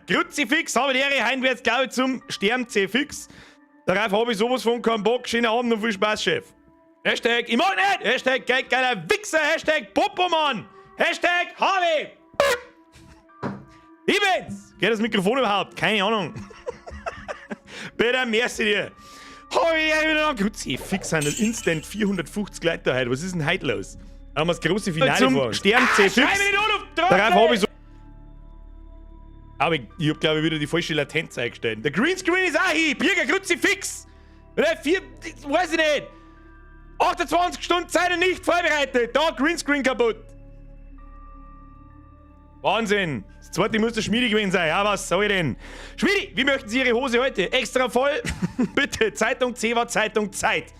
Kruzifix, habe die Ehre, heim wird's, glaube ich, zum Stern C-Fix. Darauf habe ich sowas von keinen Bock. Schönen Abend und viel Spaß, Chef. Hashtag, ich mag nicht! Hashtag, geil, geiler Wichser! Hashtag, Popomann! Hashtag, Harley! Ich bin's! Geht das Mikrofon überhaupt? Keine Ahnung. Bitte, merci dir. Hab ich ja wieder Kruzifix sind das instant 450 Leute da heute. Was ist denn heute los? Da haben wir das große Finale Zum vor uns. Stern C Schrei fix. mich nicht an, du Darauf Trottel! habe ich so. Aber ich hab, glaube ich, wieder die falsche Latenz eingestellt. Der Greenscreen ist auch hier. Birger Kruzifix. Oder vier, weiß ich nicht. 28 Stunden Zeit und nicht vorbereitet. Da, Greenscreen kaputt. Wahnsinn. Das zweite muss der Schmiedi gewesen sein. Ja, was soll ich denn? Schmiedi, wie möchten Sie Ihre Hose heute? Extra voll? Bitte. Zeitung C war Zeitung Zeit.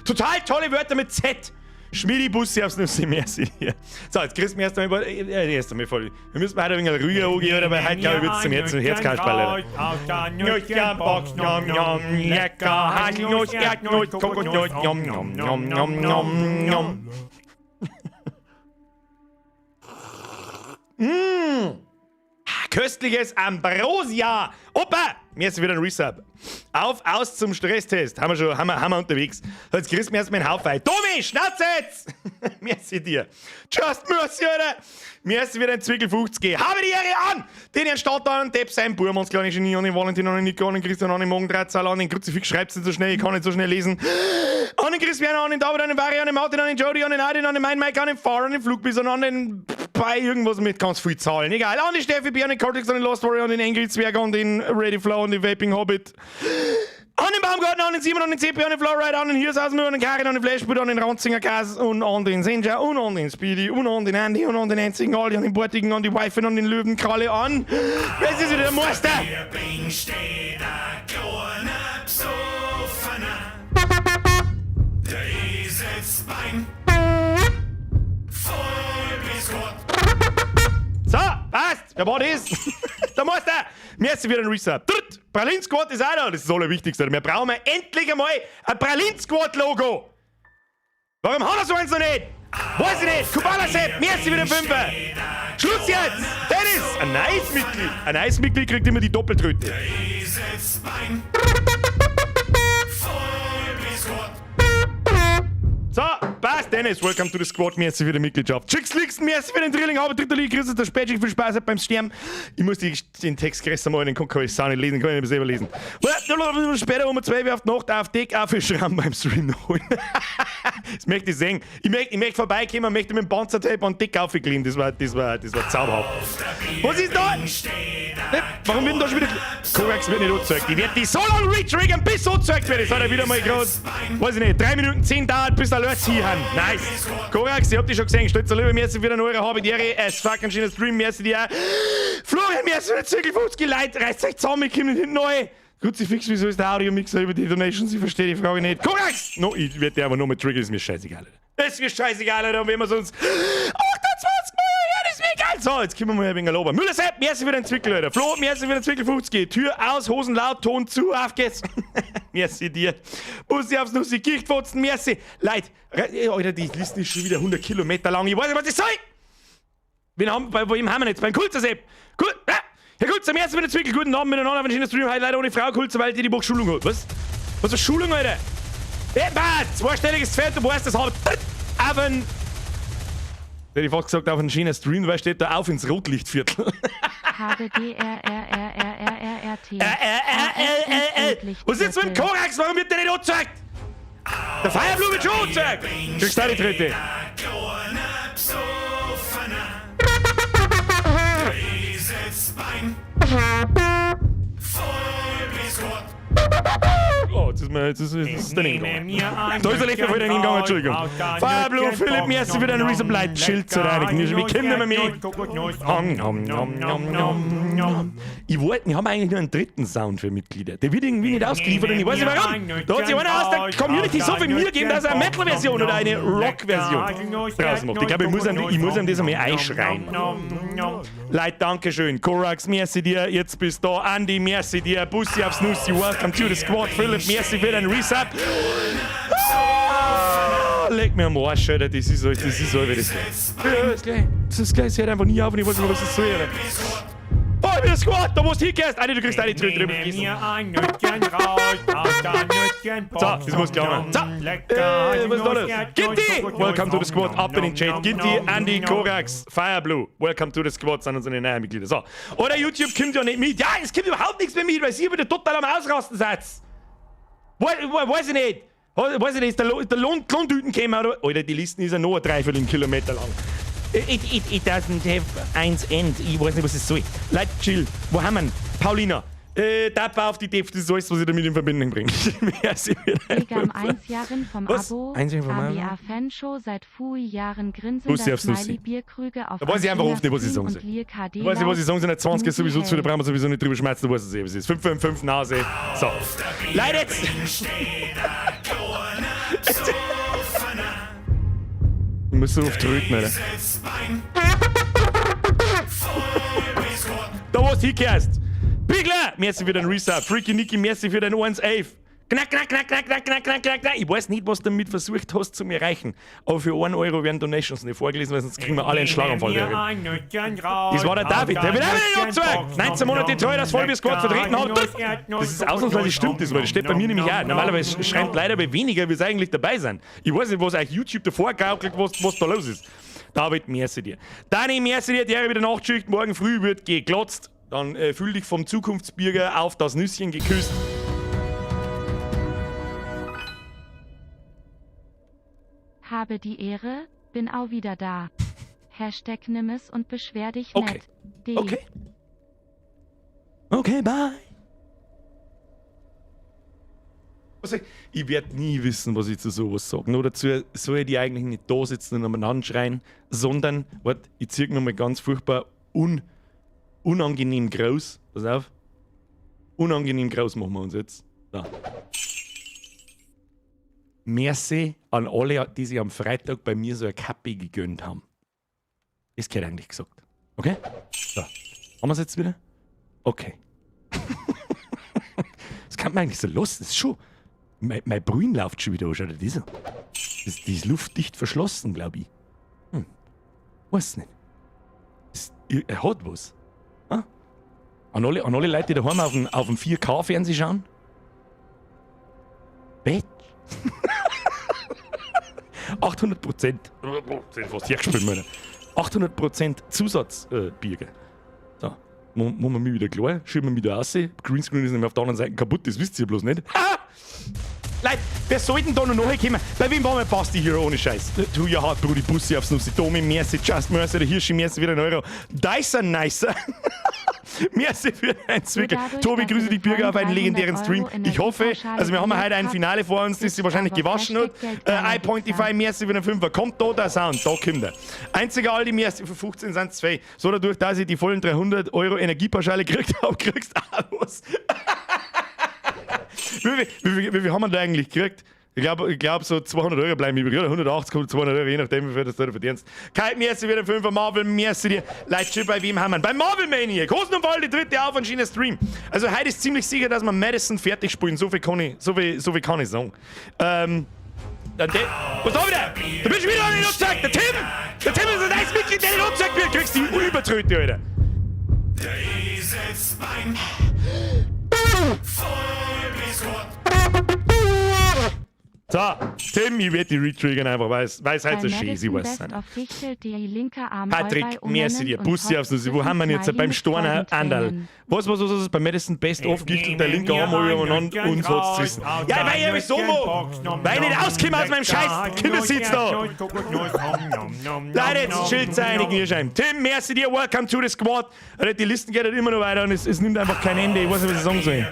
Total tolle Wörter mit Z. Schmiedi Bussi aufs Nüsse, merci dir. So, jetzt kriegst du mir erst einmal, erst einmal voll. Wir müssen heute ein wenig ruhiger angehen, oder? Weil heute, glaube ich, wird's zum Herzen, Herzkasperl, Alter. Nüsschen, Box, nom, nom, lecker, Haselnuss, Erdnuss, Kokosnuss, nom, nom, nom, nom, nom, nom. Mmh. Köstliches Ambrosia. Opa! Mir ist wieder ein Resub. Auf, aus zum Stresstest. Haben wir schon, haben wir unterwegs. So, jetzt kriegst du mir erstmal einen Haufen. Domi, Schnauze jetzt! Merci dir. Just mercy, Alter. Mir ist wieder ein Zwickel 50. Habe die Ehre an! Den Herrn Stadter an Depp, sein Burm, uns kleine Genie, an den Valentin, an den Nico, an den Christian, an den Morgen 13, an den Kruzifix, schreibt's nicht so schnell, ich kann nicht so schnell lesen. An den Chris Werner, an den David, an den Vari, an den Martin, an den Jody, an den Adin, an den Mein Mike, an den Far, an den Flugbison, an den bei irgendwas mit ganz viel Zahlen. Egal. An die Steffi B, an den Cortex, an den Lost Warrior, an den Engelzwerg, an den Ready Flow, an den Vaping Hobbit. An den Baumgarten, an den Simon, an den CP, an den Flowrider, an den Hirshausen, an den Karin, an den Flashboot, an den Ranzinger Gas und an den Senja und an den Speedy und an den Andy und an den einzigen Ali, an den Bortigen, an die Wife und an den Löwenkralle, an. Wer ist der Meister? Bing steht ein kleiner Psoffener. Der Eselsbein. Voll bis Gott. So, passt. Wer war das? Der Meister. Merci für den Resub. Dritt. Pralin Squad ist auch da. Das ist das Allerwichtigste. Wir brauchen endlich einmal ein Pralin Squad Logo. Warum haben wir so eins noch nicht? Weiß ich nicht. Kubala Sepp, merci für den Fünfer. Schluss jetzt. Dennis, ein neues Mitglied. Ein neues Mitglied kriegt immer die Doppeltröte. Eselsbein. Voll bis Gott. So, passt, Dennis. Welcome to the squad. Merci für die Mitgliedschaft. Chicks Lixen, merci für den Drilling. Aber dritter Liga, Christus, der Spätschicht. Viel Spaß beim Sterben. Ich muss den Text größer machen, den kann ich auch nicht lesen, kann ich nicht selber lesen. Später um 12 Uhr auf die Nacht auf Deck auf Schramm beim Stream noch holen. Das möchte ich sehen. Ich möchte vorbeikommen, möchte mit dem Panzertape an Deck aufkleben. Das war zauberhaft. Was ist da? Ne, warum wird denn da schon wieder. Korax wird nicht angezeigt. Ich werde die so lange retriggern, bis so angezeigt wird. Das hat er wieder mal gerade. Weiß ich nicht, 3 Minuten 10 dauert, bis der Leute hier haben. Nice. Korax, ich hab dich schon gesehen. Stolzer Löwe, merci für den Euro. Habe die Ehre. Es fucking schöner Stream, merci dir auch. Florian, merci für den Zirkel 50 Leute. Reißt euch zusammen, ich komme nicht hinten neu. Kruzifix, wieso ist der Audio-Mixer über die Donations? Ich verstehe die Frage nicht. Korax! No, ich werde dir aber nur mit Trigger, ist mir scheißegal. Alter. Ist mir scheißegal, Alter. Und wenn wir sonst 28 Mal hören, ist mir egal. So, jetzt kommen wir mal ein wenig lober. Müller Sepp, merci für den Zwickel, Alter. Flo, merci für den Zwickel 50. Tür aus, Hosen laut, Ton zu, auf geht's. Merci dir. Bussi aufs Nussi, Gichtfotzen, merci. Leute, Alter, die Liste ist schon wieder 100 Kilometer lang. Ich weiß nicht, was ich soll. Bei wem haben wir jetzt? Beim Kulzer Sepp. Cool. Ja. Herr Kulzer, merci für den Zwickel. Guten Abend miteinander. Auf einen schönen Stream. Heute leider ohne Frau Kulzer, weil die die Woche Schulung hat. Was? Was für Schulung, Alter? Ey, Bart, zweistelliges Feld, du weißt, das hat auf ein. Hätte ich fast gesagt, auf einen schönen Stream, weil steht da auf ins Rotlichtviertel. H B D R R R R R R R T. R, R, L, L, L. Was ist jetzt mit dem Korax? Warum wird der nicht angezeigt? Der Fireblume wird schon angezeigt! Kriegst du auch die dritte? Kleiner Psoffener. Der Eselsbein. Voll bis Gott. Oh, jetzt ist daneben gegangen. Da ist der Leffe voll daneben gegangen, Entschuldigung. Fireblume, Philipp, merci für deinen Resub. Leute, Schild zu reinigen. Wir kommen nicht mehr mit. Nom, nom, nom, nom, nom, nom. Ich wollte, wir haben eigentlich nur einen dritten Sound für Mitglieder. Der wird irgendwie nicht ausgeliefert und ich weiß nicht warum. Da hat sich einer aus der Community so viel Mühe gegeben, dass er eine Metal-Version oder eine Rock-Version draus macht. Ich glaube, ich muss ihm das einmal einschreien. Leute, Dankeschön. Korax, merci dir. Jetzt bist du da. Andy, merci dir. Bussi aufs Nussi. Welcome to the squad. Philipp, merci für den Resub. Ah, leck mir am Arsch, Alter. Das ist so, wie das geht. Ja, ist gleich. Das ist gleich. Es hört einfach nie auf und ich weiß nicht, was das soll, Alter. Vollbier Squad, da wo du hingehst. Alter, du kriegst eine Tröte drüber vergessen. So, das muss klar sein. So, was ist da los? Gitti! Welcome to the squad, up in den Chat. Gitti, Andy, Korax, Fireblue. Welcome to the squad, sind unsere neuen Mitglieder. So, oder YouTube kommt ja nicht mit. Ja, es kommt überhaupt nichts mehr mit, weil sie wieder total am Ausrasten seid. Weiß ich nicht. Weiß ich nicht, ist der Lohntüten gekommen, oder? Alter, die Listen ist ja noch ein Dreiviertel Kilometer lang. It doesn't have eins end. Ich weiß nicht, was es soll. Leute, chill. Wo haben wir ihn? Paulina. Tapfer auf die Depf, das ist alles, was ich damit in Verbindung bringe. Merci für dein Begam 1 Jahren vom Was? Abo. 1 Jahren vom Abo? ABA Fanshow seit Fui Jahren Bussi grinsender aufs Nussi. Smiley Bierkrüge auf Da weiß ich einfach oft nicht, was ich sagen soll. soll. Da weiß ich, was ich sagen soll. In der 20 ist sowieso zu, da brauchen wir sowieso nicht drüber schmerzen, du weißt es eh, was es ist. 5, 5, 5, Nase. So. Leute, jetzt. Ich muss so oft tröten, Alter. Da, wo du hingehst. Bigler! Merci für den Resub. Freaky Nicky, merci für den 1-11. Knack, knack, knack, knack, knack, knack, knack, knack, knack. Ich weiß nicht, was du damit versucht hast zu mir erreichen. Aber für 1 Euro werden Donations nicht vorgelesen, weil sonst kriegen wir alle einen Schlaganfall. Das war der David. Der wird auch wieder nicht angezeigt. 19 Monate treu, das Vollbier Squad vertreten hat. Das ist ausnahmsweise stimmt das, weil das steht bei mir nämlich auch. Normalerweise schreibt leider bei weniger, wie es eigentlich dabei sind. Ich weiß nicht, was euch YouTube davor gaukelt, was da los ist. David, merci dir. Dani, merci dir, der wieder Nachtschicht. Morgen früh wird geglotzt. Dann fühl dich vom Zukunftsbürger auf das Nüsschen geküsst. Habe die Ehre, bin auch wieder da. Hashtag nimm es und beschwer dich Okay. nicht. D. Okay. Okay, bye. Also, ich werde nie wissen, was ich zu sowas sage. Nur dazu soll ich die eigentlich nicht da sitzen und umeinander schreien, sondern, warte, ich zieh nochmal ganz furchtbar unangenehm groß. Pass auf. Unangenehm groß machen wir uns jetzt. Da. Merci an alle, die sich am Freitag bei mir so eine Kappe gegönnt haben. Das gehört eigentlich gesagt. Okay? So. Haben wir's jetzt wieder? Okay. Das kann man eigentlich so los. Das ist schon. Mein Brühen läuft schon wieder an, schau dir das an. Die ist luftdicht verschlossen, glaub ich. Weiß nicht. Er hat was. Ah? An alle Leute, die daheim auf dem 4K-Fernsehen schauen. Bett. 800%. Sind fast hergespielt, Alter. 800% Zusatzbierge. So. Machen wir mich wieder klar, schieben wir mich da raus. Greenscreen ist nämlich auf der anderen Seite kaputt, das wisst ihr bloß nicht. Ha! Leute, wer soll denn da noch nachkommen? Bei wem war mein Basti Hero ohne Scheiß? Tu ja hart, Brudi, Bussi aufs Nussi, Domi, merci, Just Mercy, der Hirschi, merci wieder ein Euro. Dyson Nicer. Merci für deinen Zwickel. Dadurch, Tobi, dass grüße du dich, Bürger, auf einen 300 legendären Stream. Euro Ich hoffe, Energiepauschale also wir haben heute ein habt, Finale vor uns, das sich wahrscheinlich aber gewaschen hat. Hashtag Geld iPointify, merci für den Fünfer. Kommt da der Sound, da kommt er. Einziger Aldi, merci für 15 sind 2. So dadurch, dass ich die vollen 300 Euro Energiepauschale gekriegt habe, kriegst du auch was. Wie viel haben wir da eigentlich gekriegt? Ich glaub, so 200 Euro bleiben übrig, oder? 180 oder 200 Euro, je nachdem, wie viel das du da verdienst. Kite, merci wieder 5er, Marvel, merci dir. Leute, chill, bei wem haben wir? Bei Marvel Maniac. Hosenunfall, die dritte auf und China Stream. Also heute ist ziemlich sicher, dass wir Madison fertig spielen. So viel kann ich, so viel, so viel kann ich sagen. Dann was da wieder? Du bist wieder nicht angezeigt! Der Tim! Der Tim ist ein neues Mitglied, der nicht angezeigt wird! Kriegst die Übertröte, Alter! Der Eselsbein. Vollbier-Squad. So, Tim, ich werde die retriggern einfach, weil es halt so Bei schön ist, ich Madison weiß Best nicht. of fichtelt die linke Arm Patrick, Räuber merci dir. unenend und Bussi aufs Nussi. Wo haben wir ihn jetzt? Smiley Beim mit Storner Anderl. Freudentränen. Was? Bei Madison Best of gichtelt der linke Arm übereinander und hat's zerrissen. Ja, weil ich hab so mo. Weil ich nicht auskomme aus meinem scheiß Kindersitz da. Leute, jetzt chillt sein, Knirschein. Tim, merci dir. Welcome to the squad. Alter, die Listen geht halt immer noch weiter und es nimmt einfach kein Ende. Ich weiß nicht, was ich sagen soll.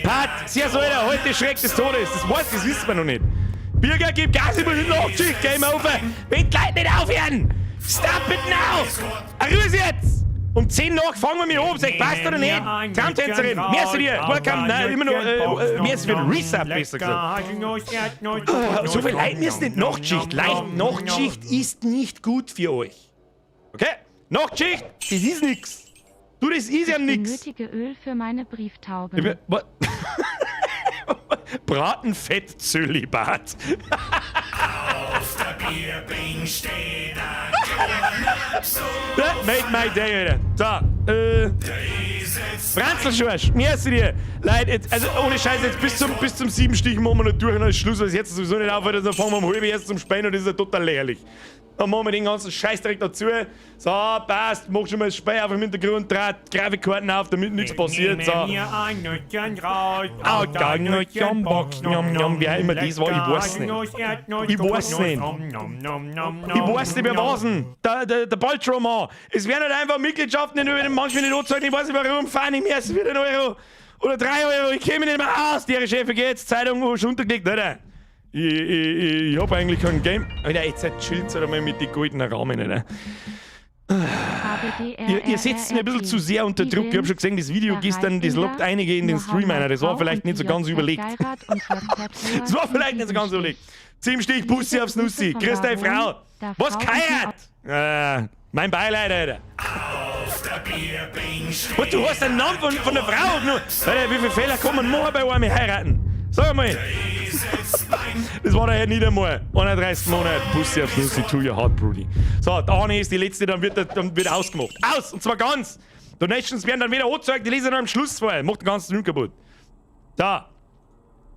Pat, sehr so, Alter, heute Schreck des Todes. Das weiß, das wissen wir noch nicht. Birger, gib Gas, ich muss in Nachtschicht, Game over. Wenn die Leute nicht aufhören. Stop it now. Ruhe jetzt. Um 10 nach fangen wir mich an. Sag, passt oder nicht? Traumtänzerin, merci dir. Welcome. Nein, immer noch, merci für den Resub, besser gesagt. So viel Leute müssen nicht Nachtschicht. Leicht Nachtschicht ist nicht gut für euch. Okay? Nachtschicht, das ist nix. Du, das ist ja Ich nix. benötige Öl für meine Brieftauben. Ich bin, wa- Bratenfett-Zölibat. Auf der Bierbing steht ein That made my day, Alter. So, Franzl Schorsch, merci dir. Leute, jetzt, also ohne Scheiß, jetzt bis zum sieben Stich machen wir noch durch und dann ist Schluss, weil es jetzt sowieso nicht aufhört, dann fangen wir um halb erst zum Spielen und das ist ja total lächerlich. Dann machen wir den ganzen Scheißdreck dazu. So, passt, mach schon mal das Spiel auf im Hintergrund, draht Grafikkarten auf, damit nichts passiert. So. Mir ein Nüsschen raus. Au, da Nüsschen Box, njam, njam, wer immer das war, ich weiß nicht. Ich weiß nicht. Ich weiß nicht, wer war's denn? Der Baltroman. Es werden halt einfach Mitgliedschaften, die manchmal nicht anzahlen. Ich weiß nicht warum. Fahren ich erst wieder 1 Euro oder 3 Euro. Ich käme nicht mehr aus. Die Chefin geht, Zeitung schon untergelegt. Alter. Ich hab eigentlich kein Game. Alter, jetzt chillt halt einmal mit den goldenen Rahmen, Alter. Ihr setzt mir ein bisschen zu sehr unter Druck. Ich hab schon gesehen, das Video gestern, das lockt einige in den Stream ein. Das war vielleicht nicht so ganz überlegt. Das war vielleicht nicht so ganz überlegt. Sieben Stich, Bussi aufs Nussi. Grüß deine Frau. Was geheiert? Mein Beileid, Alter. Auf der Bierbank Was, du hast den Namen von der Frau noch. Alter, wie viele Fehler kann man machen bei einem heiraten? Sag mal. Das war der ja nicht einmal. 31 Monate, Bussi aufs Nussi, to your heart, Brudi. So, die eine ist die letzte, dann wird ausgemacht. Aus! Und zwar ganz! Donations werden dann wieder angezeigt, die lesen dann am Schluss vorher. Macht den ganzen Stream kaputt. So. Machen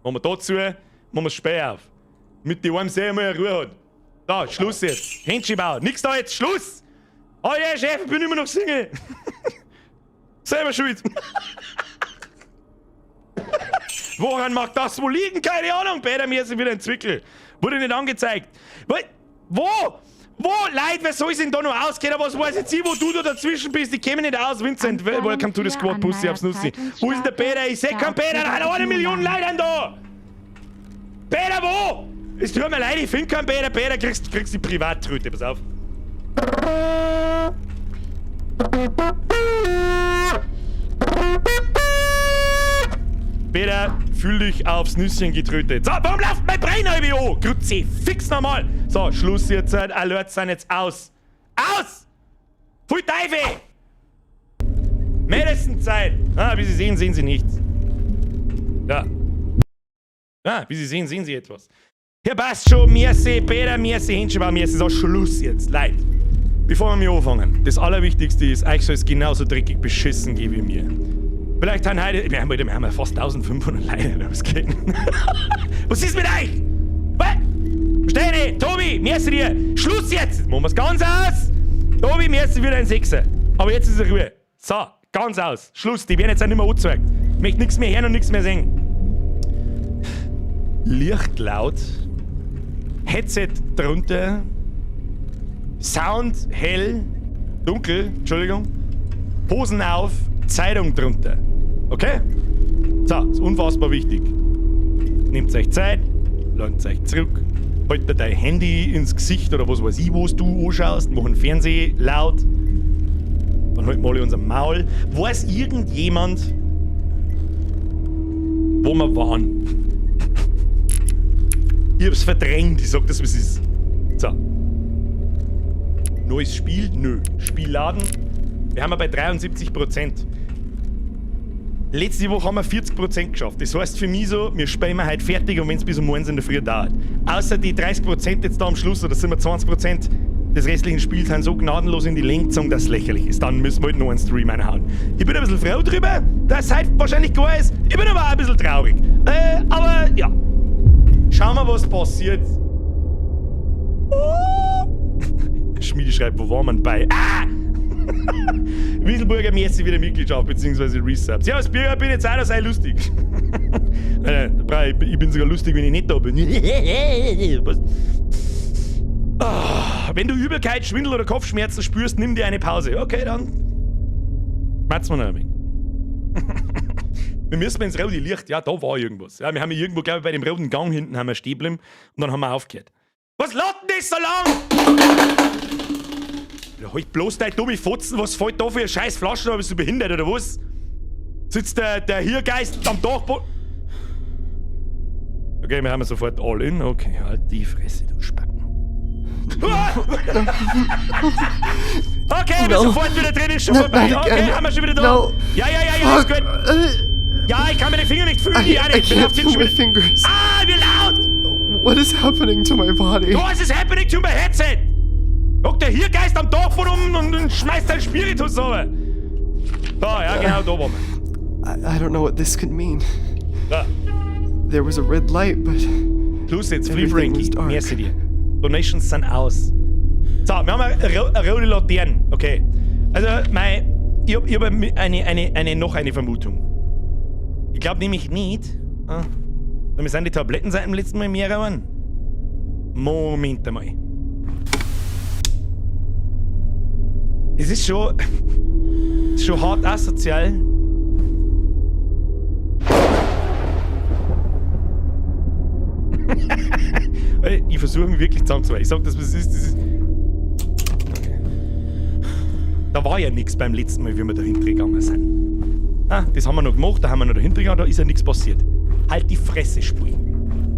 wir dazu, machen wir das Spiel auf. Mit die einem sehr mal Ruhe hat. Da, Schluss jetzt. Händchen. Nix da jetzt, Schluss! Oh ja, Chef, ich bin immer noch Single. Selber schuld. Woran mag das wohl liegen? Keine Ahnung. Peter, mir ist wieder ein Zwickel. Wurde nicht angezeigt. Wo? Wo? Wo? Leute, wer soll sich denn da noch auskennen? Was weiß jetzt ich, wo du da dazwischen bist? Ich käme nicht aus. Vincent, welcome to the squad, Pussy aufs Nussi. Wo ist denn der Peter? Ich seh keinen Peter. Da hat 1 Million Leute da. Peter, wo? Es tut mir leid, ich finde keinen Peter. Peter, kriegst die Privattröte. Pass auf. Peter, fühl dich aufs Nüsschen getrötet. So, warum läuft mein Brain an? Kruzifix nochmal. So, Schluss jetzt. Alerts sind jetzt aus. Aus! Pfui Teufel! Madison-Zeit. Ah, wie Sie sehen, sehen Sie nichts. Ja. Ah, wie Sie sehen, sehen Sie etwas. Hier passt schon. Merci, Peter, merci, Händchen, merci. So, Schluss jetzt. Leid. Bevor wir mich anfangen, das Allerwichtigste ist, euch soll es genauso dreckig beschissen gehen wie mir. Vielleicht haben heute, wir haben ja fast 1500 Leute, was geht? Was ist mit euch? Was? Versteh nicht. Tobi, merci dir. Schluss jetzt. Machen wir's ganz aus. Tobi, merci wieder ein Sechser. Aber jetzt ist Ruhe. So, ganz aus. Schluss. Die werden jetzt auch nicht mehr angezeigt. Ich möchte nichts mehr hören und nichts mehr sehen. Licht laut. Headset drunter. Sound hell. Dunkel, Entschuldigung. Hosen auf, Zeitung drunter. Okay? So, ist unfassbar wichtig. Nehmt euch Zeit, lehnt euch zurück, haltet dein Handy ins Gesicht oder was weiß ich, was du anschaust, mach den Fernseher laut. Dann halten wir alle unser Maul. Weiß irgendjemand, wo wir waren? Ich hab's verdrängt, ich sag das, was ist. So. Neues Spiel? Nö. Spiel laden? Wir haben ja bei 73%. Letzte Woche haben wir 40% geschafft. Das heißt für mich so, wir spielen heute fertig und wenn es bis um 1 in der Früh dauert. Außer die 30% jetzt da am Schluss, oder sind wir 20% des restlichen Spiels sind so gnadenlos in die Länge gezogen, dass es lächerlich ist. Dann müssen wir halt noch einen Stream einhauen. Ich bin ein bisschen froh drüber, dass es heute wahrscheinlich gar ist. Ich bin aber auch ein bisschen traurig. Aber ja. Schauen wir, was passiert. Oh. Schmiede schreibt, wo war man bei? Ah! Wieselburger mäßig wieder Mitgliedschaft bzw. Resubs. Ja, als Bürger bin ich jetzt auch noch sehr lustig. Ich bin sogar lustig, wenn ich nicht da bin. Was? Ah, wenn du Übelkeit, Schwindel oder Kopfschmerzen spürst, nimm dir eine Pause. Okay, dann. Schmerzen wir noch ein wenig. Wir müssen ins rote Licht. Ja, da war irgendwas. Ja, wir haben irgendwo, glaube ich, bei dem roten Gang hinten haben wir stehen geblieben und dann haben wir aufgehört. Was lädt denn das so lang? Ja, halt bloß dein dumme Fotzen, was fällt da für eine scheiß Flaschen, bist du behindert oder was? Sitzt der Hirgeist am Dachboden? Okay, wir haben sofort all in. Okay, halt die Fresse, du Spacken. Okay, wir sind sofort wieder drin, ist schon vorbei. Okay, haben wir schon wieder da. No. Ja, ist gut. Ja, ich kann meine Finger nicht fühlen. I can't feel my fingers. Ah, wie laut! What is happening to my body? What is happening to my headset? Guck, der hier Geist am Dachboden um und schmeißt seinen Spiritus runter. Da, ja, genau, da waren wir. I don't know what this could mean. Da. There was a red light, but Plus jetzt, Free everything was Frankie. dark. Merci dir. Donations sind aus. So, wir haben eine rote Laterne. Okay. Also, ich hab noch eine Vermutung. Ich glaube nämlich nicht. Ah, wir sind die Tabletten seit dem letzten Mal mehr geworden. Moment einmal. Es ist schon hart asozial. Ich versuche mich wirklich zusammenzuhalten. Ich sag das, was es ist. Das ist. Okay. Da war ja nichts beim letzten Mal, wie wir dahinter gegangen sind. Ah, das haben wir noch gemacht, da haben wir noch dahinter gegangen, da ist ja nichts passiert. Halt die Fresse, Spiel.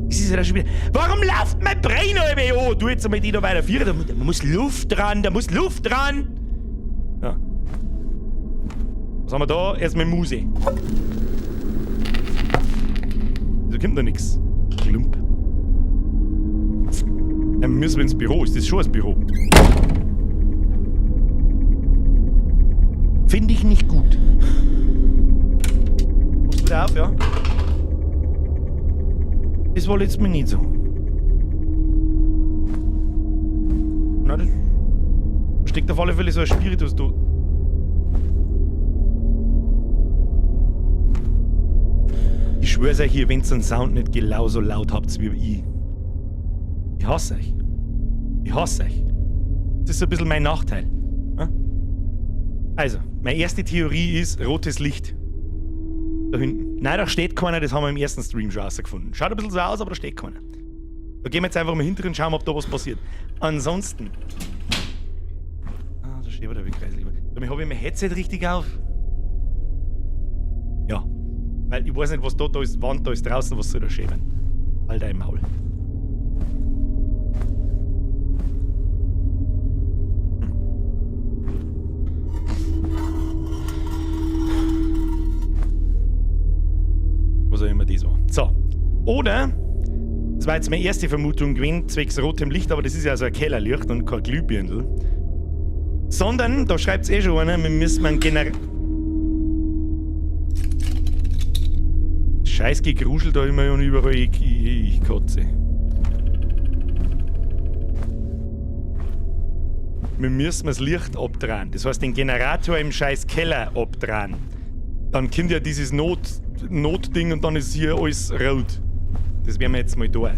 Das ist ja schon wieder. Warum läuft mein Brain alle an? Du jetzt einmal die da weiter führen. Da muss Luft dran, da muss Luft dran. Ja. Was haben wir da? Erstmal Muse. Da kommt noch nichts. Klump. Ja, wir müssen ins Büro. Ist das schon das Büro? Finde ich nicht gut. Machst du wieder auf, ja? Das war letztes Mal nicht so. Na, das steckt auf alle Fälle so ein Spiritus da. Ich schwör's euch hier, wenn's den Sound nicht genauso laut habt wie ich. Ich hasse euch. Ich hasse euch. Das ist so ein bisschen mein Nachteil. Ja? Also, meine erste Theorie ist rotes Licht. Da hinten. Nein, da steht keiner, das haben wir im ersten Stream schon rausgefunden. Schaut ein bisschen so aus, aber da steht keiner. Da gehen wir jetzt einfach mal hinter und schauen, ob da was passiert. Ansonsten. Ah, da steht wieder wie Kreisel. Damit habe ich mein Headset richtig auf. Ja. Weil ich weiß nicht, was da ist, Wand da ist draußen, was soll da schämen? Halt dein Maul. Was auch immer das war. So. Oder, das war jetzt meine erste Vermutung gewesen, zwecks rotem Licht, aber das ist ja so ein Kellerlicht und kein Glühbirndl. Sondern, da schreibt's eh schon einer, wir müssen einen Scheiß Gegruschel da immer und überall, ich kotze. Wir müssen das Licht abdrehen. Das heißt, den Generator im scheiß Keller abdrehen. Dann kommt ja dieses Notding und dann ist hier alles rot. Das werden wir jetzt mal da.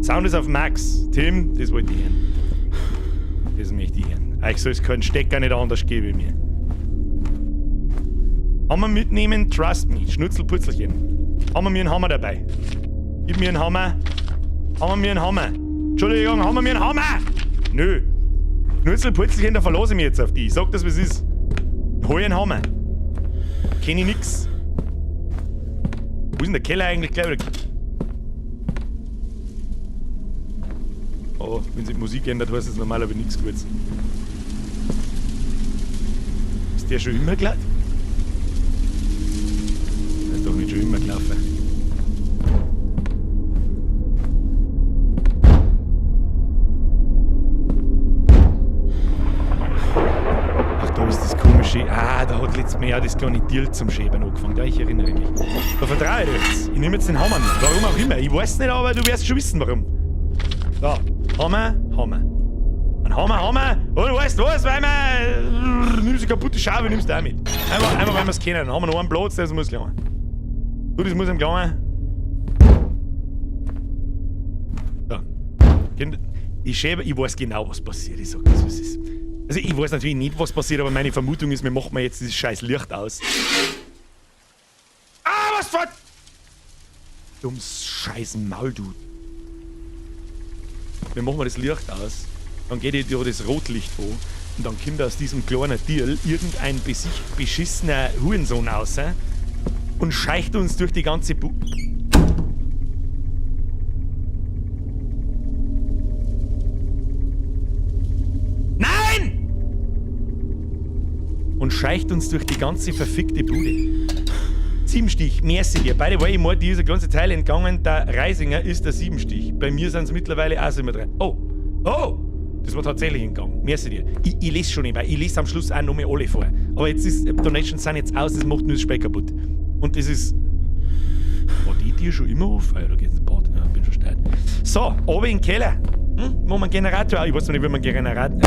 Sound ist auf Max. Tim, das wollte ich hören. Das möchte ich hören. Euch soll es keinen Stecker nicht anders geben wie mir. Hammer mitnehmen, trust me. Schnutzelputzelchen. Haben wir mir einen Hammer dabei? Gib mir einen Hammer. Haben wir mir einen Hammer? Entschuldigung, haben wir mir einen Hammer? Nö. Schnutzelputzelchen, da verlasse ich mich jetzt auf die. Ich sag das, was ist. Hol einen Hammer. Kenn ich nix. Wo ist denn der Keller eigentlich gleich? Oh, wenn sich die Musik ändert, heißt das normalerweise nichts Gutes. Ist der schon immer glatt? Der ist doch nicht schon immer gelaufen. Ach, da ist das komische. Ah, da hat letztes Mal ja das kleine Tier zum Schäbern angefangen. Ja, ich erinnere mich. Da vertraue ich dir jetzt. Ich nehme jetzt den Hammer mit. Warum auch immer. Ich weiß nicht, aber du wirst schon wissen, warum. Da. Hammer, Hammer. Ein Hammer, Hammer. Und weißt du was? Weil wir. Nimmst die kaputte Schaube, nimmst du auch mit. Einfach weil wir es kennen. Dann haben wir noch einen Platz, das muss klar. Du, das muss ihm gelangen. So. Ich schäbe, ich weiß genau, was passiert. Ich sag das, was ist. Also ich weiß natürlich nicht, was passiert, aber meine Vermutung ist, wir machen jetzt dieses scheiß Licht aus. Ah, was für... Dummes scheiß Maul, du. Wir machen mal das Licht aus. Dann geht ja das Rotlicht an. Und dann kommt aus diesem kleinen Tier irgendein beschissener Hurensohn raus und scheicht uns durch die ganze Nein! Und scheicht uns durch die ganze verfickte Bude. Siebenstich, merci dir. By the way, ich meine, dir ist ein ganze Teil entgangen. Der Reisinger ist der Siebenstich. Bei mir sind's mittlerweile auch 7 3. Oh, Oh! Das war tatsächlich ein Gang. Merci dir. Ich lese schon nebenbei. Ich lese am Schluss auch noch mal alle vor. Aber jetzt ist, Donations sind jetzt aus, das macht nur das Spiel kaputt. Und das ist. War die Tür schon immer auf? Ah ja, da geht's ins Bad. Ja, bin schon steil. So, oben in den Keller. Hm? Machen wir einen Generator. Ich weiß noch nicht, wie man einen Generator.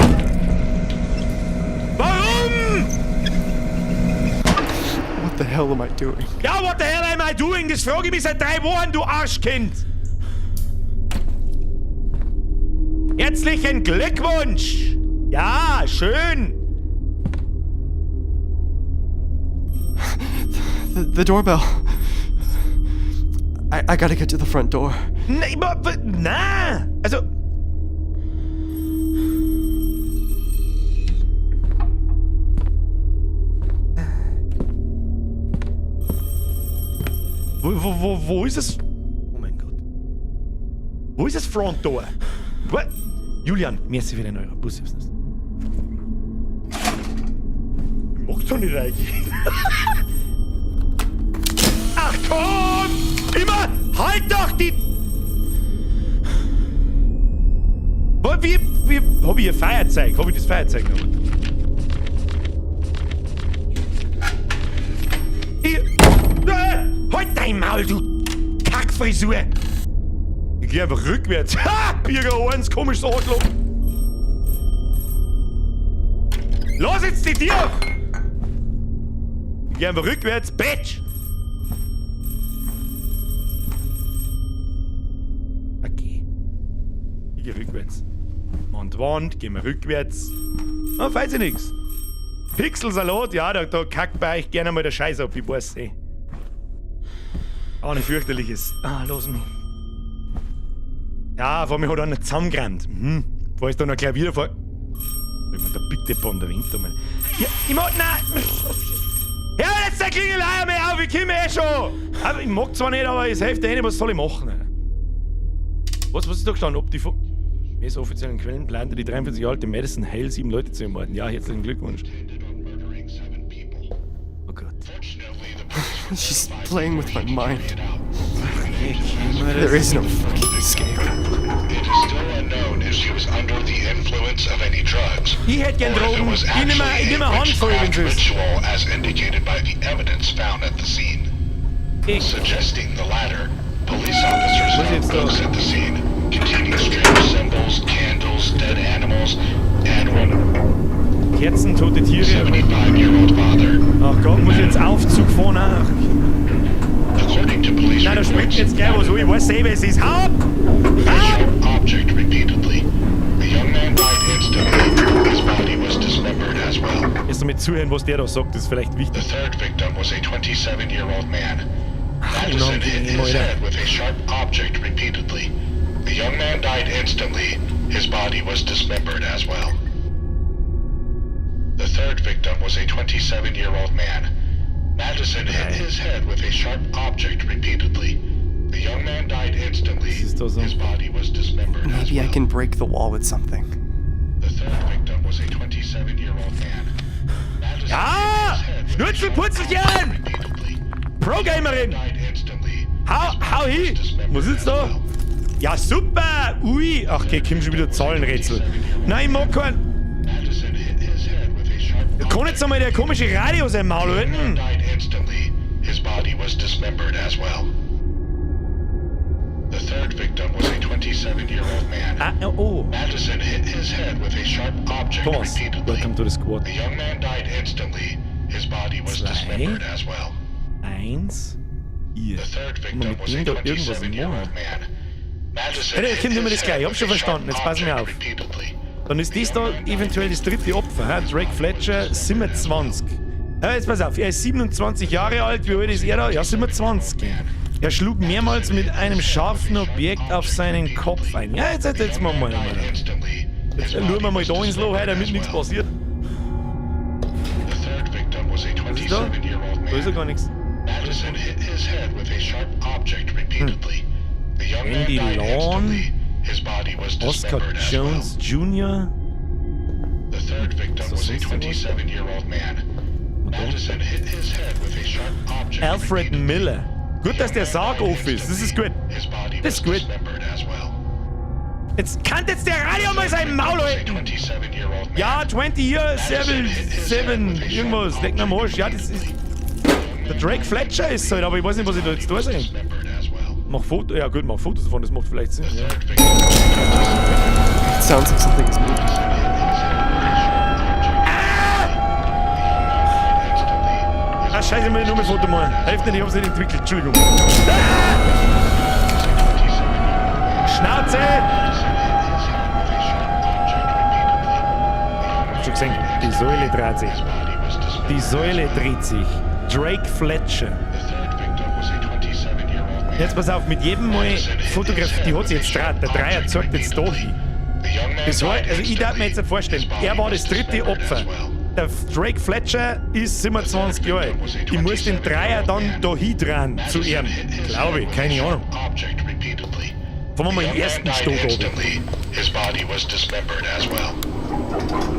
Warum? What the hell am I doing? Ja, what the hell am I doing? Das frage ich mich seit 3 Wochen, du Arschkind! Herzlichen Glückwunsch! Ja, schön! The doorbell. I gotta get to the front door. Nein, na! Also. Wo ist es? Oh mein Gott. Wo ist das Front Door? What? Julian, merci für den Euro. Bussi aufs Nest. Ich mag doch nicht reingehen. Ach komm! Immer! Halt doch die! Wo, wie, hab ich ein Feuerzeug? Hab ich das Feuerzeug noch? Ich, halt dein Maul, du Kackfrisur! Ich geh einfach rückwärts. Ha! Birger 1, komisches Arschloch! Los jetzt die Tür auf! Ich geh einfach rückwärts, Bitch! Okay. Ich geh rückwärts. Wand, Wand, gehen wir rückwärts. Ah, weiß ich nix. Pixelsalat, ja, da kackt bei euch gerne mal der Scheiß ab, ich weiß eh. Ah, ein fürchterliches. Ah, los mich. Ja, vor mir hat einer zusammengerannt. Falls da noch ein Klavier vor. Ich mein, der Big Depp an der Wind, Mann. Ja, ich mag. Nein! Hör jetzt der Klingelei mehr auf, ich komme eh schon! Aber ich mag zwar nicht, aber es hilft eh nicht, was soll ich machen? Alter? Was ist da gestanden? Ob die. Gemäß offiziellen Quellen plante die 43 Jahre alte Madison Hale, sieben Leute zu ermorden. Ja, herzlichen Glückwunsch. Oh Gott. She's playing with my mind. There is no fucking escape. It is still unknown if she was under the influence of any drugs. Ich hätte gern or if it Drogen. was Ich nehme actually ich nehm a eine Handvoll, witchcraft wenn's ist. ritual as indicated by the evidence found at the scene. Ich. Suggesting the latter, police officers Was found jetzt da? books at the scene containing strange symbols, candles, dead animals, and one Kerzen, tote Tiere. 75-year-old father. Ach Gott, muss ich jetzt Aufzug fahren? Ach. According to police Nein, da springt reports, jetzt gleich was. Ich weiß eh, wer es ist. Hau ab! a Hau ab! sharp object repeatedly. The young man died instantly. His body was dismembered as well. Erst einmal zuhören, was der da sagt, das ist vielleicht The wichtig. third victim was a 27-year-old man. Madison hit Unangenehm, his Alter. head with a sharp object repeatedly. The young man died instantly. His body was dismembered as well. The third victim was a 27-year-old man. Madison hit his head with a sharp object repeatedly. The young man died instantly. Was ist da so? His body was dismembered as Maybe I well. can break the wall with something. The third victim was a 27-year-old man. Madison Ja! hit his head with a sharp Schnurzelputzelchen! repeatedly. Pro-Gamerin! Died instantly. Hau, His body hau was hin! dismembered Was ist as da? well. Ja, super! Ui! Ach, okay, kommt schon wieder Zahlenrätsel. Nein, ich mag keinen. Madison hit his head with a sharp Kann jetzt einmal der komische Radio sein Maul object. halten? Died instantly. His body was dismembered as well. The third victim was a 27-year-old man. Ah, oh. Madison hit his head with a sharp object Thomas, repeatedly. welcome to the squad. The young man died instantly. His body was Zwei. dismembered as well. Eins, vier. The third Kann man victim mit was a dem da irgendwas 27-year-old machen? man. Madison Hey, hit kommt immer his das gleich. head Ich hab schon with a sharp verstanden. Jetzt pass mir object auf. repeatedly. Dann ist das da eventuell das dritte Opfer. Hä? Drake Fletcher, 27. Ja, jetzt pass auf, er ist 27 Jahre alt. Wie alt ist er da? Ja, 27. Er schlug mehrmals mit einem scharfen Objekt auf seinen Kopf ein. Ja, jetzt machen wir mal. Instantly. Jetzt schauen wir mal da ins Loch, damit nichts passiert. The third victim was a Was ist da? 27-year-old Da ist ja man. gar nichts. Madison hit his head with a sharp object repeatedly. The young man Andy died Lawn. instantly. His body was Oscar dismembered as Jones well. Jr. The third victim Ist das was a sonst irgendwas? 27-year-old man. Madison hit his head with a sharp object Alfred repeatedly. Miller. Gut, dass der Sarg auf ist. Das ist gut. His body Das ist was gut. dismembered as well. Jetzt kann jetzt der Radio mal sein Maul halten! 27-year-old man. Ja, 20 Year, 7, 7, irgendwas, leck mir am Arsch. Ja, das ist. Der Drake Fletcher ist halt, aber ich weiß nicht, was ich da jetzt da sehe. Dismembered as well. Mach Foto, ja gut, mach Fotos davon, das macht vielleicht Sinn. Ja. Third victim was a It sounds like something is moving. Ah, scheiße, ich muss nur mal Foto machen. Hilft nicht, ich hab's nicht entwickelt, Entschuldigung. Ah! Schnauze! Schon gesehen, die Säule dreht sich. Die Säule dreht sich. Drake Fletcher. Jetzt pass auf, mit jedem Mal Fotografie, die hat sich jetzt draht, der Dreier zeigt jetzt da hin. Das war, also ich darf mir jetzt nicht vorstellen, er war das dritte Opfer. Der Drake Fletcher ist 27 Jahre alt. Ich muss den Dreier dann da drehen zu ihm. Glaube ich, keine Ahnung. Fahren wir mal im ersten Stock oben. His body was dismembered as well.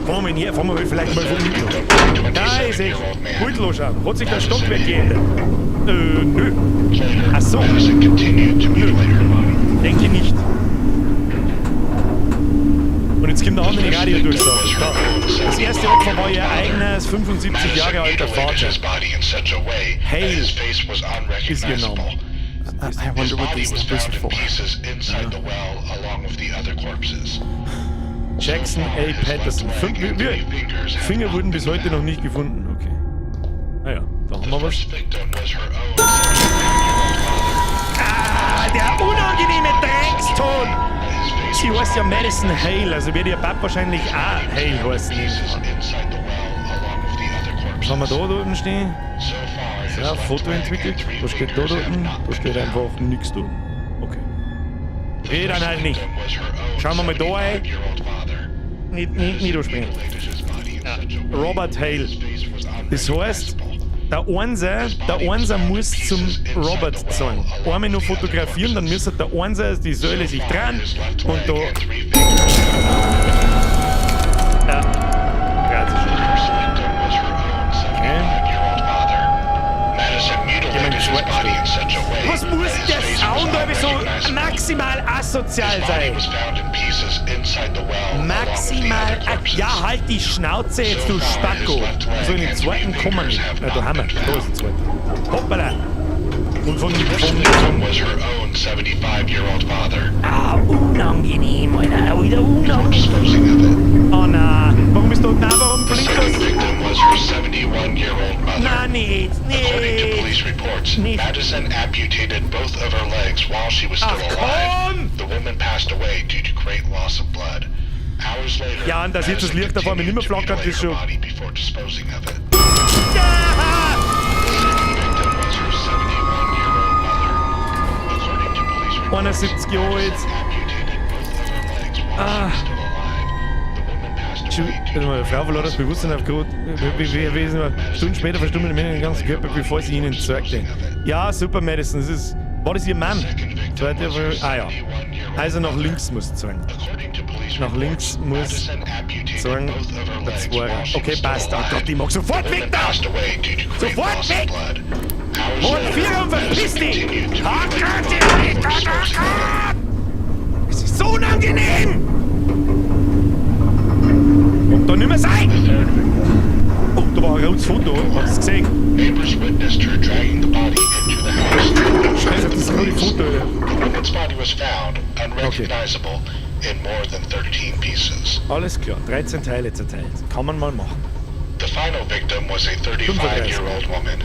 Fahren wir, in, fahren wir vielleicht mal von hinten. Da ist echt. Gut losschauen. Hat sich der Stockwerk geändert? Nö. Ach so. Madison continued to mutilate her body. Denke nicht. Und jetzt kommt der andere Radiodurchsage. Da. Das erste Opfer war ihr eigenes 75 Jahre alter Madison mutilated Vater. his body in such a way that Hale his face was ist ihr unrecognizable. Name. I His wonder what body these was numbers found are in for. pieces inside the well along with the other corpses. Jackson A. Patterson. Fünf, wie, Finger wurden bis heute noch nicht gefunden. Okay. Naja, da haben wir was. First victim was her own 79-year-old father. Ah, der unangenehme Dreckston! His face Sie was heißt ja Madison Hale, also wird ihr Papa wahrscheinlich auch Hale heißen. pieces inside the well along with the other corpses. Was haben wir da unten stehen? So far, his Ja, left Foto leg and entwickelt. three Was steht da fingers have unten? not Da been steht found. einfach nichts da. Okay. The Rede dann first halt nicht. victim was her own Schauen wir mal da ein. 75-year-old father. Nicht, nicht, nicht anspringen. Mutilated his body in such a way Robert Hale. his face was Das heißt, unrecognizable. der Einser muss zum Robert zeigen. Einmal noch fotografieren, dann müsste der Einser die Säule sich drehen His left und leg da. and three fingers have not been found. Ja, dreht sich schon. The first victim was her own 75-year-old father. Madison mutilated his zweiten body in such a way Was muss that his der face was Sound da so unrecognizable. maximal asozial His body sein? was found in pieces inside the well along with the Maximal. other corpses. Ja, halt die Schnauze jetzt, du Spacko. So, in den zweiten kommen wir nicht. Na, da haben wir. Da ist der zweite. Hoppala. Und von. The first von victim was her own 75-year-old father. Ah, unangenehm, Alter. Wieder unangenehm. Disposing of it. Oh na, warum ist da. Na, warum The blinkt second das? victim was her 71-year-old mother. Na, nicht, According to nicht. police reports, Nicht. Madison amputated both of her legs while she was still Ach, alive. komm! The woman passed away due to great loss of blood. Hours later, Ja, und dass jetzt das Madison Licht auf einmal nicht mehr continued to flackert, ist mutilate her schon- body before disposing of it. Ja! The second victim was her 71-year-old mother. According to police reports, 71 Jahre alt. Madison amputated both of her legs while Ah. she was still alive. The woman passed away due Warte to mal, great Frau verlor loss das of Bewusstsein blood. aufgrund. Wie, Stunden später verstummte die Männer den ganzen Körper, bevor sie ihnen zeigte. Ja, super, Madison. Das ist, war das ihr Mann? Zweite, ah ja. Also nach links muss zeigen. According to police Nach links reports, muss Madison amputated zeigen, both of her der legs Zweier. while she Okay, was still passt. Oh alive. Gott, ich mag sofort The weg woman da! passed away due to great Sofort loss of weg! blood. Hours Und later, vier und verpiss Madison dich! continued to Ah, mutilate her Gott, body ah, before disposing of it. Es ist so unangenehm! Und da nimmer sein! Oh, da war ein rotes Foto, hast du es gesehen? Neighbors witnessed her dragging the body into the house and Scheiße, notified das the rote police. Foto, Alter. The woman's body was found, unrecognizable, in more than 13 pieces. Alles klar, 13 Teile zerteilt. Kann man mal machen. The final victim was a 35-year-old woman.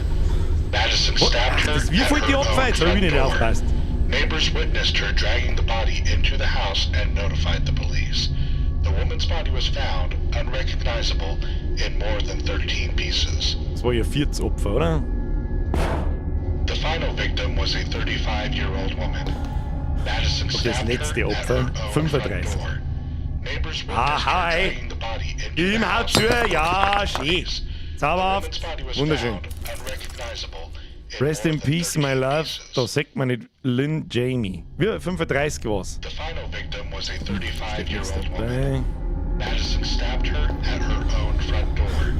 Madison stabbed Ach, her das, wie at viel die her Opfer? own Jetzt hab ich front nicht door. aufgepasst. Neighbors witnessed her dragging the body into the house and notified the police. The woman's body was found, unrecognizable, in more than 13 pieces. Das war ihr viertes Opfer, oder? The final victim was a 35-year-old woman. Madison Okay, das stabbed letzte her at Opfer, her own front 35. door. Neighbors witnessed Aha, her ey. dragging the body into Ihm the haut house zu, and ja, notified the schön. police. The Zauberhaft. woman's body was Wunderschön. found, unrecognizable, in Rest more in than peace, my 13 love. pieces. Da sagt man nicht Lynn Jamie. Wie 35 war's. The final victim was a Steht nichts 35-year-old woman. dabei. Madison stabbed her at her own front door.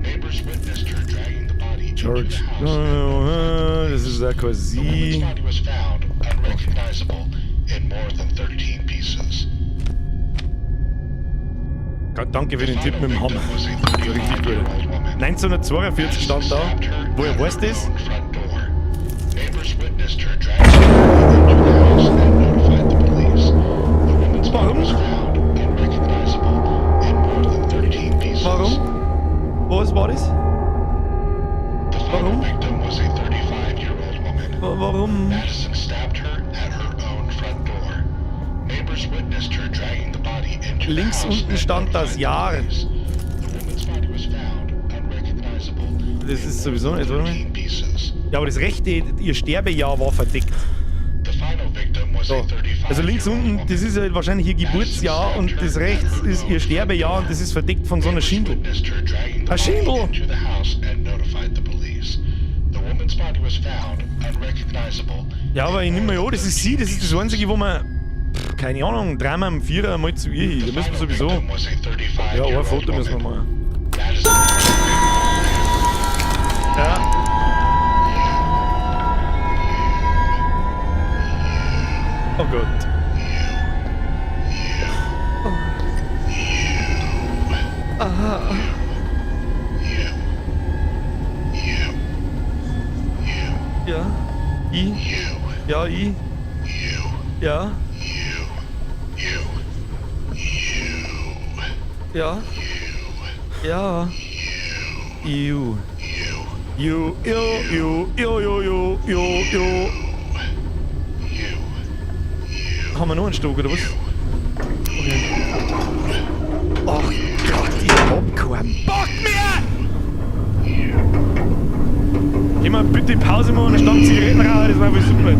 Neighbors witnessed her dragging the body into George. the house and notified the Das police. ist auch kein The woman's Sie. body was found, unrecognizable, in more than 13 pieces. Danke für den Tipp mit dem Hammer. Was a Das war richtig gut. 35-year-old woman. 1942 stand da. Woher weißt du das? Front door. Neighbors witnessed her dragging the body into the house and notified the police. The woman's body Warum? was found unrecognizable in more than 13 pieces. Warum? Was war das? The final Warum? victim was a 35-year-old woman. Warum? Madison stabbed her at her own front door. Neighbors witnessed her dragging the body into Links the house unten and stand das notified the Jahr. police. The woman's body was found unrecognizable Das in ist more sowieso than nicht, warte mal. 13 pieces. Ja, aber das rechte, ihr Sterbejahr war verdeckt. The final victim was So. a 35 Also links unten, das ist halt wahrscheinlich ihr Geburtsjahr und das rechts ist ihr Sterbejahr und das ist verdeckt von so einer Schindel. Witnessed her dragging the A body Schindel! into the house and notified the police. The woman's body was found unrecognizable. Ja, aber ich nehme mal an, das ist sie, das ist das Einzige, wo man, pff, keine Ahnung, dreimal am Vierer mal zu ihr hin. Da müssen wir sowieso. Victim was a 35 Ja, ein Foto müssen wir machen. Madison Ja. Oh Gott. Ja. Ich. Ja, ich. Ja. Ja. Ja. Iu. Ju, ju, ju, ju, ju, ju, ju, ju. Haben wir noch einen Stock, oder was? Okay. Ach Gott, ich hab keinen Bock mehr! Geh mal bitte Pause machen und eine Stange Zigaretten rauchen, das war wohl super.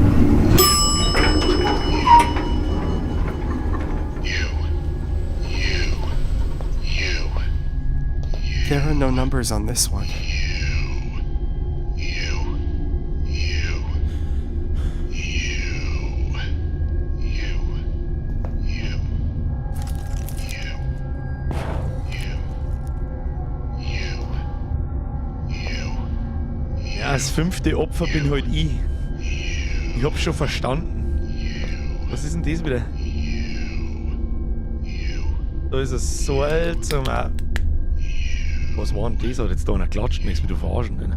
There are no numbers on this one. Ja, das fünfte Opfer bin halt ich. Ich hab's schon verstanden. Was ist denn das wieder? Da ist ein Seil zum. Was war denn das? Hat jetzt da einer klatscht, nichts mit du verarschen, ne?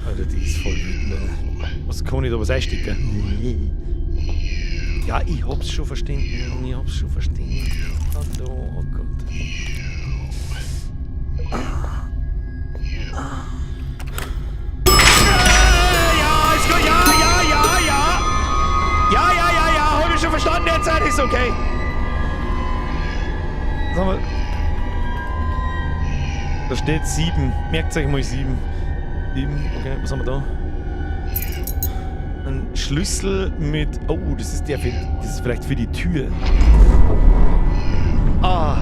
Alter, die ist voll wütend, Alter. Was kann ich da was einstecken? Ja, ich hab's schon verstanden. Ich hab's schon verstanden. Oh, oh Gott. Ja, ist gut. Ja, ja, ja, ja. Ja, ja, ja, ja. Hab ich schon verstanden. Jetzt ist okay. Sag mal. Da steht 7. Merkt euch mal 7. 7, okay, was haben wir da? Ein Schlüssel mit. Oh, das ist der für. Das ist vielleicht für die Tür. Ah.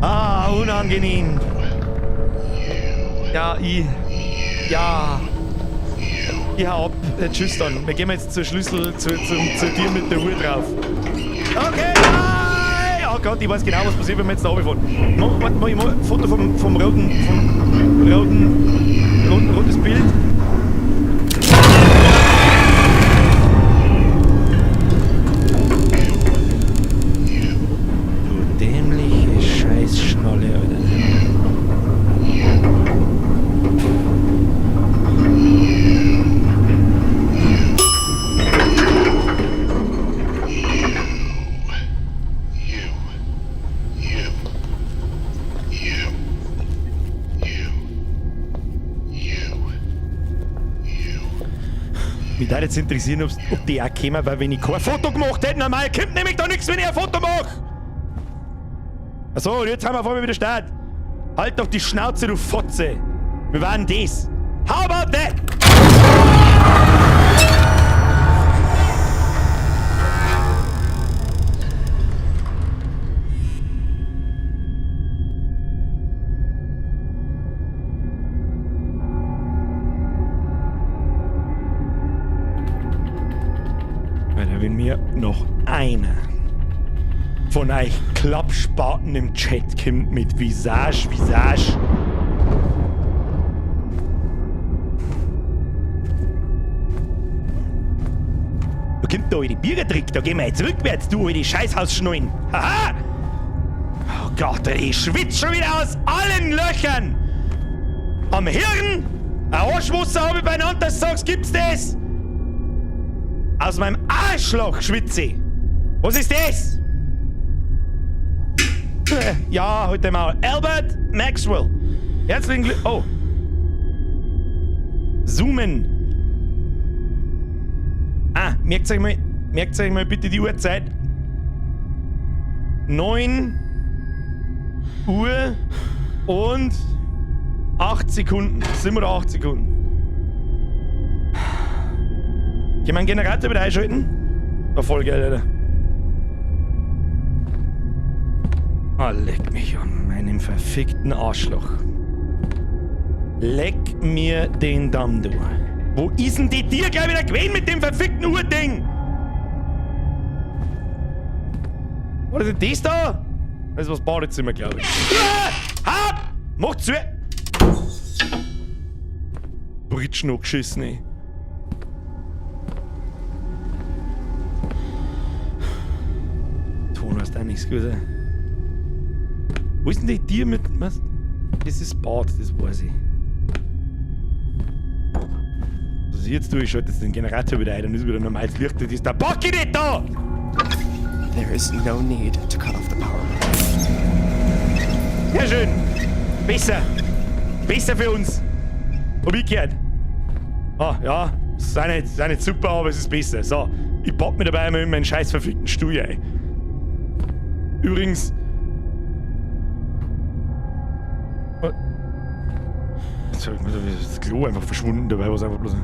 Ah, unangenehm. Ja, ich. Ja. Ich hau ab. Tschüss dann. Wir gehen jetzt zur Schlüssel, zu dir mit der Uhr drauf. Okay, nein! Oh Gott, ich weiß genau, was passiert, wenn wir jetzt da runterfahren. Warte mal, ich mach ein Foto vom roten, vom roten, roten, rotes Bild. Du dämliche Scheißschnolle, Alter. Mich würde jetzt interessieren, ob die auch kommen, weil wenn ich kein Foto gemacht hätte, normal kommt nämlich da nichts, wenn ich ein Foto mache. Achso, und jetzt haben wir vor mir wieder Start. Halt doch die Schnauze, du Fotze. Wir waren das. How about that? Alter, wenn mir noch einer von euch Klappspaten im Chat kommt mit Visage, Visage. Da kommt der alte Bürgertrick, da gehen wir jetzt rückwärts, du alte Scheißhausschnullen. Haha! Gott, ich schwitze schon wieder aus allen Löchern. Am Hirn, ein Arschwasser habe ich beieinander, dass du sagst, gibt's das? Aus meinem Arschloch schwitze ich. Was ist das? Ja, halt dein Maul. Albert Maxwell. Herzlichen Glück. Oh. Zoomen. Ah, merkt euch mal bitte die Uhrzeit. 9 Uhr und 8 Sekunden. 87 Sekunden. Kann man einen Generator wieder einschalten? War voll geil, Alter. Ah, leck mich an meinem verfickten Arschloch. Leck mir den Damm, du. Wo ist denn die Tier gleich wieder gewesen mit dem verfickten Urding? Was ist denn das da? Das ist was Badezimmer, glaube ich. Ah! Hab! Mach zu! Britsch noch geschissen, ey. Ton hast auch nichts gewusst. Wo ist denn die Tier mit. Was? Das ist Bad, das weiß ich. Was ich jetzt tue, ich schalte jetzt den Generator wieder ein, dann ist wieder normales Licht. Das ist der Bocki nicht da! There is no need to cut off the power. Sehr schön. Besser. Besser für uns. Hab ich gehört. Ah, ja. Es ist auch nicht super, aber es ist besser. So, ich pack mir dabei einmal in meinen scheiß verfickten Stuhl ein. Übrigens. Jetzt hab ich mir das Klo einfach verschwunden dabei, was einfach bloß.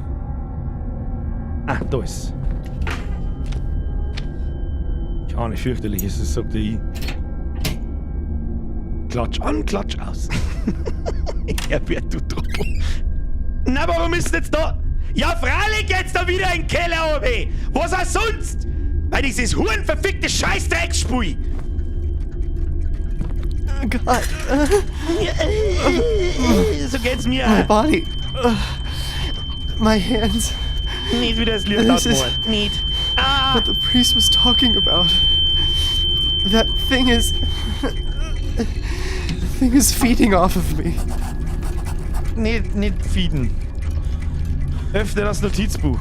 Ah, da ist. Gar nicht fürchterlich ist es, sagt der I. Klatsch an, Klatsch aus. Herbert, du Trottel. Na, warum ist denn jetzt da? Ja, freilich geht's da wieder in den Keller runter. Was auch sonst? Weil dieses hurenverfickte Scheißdrecksspiel. God. So geht's mir. My body. My hands. Nicht wieder das Licht This is ausmachen. Nicht. Ah! what the priest was talking about. That thing is. The thing is feeding off of me. Nicht, nicht feeden. Öffne das Notizbuch.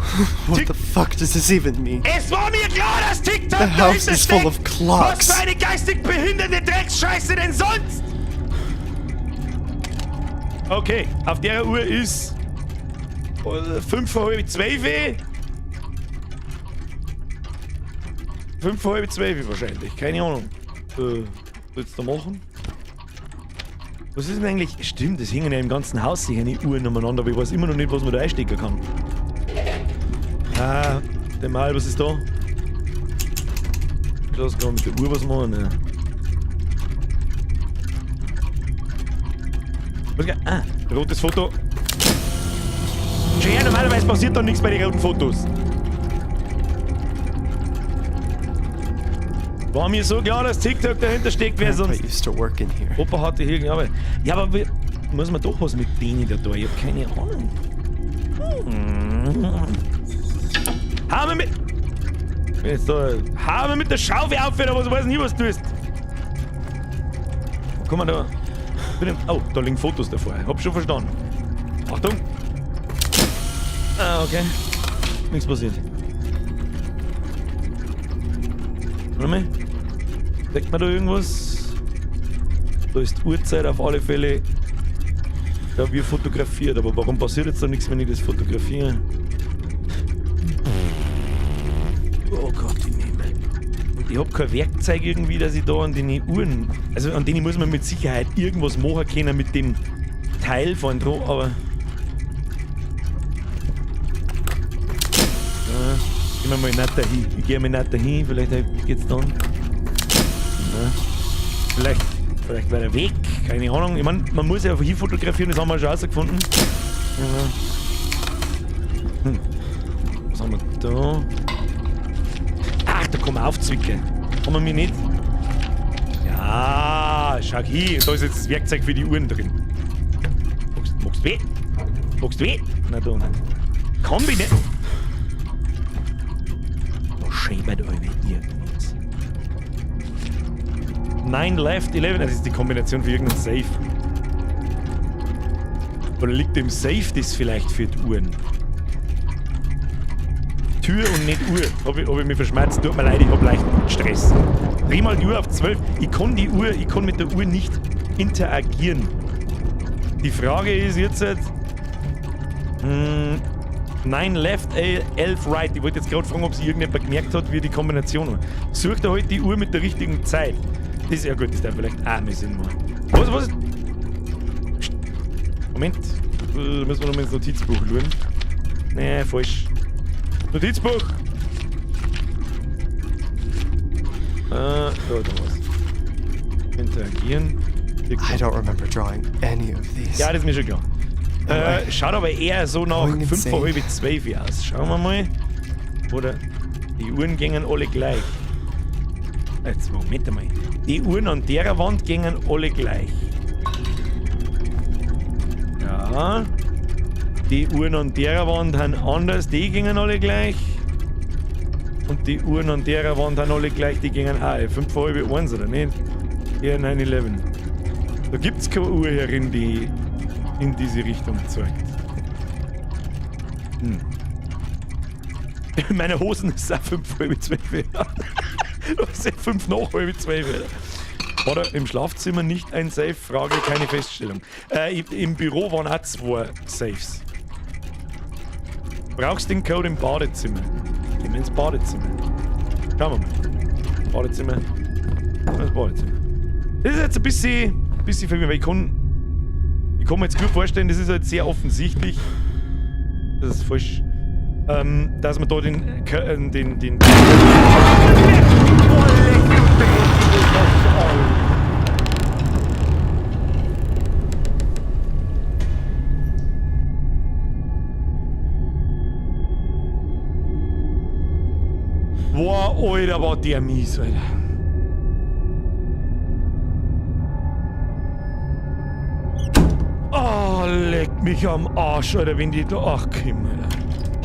What the fuck does this even mean? Es war mir klar, dass TikTok The house dahinter is full steckt. of clocks. Was für eine geistig behinderte Drecksscheiße denn sonst? Okay, auf der Uhr ist 11:25. 11:25 wahrscheinlich, keine Ahnung. Was willst du da machen? Was ist denn eigentlich? Stimmt, es hängen ja im ganzen Haus sicher die Uhren umeinander, aber ich weiß immer noch nicht, was man da einstecken kann. Ah, der Mal, was ist da? Das kann man mit der Uhr was machen, ne? Was geht? Ah, rotes Foto. Schau her, normalerweise passiert da nichts bei den roten Fotos. War mir so klar, dass TikTok dahinter steckt, wer Grandpa sonst. used to work in here. Opa hatte hier gearbeitet. Ja, aber muss man doch was mit denen da da? Ich hab keine Ahnung. Haben wir mit. Jetzt da. Haben wir mit der Schaufel auf, oder was? Ich weiß nicht, was du tust. Guck mal da. Bitte. Oh, da liegen Fotos davor. Hab schon verstanden. Achtung! Ah, okay. Nichts passiert. Warte mal. Deckt man da irgendwas? Da ist die Uhrzeit auf alle Fälle. Da wir fotografiert, aber warum passiert jetzt da nichts, wenn ich das fotografiere? Oh Gott im Himmel. Und ich hab kein Werkzeug irgendwie, dass ich da an den Uhren. Also an denen muss man mit Sicherheit irgendwas machen können mit dem Teil von dran, aber. Ja, gehen wir mal nicht dahin. Ich geh mal nicht dahin, vielleicht geht's dann. Ja. Vielleicht war der Weg, keine Ahnung. Ich mein, man muss ja hier fotografieren, das haben wir schon rausgefunden. Ja. Was haben wir da? Ach, da kann man aufzwicken. Kann man mir nicht? Ja, schau hier. Da ist jetzt das Werkzeug für die Uhren drin. Magst weh? Magst weh? Na da nicht. Kombi nicht. Da schäbert euch irgendwas. 9 left, 11. Das ist die Kombination für irgendeinen Safe. Oder liegt im Safe das vielleicht für die Uhren? Tür und nicht Uhr. Hab ich mich verschmerzt. Tut mir leid, ich hab leicht Stress. Dreh mal die Uhr auf 12. Ich kann die Uhr, ich kann mit der Uhr nicht interagieren. Die Frage ist jetzt, 9 left, 11 right. Ich wollte jetzt gerade fragen, ob sich irgendjemand gemerkt hat, wie die Kombination war. Sucht er halt die Uhr mit der richtigen Zeit. Das ist ja gut, das darf vielleicht auch mal Sinn machen. Was, was? Psst. Moment. Da müssen wir nochmal ins Notizbuch schauen. Nee, falsch. Notizbuch! Da, da was. Interagieren. I don't remember drawing any of these. Ja, das ist mir schon klar. Schaut aber eher so nach Going fünf vor insane. halb zwölf aus. Schauen wir mal. Oder die Uhren gingen alle gleich. Jetzt, Moment einmal. Die Uhren an der Wand gingen alle gleich. Ja. Die Uhren an der Wand sind anders, die gingen alle gleich. Und die Uhren an der Wand sind alle gleich, die gingen auch. 5 vor halb eins, oder nicht? Ja, 9, 11. Da gibt's keine Uhr herin, die in diese Richtung zeigt. In meiner Hosen ist es auch fünf vor halb zwölf. Das ist ja fünf nach halb zwölf. War da im Schlafzimmer nicht ein Safe? Frage, keine Feststellung. Im Büro waren auch 2 Safes. Brauchst den Code im Badezimmer? Gehen wir ins Badezimmer. Schauen wir mal. Badezimmer. Das Badezimmer. Das ist jetzt ein bisschen verwirrend, weil ich kann mir jetzt gut vorstellen, das ist halt sehr offensichtlich. Das ist falsch. Dass man da den Boah, Alter, war der mies, Alter. Oh, leck mich am Arsch, Alter, wenn die da... Ach, komm, Alter.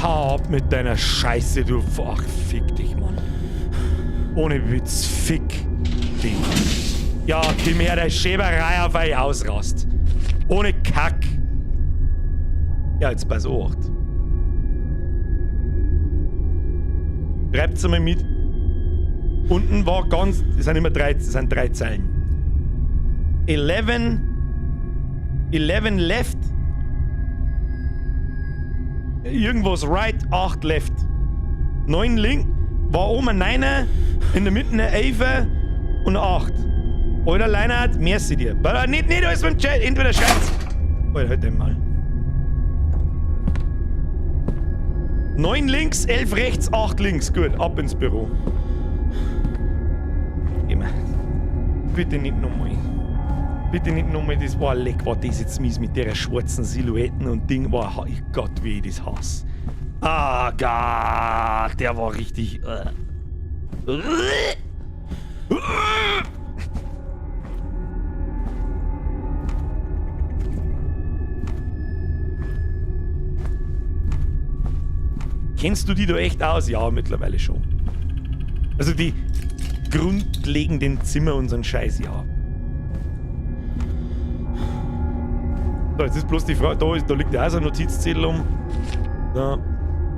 Hau ab mit deiner Scheiße, du... Ach, fick dich, Mann. Ohne Witz, fick dich. Ja, komm her, der Schäberei auf euch ausrast. Ohne Kack. Ja, jetzt pass auf. Schreibt's einmal mit. Unten war ganz... Das sind immer drei, das sind drei Zeilen. 11... 11 left. Irgendwas right, 8 left. 9 link. War oben ein 9er, in der Mitte eine 11 und eine 8. Alter Leinert, merci dir. Aber nicht alles mit dem Chat, entweder schreibt's. Alter, halt den mal. 9 links, 11 rechts, 8 links. Gut, ab ins Büro. Geh mal. Bitte nicht nochmal. Bitte nicht nochmal, das war leck, war das jetzt mies mit der schwarzen Silhouetten und Ding. Boah, ich Gott, wie ich das hasse. Ah, Gott, der war richtig. Kennst du die da echt aus? Ja, mittlerweile schon. Also die grundlegenden Zimmer und so ein Scheiß, ja. So, jetzt ist bloß die Frage, da liegt ja auch so ein Notizzettel um. Da.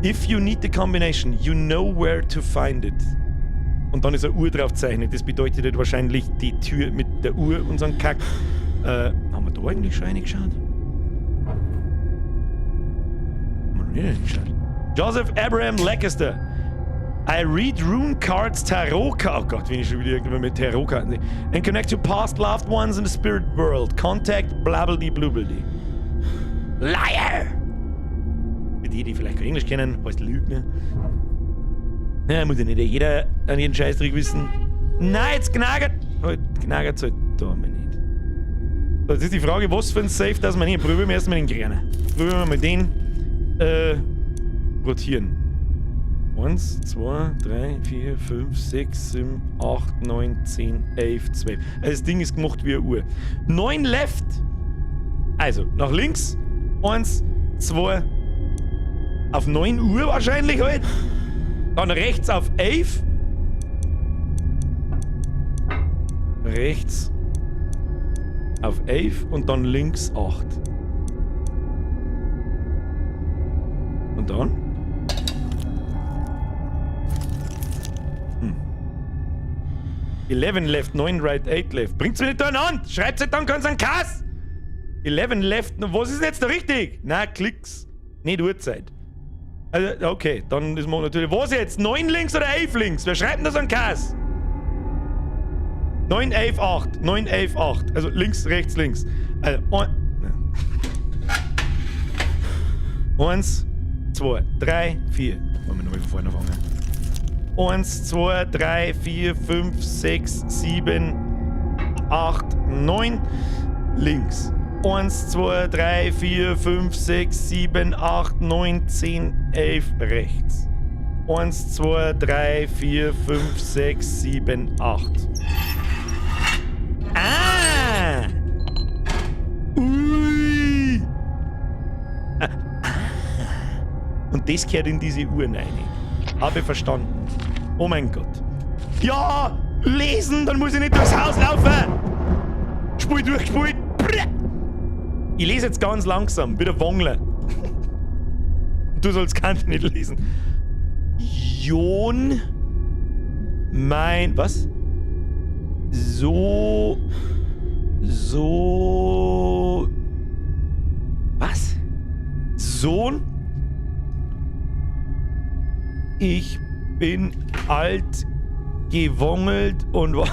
If you need the combination, you know where to find it. Und dann ist eine Uhr drauf gezeichnet. Das bedeutet halt wahrscheinlich die Tür mit der Uhr und so ein Kack. Haben wir da eigentlich schon reingeschaut? Haben wir noch nicht reingeschaut. Joseph Abraham Lancaster. I read rune cards, Tarot cards. Oh Gott, wenn ich schon wieder irgendwann mit Tarot Karten sehe. And connect to past loved ones in the spirit world. Contact blabledi blubbeldi. Liar! Für die, die vielleicht kein Englisch kennen, heißt Lügner. Ja, muss ja nicht jeder an jeden Scheißdreck wissen. Nein, jetzt gnagert. Halt, gnagert's halt da mal nicht. So, jetzt ist die Frage, was für ein Safe, dass man hier. Probieren wir erstmal den Kleinen. Probieren wir mal den. Rotieren. 1, 2, 3, 4, 5, 6, 7, 8, 9, 10, 11, 12. Also das Ding ist gemacht wie eine Uhr. 9 left. Also, nach links. 1, 2. Auf 9 Uhr wahrscheinlich halt. Dann rechts auf 11. Rechts auf 11 und dann links 8. Und dann? 11 left, 9 right, 8 left. Bringt's mir nicht durcheinander! Schreibt's halt dann ganz an Kass! 11 left, was ist denn jetzt da richtig? Na, Klicks. Nicht Uhrzeit. Also, okay, dann ist man natürlich. Was jetzt? 9 links oder 11 links? Wer schreibt denn das an Kass? 9, 11, 8. 9, 11, 8. Also links, rechts, links. Also, 1, 2, 3, 4. Wollen wir nochmal von vorne anfangen? 1, 2, 3, 4, 5, 6, 7, 8, 9. Links. 1, 2, 3, 4, 5, 6, 7, 8, 9, 10, 11. Rechts. 1, 2, 3, 4, 5, 6, 7, 8. Ah! Ui! Ah. Und das gehört in diese Uhr rein. Habe verstanden. Oh mein Gott. Ja! Lesen! Dann muss ich nicht durchs Haus laufen! Spul durch, spul! Ich lese jetzt ganz langsam, wieder Wongler. Du sollst keinen nicht lesen. Jon. Mein. Was? So. So. Was? Sohn? Ich bin alt gewongelt und war.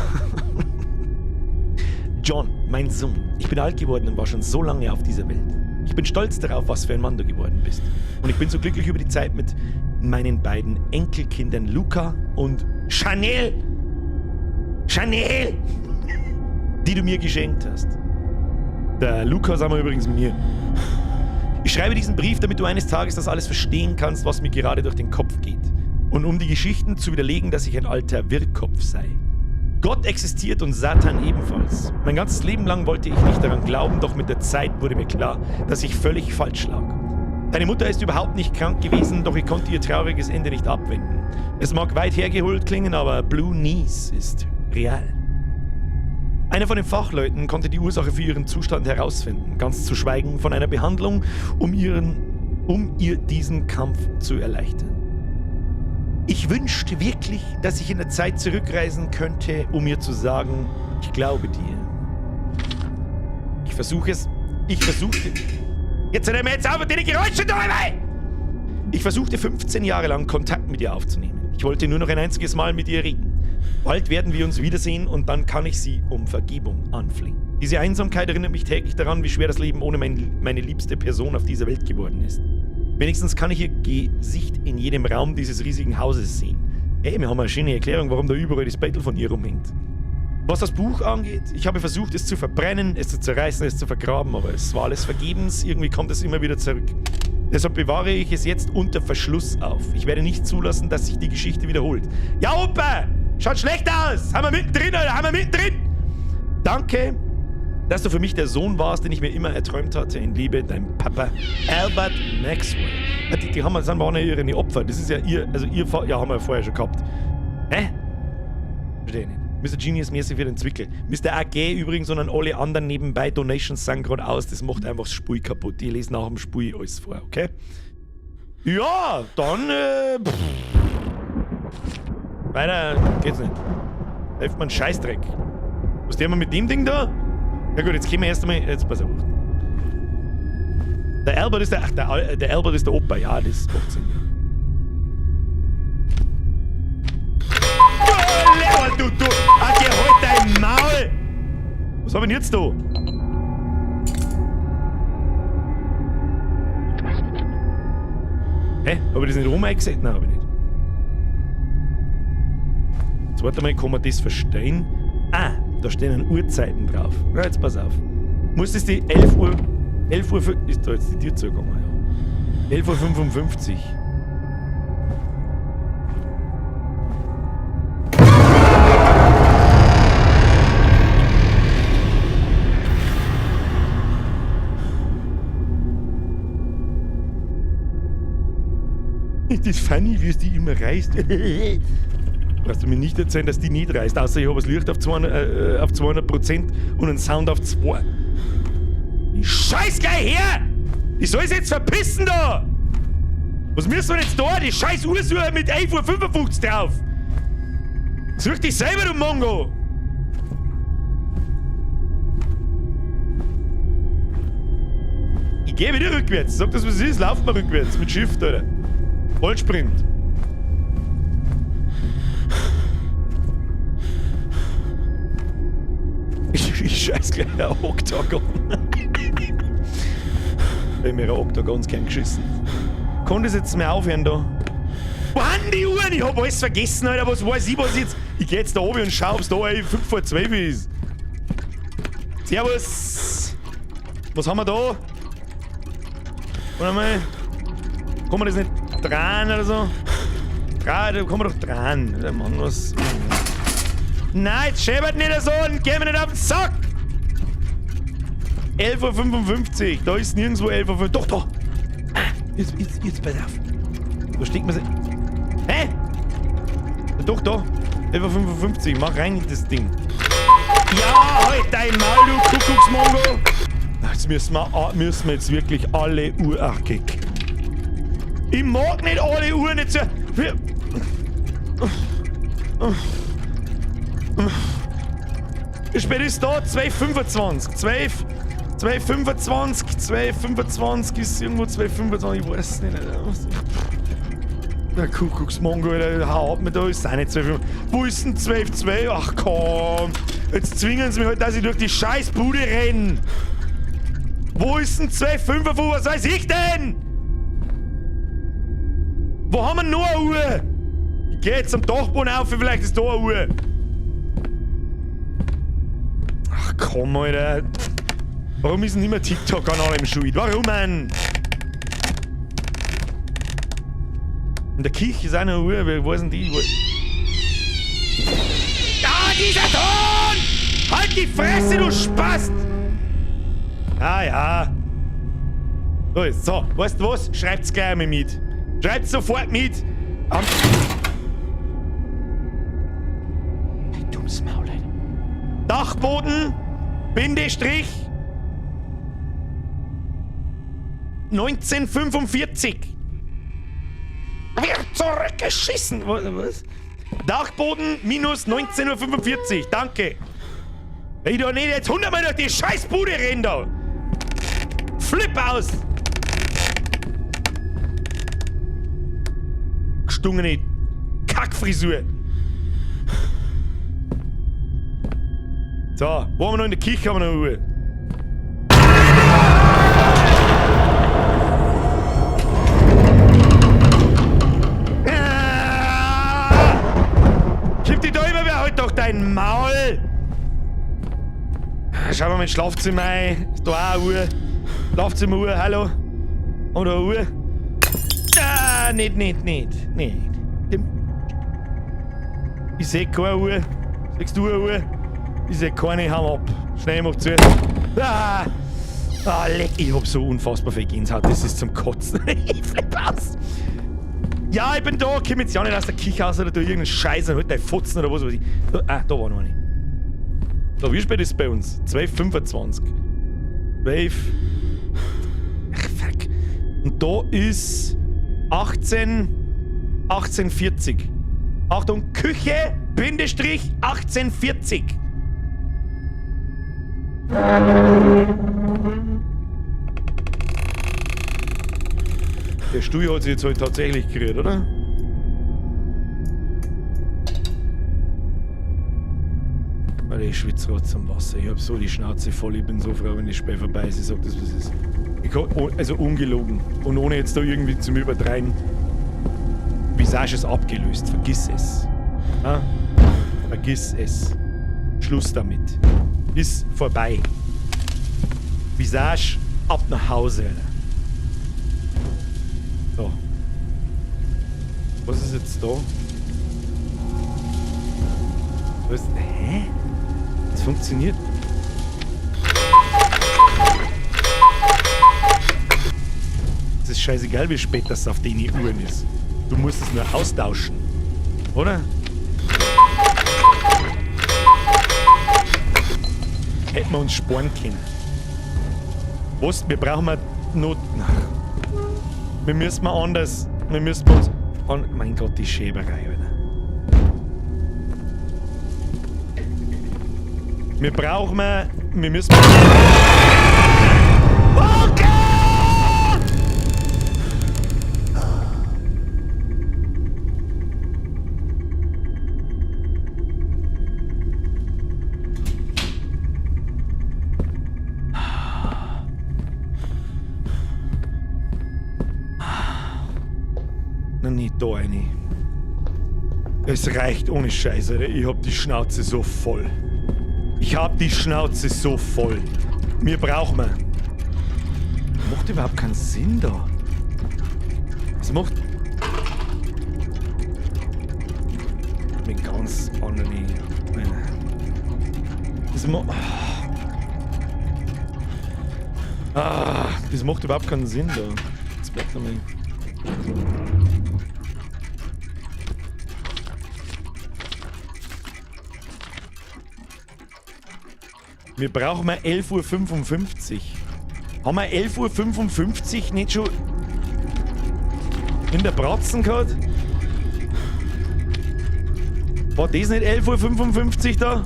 John, mein Sohn, ich bin alt geworden und war schon so lange auf dieser Welt. Ich bin stolz darauf, was für ein Mann du geworden bist. Und ich bin so glücklich über die Zeit mit meinen beiden Enkelkindern Luca und Chanel. Chanel! Die du mir geschenkt hast. Der Luca sagen wir übrigens mir. Ich schreibe diesen Brief, damit du eines Tages das alles verstehen kannst, was mir gerade durch den Kopf geht. Und um die Geschichten zu widerlegen, dass ich ein alter Wirrkopf sei. Gott existiert und Satan ebenfalls. Mein ganzes Leben lang wollte ich nicht daran glauben, doch mit der Zeit wurde mir klar, dass ich völlig falsch lag. Deine Mutter ist überhaupt nicht krank gewesen, doch ich konnte ihr trauriges Ende nicht abwenden. Es mag weit hergeholt klingen, aber Blue Knees ist real. Einer von den Fachleuten konnte die Ursache für ihren Zustand herausfinden, ganz zu schweigen von einer Behandlung, um ihr diesen Kampf zu erleichtern. Ich wünschte wirklich, dass ich in der Zeit zurückreisen könnte, um ihr zu sagen, ich glaube dir. Ich versuche es. Ich versuchte. Jetzt hör mir jetzt auf mit den Geräuschen da dabei! Ich versuchte 15 Jahre lang Kontakt mit ihr aufzunehmen. Ich wollte nur noch ein einziges Mal mit ihr reden. Bald werden wir uns wiedersehen und dann kann ich sie um Vergebung anflehen. Diese Einsamkeit erinnert mich täglich daran, wie schwer das Leben ohne meine liebste Person auf dieser Welt geworden ist. Wenigstens kann ich ihr Gesicht in jedem Raum dieses riesigen Hauses sehen. Ey, wir haben eine schöne Erklärung, warum da überall das Bettel von ihr rumhängt. Was das Buch angeht, ich habe versucht, es zu verbrennen, es zu zerreißen, es zu vergraben, aber es war alles vergebens, irgendwie kommt es immer wieder zurück. Deshalb bewahre ich es jetzt unter Verschluss auf. Ich werde nicht zulassen, dass sich die Geschichte wiederholt. Ja, Opa! Schaut schlecht aus! Haben wir mittendrin, Alter! Haben wir mittendrin! Danke, dass du für mich der Sohn warst, den ich mir immer erträumt hatte. In Liebe, dein Papa Albert Maxwell. Die haben, sind auch nicht ihre Opfer. Das ist ja ihr, also ihr Vater, ja, haben wir ja vorher schon gehabt. Hä? Verstehe ich nicht. Mr. Genius, merci für den Zwickel. Mr. AG übrigens und an alle anderen nebenbei, Donations sind gerade aus, das macht einfach das Spiel kaputt. Ich lese nach dem Spiel alles vor, okay? Ja, dann, weiter geht's nicht. Hilft man Scheißdreck. Was tun wir mit dem Ding da? Ja gut, jetzt gehen wir erst einmal. Jetzt pass auf. Der Albert ist der. Ach, der Albert ist der Opa. Ja, das macht Sinn. Oh, du, du! Ach, geh halt dein Maul! Was hab ich denn jetzt da? Hä? Hab ich das nicht rum eingesetzt? Nein, hab ich nicht. Jetzt warte mal, kann man das verstehen? Ah, da stehen Uhrzeiten drauf. Na, jetzt pass auf. Muss das die 11 Uhr... 11 Uhr... Ist da jetzt die Tür zugegangen? Ja. 11:55 Uhr. Ist das funny, wie es die immer reißt? Brauchst du mir nicht erzählen, dass die nicht reißt, außer ich habe das Licht auf 200, auf 200% und einen Sound auf 2. Ich scheiß gleich her! Ich soll es jetzt verpissen da! Was müssen wir jetzt da? Die scheiß Uhr suchen mit 11:55 Uhr drauf! Such dich selber, du Mongo! Ich geh wieder rückwärts. Sag das, was es ist. Lauf mal rückwärts mit Shift, Alter. Vollsprint. Ich scheiß gleich ein Oktagon. Wenn mir ein Oktagons gern geschissen. Kann das jetzt mehr aufhören da? Wo haben die Uhren? Ich hab alles vergessen, Alter. Was weiß ich, was jetzt? Ich geh jetzt da oben und schau, ob's da 11:55 ist. Servus! Was haben wir da? Warte mal. Kann man das nicht dran oder so? Dran, da kann man doch dran. Der Mann, was. Nein, jetzt schäbert nicht so und geh mir nicht auf den Sack! 11:55 Uhr, da ist nirgendwo 11:55 Uhr. Doch, da! Ah, jetzt pass auf. Wo steckt man sie? Hä? Doch, da. 11:55 Uhr, mach rein in das Ding. Ja, halt dein Maul, du Kuckucksmongo! Jetzt müssen wir jetzt wirklich alle Uhr. Ach, Kick. Ich mag nicht alle Uhren jetzt. Wie spät ist da? 2:25. 12, 2:25, 2:25 ist irgendwo 2:25, ich weiß nicht. Der Kuckucksmongo, Alter, hau ab mit da, ist auch nicht 12:25. Wo ist denn 12:02? Ach komm, jetzt zwingen sie mich halt, dass ich durch die scheiß Bude renne. Wo ist denn 12:55? Was weiß ich denn? Wo haben wir noch eine Uhr? Ich geh jetzt am Dachboden auf, vielleicht ist da eine Uhr. Ach komm, Alter. Warum ist denn immer TikTok an allem schuld? Warum, Mann? In der Kirche ist auch noch eine Uhr, wer weiß denn die? Ah, dieser Ton! Halt die Fresse, du Spast! Ah ja. So, ist, so, weißt du was? Schreibt's gleich einmal mit. Schreibt's sofort mit. Ein dummes Maul, Alter. Dachboden, Bindestrich, 1945. Wird zurückgeschissen. Was? Dachboden minus 19:45 Uhr. Danke. Wenn ich doch nicht jetzt 100-mal durch die Scheißbude renne da. Flip aus! Gestungene Kackfrisur. So, wo haben wir noch in der Küche? Haben wir noch eine Uhr. Ah! Gib die da immer wer, halt doch dein Maul! Schauen wir mal ins Schlafzimmer ein. Ist da auch eine Uhr? Schlafzimmeruhr, hallo? Oder eine Uhr? Ah, nicht. Ich seh keine Uhr. Siehst du eine Uhr? Ich seh keine, hau ab. Schnell, mach zu. Ah, ah, leck, ich hab so unfassbar viel Gänsehaut. Das ist zum Kotzen. Ich flipp aus. Ja, ich bin da. Komm jetzt ja nicht aus der Küche raus oder du irgendeinen Scheiß und halt deine Fotzen oder was weiß ich. Da, ah, da war noch eine. Da, wie spät ist es bei uns? 12:25. 12. Ach, fuck. Und da ist 18:40. Achtung, Küche, Bindestrich, 18:40. Der Stuhl hat sich jetzt halt tatsächlich gerührt, oder? Weil ich schwitze grad zum Wasser. Ich hab so die Schnauze voll. Ich bin so froh, wenn das Spiel vorbei ist. Ich sag das, was ist. Ich kann, also ungelogen. Und ohne jetzt da irgendwie zum Übertreiben. Visage ist abgelöst. Vergiss es. Ja? Vergiss es. Schluss damit. Ist vorbei. Visage ab nach Hause, Alter. So. Was ist jetzt da? Was? Hä? Das funktioniert. Es ist scheißegal, wie spät das auf den Uhren ist. Du musst es nur austauschen. Oder? Hätten wir uns sparen können. Was? Wir brauchen mal noch. Wir müssen mal anders. Wir müssen uns. An, mein Gott, die Schäberei, Alter. Wir brauchen mal. Wir müssen. Oh Gott! Na, nicht da rein. Es reicht ohne Scheiße, Alter. Ich hab die Schnauze so voll. Ich hab die Schnauze so voll. Mir brauchen wir. Macht überhaupt keinen Sinn da. Es macht. Mit ganz anderen. Das macht. Ah, das macht überhaupt keinen Sinn da. Jetzt bleibt einmal. Wir brauchen mal 11:55 Uhr. Haben wir 11:55 Uhr nicht schon in der Bratzen gehabt? War das nicht 11:55 Uhr da?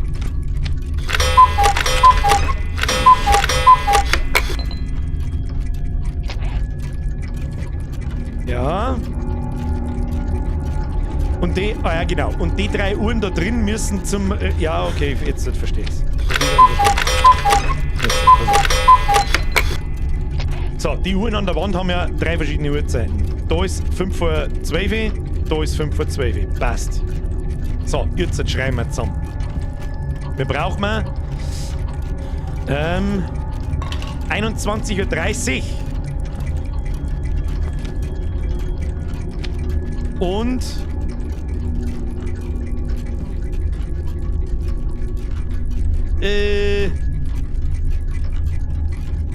Ja. Und die, ah ja, genau. Und die 3 Uhren da drin müssen zum, ja, okay, jetzt verstehe ich's. So, die Uhren an der Wand haben ja 3 verschiedene Uhrzeiten. Da ist 5 vor 12, da ist 5 vor 12. Passt. So, jetzt schreiben wir zusammen. Wir brauchen 21:30 Uhr. Und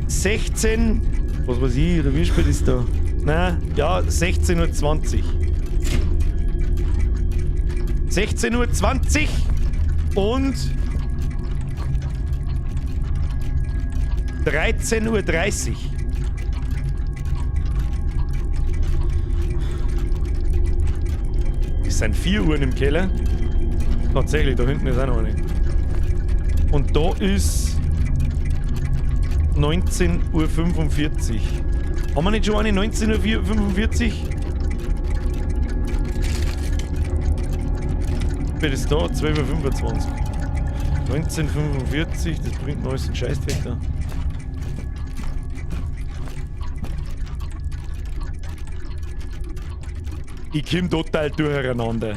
16, was weiß ich, oder wie spät ist da? Na, ja, 16:20 Uhr. 16:20 Uhr und 13:30 Uhr. Es sind 4 Uhren im Keller. Tatsächlich, da hinten ist auch noch eine. Und da ist 19:45 Uhr. Haben wir nicht schon eine 19:45 Uhr? Wie ist da? 12:25 Uhr. 19:45, das bringt mir alles einen Scheißdreck da. Ich komm total durcheinander.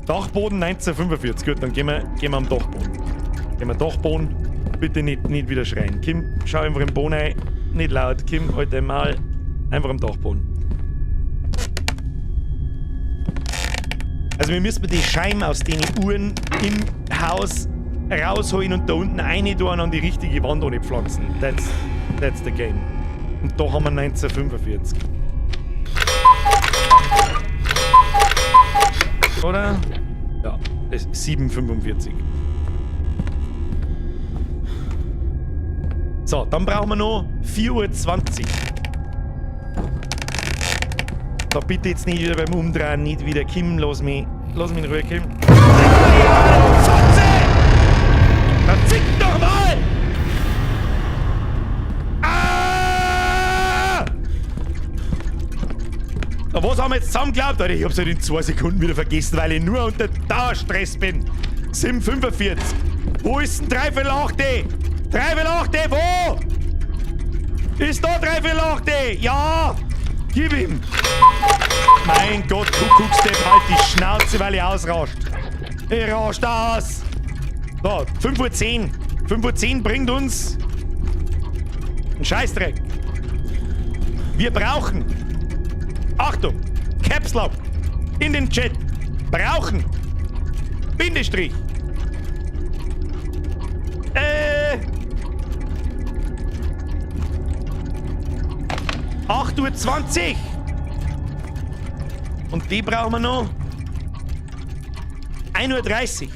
Dachboden 19:45. Gut, dann gehen wir am Dachboden. Gehen wir Dachboden. Bitte nicht wieder schreien. Kim, schau einfach im Boden rein. Nicht laut. Kim, halt dein Maul. Einfach am Dachboden. Also wir müssen die Scheiben aus den Uhren im Haus rausholen und da unten eine tun an die richtige Wand ohne pflanzen. That's the game. Und da haben wir 19:45. Oder? Ja, das ist 7:45. So, dann brauchen wir noch 4:20 Uhr. Da bitte jetzt nicht wieder beim Umdrehen, nicht wieder Kim, lass mich in Ruhe, Kim. Fotze! Verfick doch mal! Ah! Na, was haben wir jetzt zusammengeglaubt? Alter, ich hab's halt in 2 Sekunden wieder vergessen, weil ich nur unter Dauerstress bin. 7:45. Wo ist denn 7:45? 7:45, wo? Ist da 7:45? Ja! Gib ihm! Mein Gott, Kuckuckstepp, halt die Schnauze, weil ich ausrascht. Ich rascht aus! So, 5:10 Uhr. 5:10 Uhr bringt uns einen Scheißdreck. Wir brauchen, Achtung, Caps Lock in den Chat. Brauchen, Bindestrich, 8:20 Uhr. Und die brauchen wir noch. 1:30 Uhr.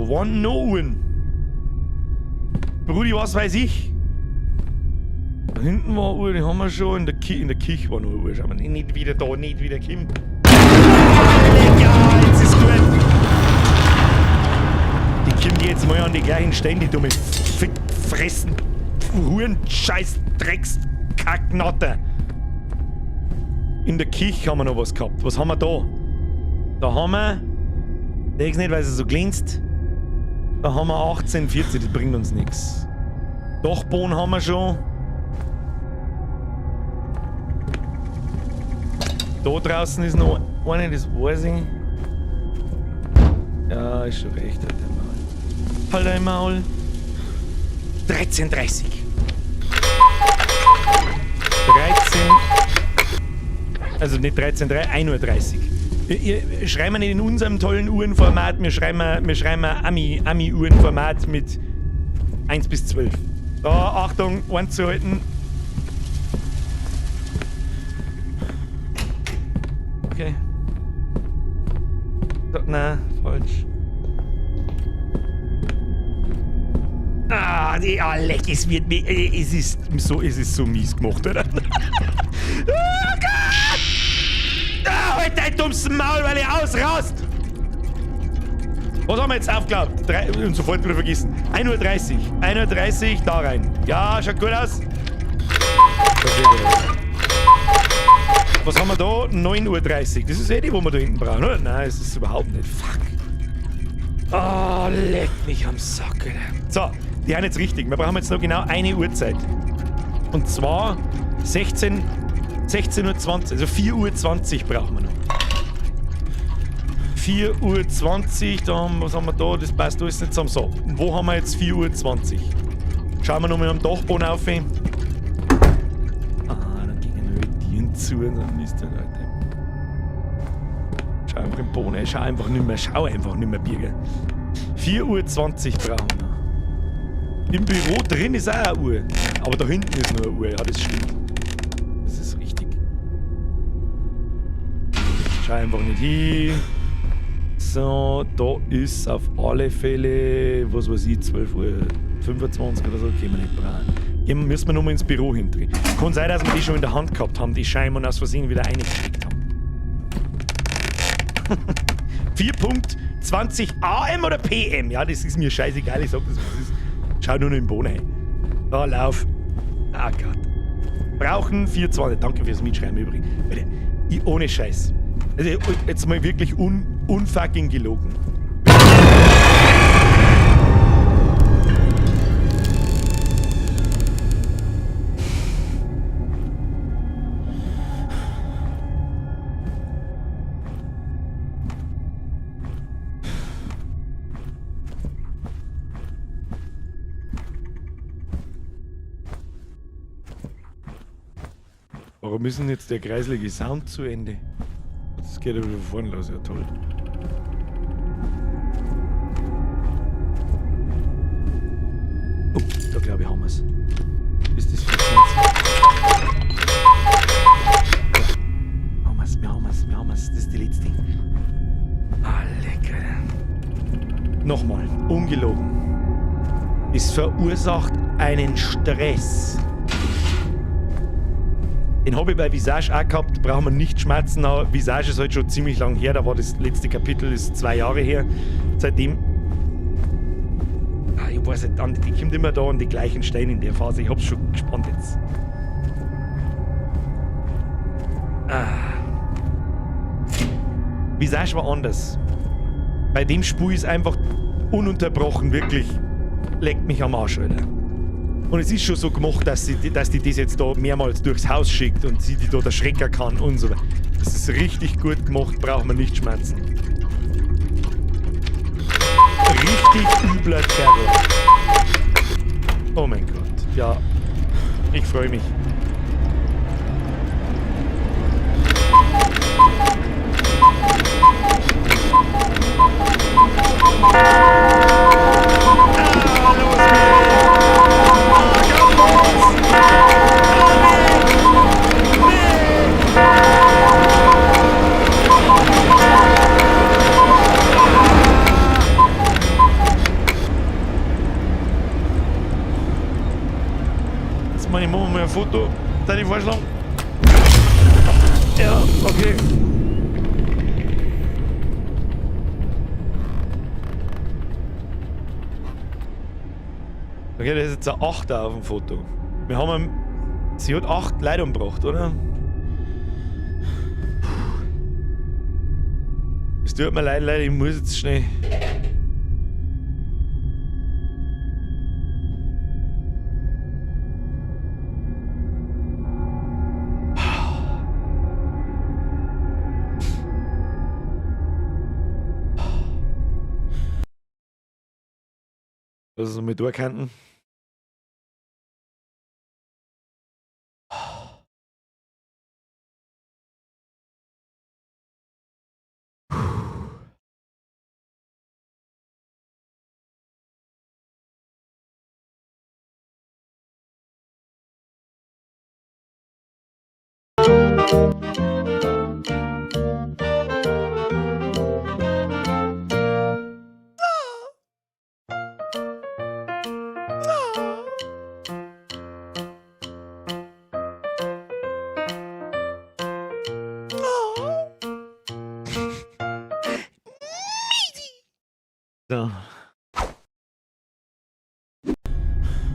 Wo waren noch Uhren? Brudi, was weiß ich? Da hinten war eine Uhr, die haben wir schon. In der, Ki in der Küche war noch eine Uhr. Schau mal, nicht wieder da, nicht wieder Kim. Ja, jetzt ist gut. Die kommt jetzt mal an die gleichen Stellen, die dumme Fickfressen, Huren, Scheiß, Drecks, Kacknatter. In der Küche haben wir noch was gehabt. Was haben wir da? Da haben wir. Denk's nicht, weil sie so glänzt. Da haben wir 18,40, das bringt uns nichts. Dachboden haben wir schon. Da draußen ist noch eine, das weiß ich. Ja, ist schon recht, halt dein Maul. Halt dein Maul. 13,30. 13. Also nicht 13,3, 1:30 Uhr. Ihr schreiben wir nicht in unserem tollen Uhrenformat, wir schreiben Ami-Uhrenformat mit 1 bis 12. Da, Achtung, eins zu halten. Okay. So, nein, falsch. Ah, die, ah, leck, es wird mir, es ist so mies gemacht, oder? Oh Gott! Ah, halt dein dummes Maul, weil ich ausrast! Was haben wir jetzt aufgeglaubt? 3, und sofort wieder vergessen. 1:30 Uhr. 1:30 Uhr, da rein. Ja, schaut gut aus. Schaut sehr gut aus. Was haben wir da? 9:30 Uhr. Das ist eh die, wo wir da hinten brauchen, oder? Nein, es ist überhaupt nicht. Fuck. Oh, leck mich am Sack, Alter. So, die haben jetzt richtig. Wir brauchen jetzt noch genau eine Uhrzeit. Und zwar 16:20 Uhr. Also 4:20 Uhr brauchen wir noch. 4:20 Uhr, da haben, was haben wir da? Das passt alles nicht zusammen. So, wo haben wir jetzt 4:20 Uhr? Schauen wir nochmal am Dachboden auf. Ah, dann gingen wir die Tieren zu und dann ist der Leute. Schau einfach im Boden, schau einfach nicht mehr, schau einfach nicht mehr, Birger. 4:20 Uhr brauchen wir. Im Büro drin ist auch eine Uhr. Aber da hinten ist nur eine Uhr, ja, das stimmt. Das ist richtig. Schau einfach nicht hin. So, da ist auf alle Fälle, was weiß ich, 12:25 Uhr oder so, können wir nicht brauchen. Hier müssen wir nochmal ins Büro hindrehen. Kann sein, dass wir die schon in der Hand gehabt haben, die Scheiben und aus Versehen wieder reingesteckt haben. 4:20 AM oder PM? Ja, das ist mir scheißegal, ich sag das, was ist. Schau nur noch im Boden ein. Da, lauf. Ah Gott. Brauchen 4:20. Danke fürs Mitschreiben übrigens. Alter, ich, ohne Scheiß. Also jetzt mal wirklich unfucking gelogen. Warum ist denn jetzt der kreislige Sound zu Ende? Das geht ja wieder von vorne los, ja toll. Oh, da glaube ich haben wir's. Ist das 24? Ja. Haben wir's, wir haben wir's, wir haben wir's. Das ist die letzte. Ah, lecker. Nochmal, ungelogen. Es verursacht einen Stress. Den hab ich bei Visage auch gehabt, brauchen wir nicht schmerzen, aber Visage ist halt schon ziemlich lang her, da war das letzte Kapitel, ist 2 Jahre her. Seitdem... Ah, ich weiß nicht, die kommt immer da an die gleichen Steine in der Phase, ich hab's schon gespannt jetzt. Ah. Visage war anders. Bei dem Spiel ist einfach ununterbrochen wirklich, leckt mich am Arsch, Alter. Und es ist schon so gemacht, dass die das jetzt da mehrmals durchs Haus schickt und sie die da erschrecken kann und so weiter. Das ist richtig gut gemacht, braucht man nicht schmerzen. Richtig übler Terror. Oh mein Gott, ja. Ich freue mich. Ah, los geht's! Würde ich vorschlagen. Ja, okay. Okay, das ist jetzt ein Achter auf dem Foto. Wir haben. Sie hat 8 Leute umgebracht, oder? Es tut mir leid, Leute, ich muss jetzt schnell. Lass uns mal durchhalten. So.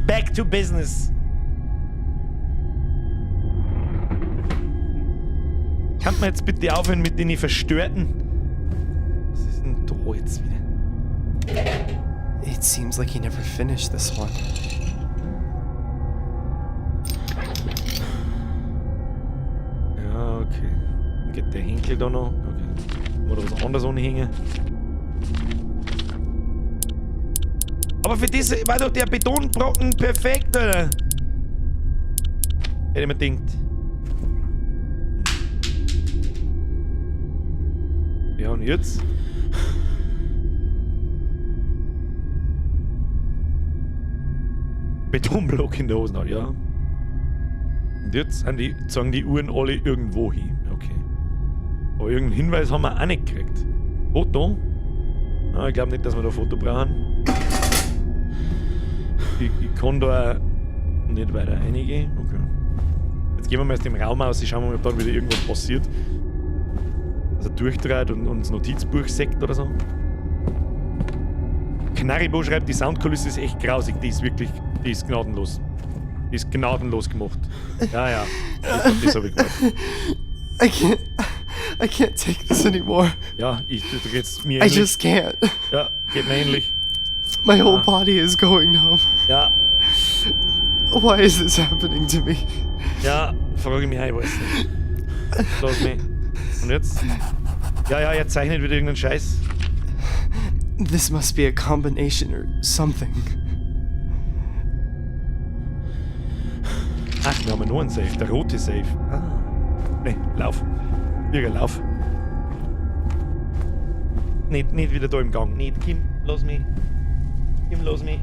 Back to business. Kann man jetzt bitte aufhören mit den Verstörten? Was ist denn da jetzt wieder? It seems like he never finished this one. Ja, okay. Dann geht der Henkel da noch. Okay. Oder was anderes anhängen. Aber für das war doch der Betonbrocken perfekt, oder? Hätte ich mir gedacht. Ja, und jetzt? Betonblock in der Hose, ja. Und jetzt sind die, zeigen die Uhren alle irgendwo hin. Okay. Aber irgendeinen Hinweis haben wir auch nicht gekriegt. Foto? Ah, ich glaube nicht, dass wir da ein Foto brauchen. Ich kann da auch nicht weiter reingehen. Okay. Jetzt gehen wir mal aus dem Raum aus. Ich schaue mal, ob da wieder irgendwas passiert. Also durchdreht und das Notizbuch sägt oder so. Knarribo schreibt, die Soundkulisse ist echt grausig. Die ist wirklich, die ist gnadenlos. Die ist gnadenlos gemacht. Ja, ja. Das hab ich gemacht. I can't take this anymore. Ja, du geht's mir I ähnlich. just can't. Ja, geht mir ähnlich. My whole body is going numb. Ja, Why is this happening to me? ja, frage mich auch, ich weiß nicht. Lass mich. Und jetzt? Ja, ja, er zeichnet wieder irgendeinen Scheiß. This must be a combination or something. Ach, wir haben ja noch einen Safe, der rote Safe. Ah. Ne, lauf. Birger, lauf. Nicht wieder da im Gang. Nicht, Kim, lass mich. Kim, lass mich.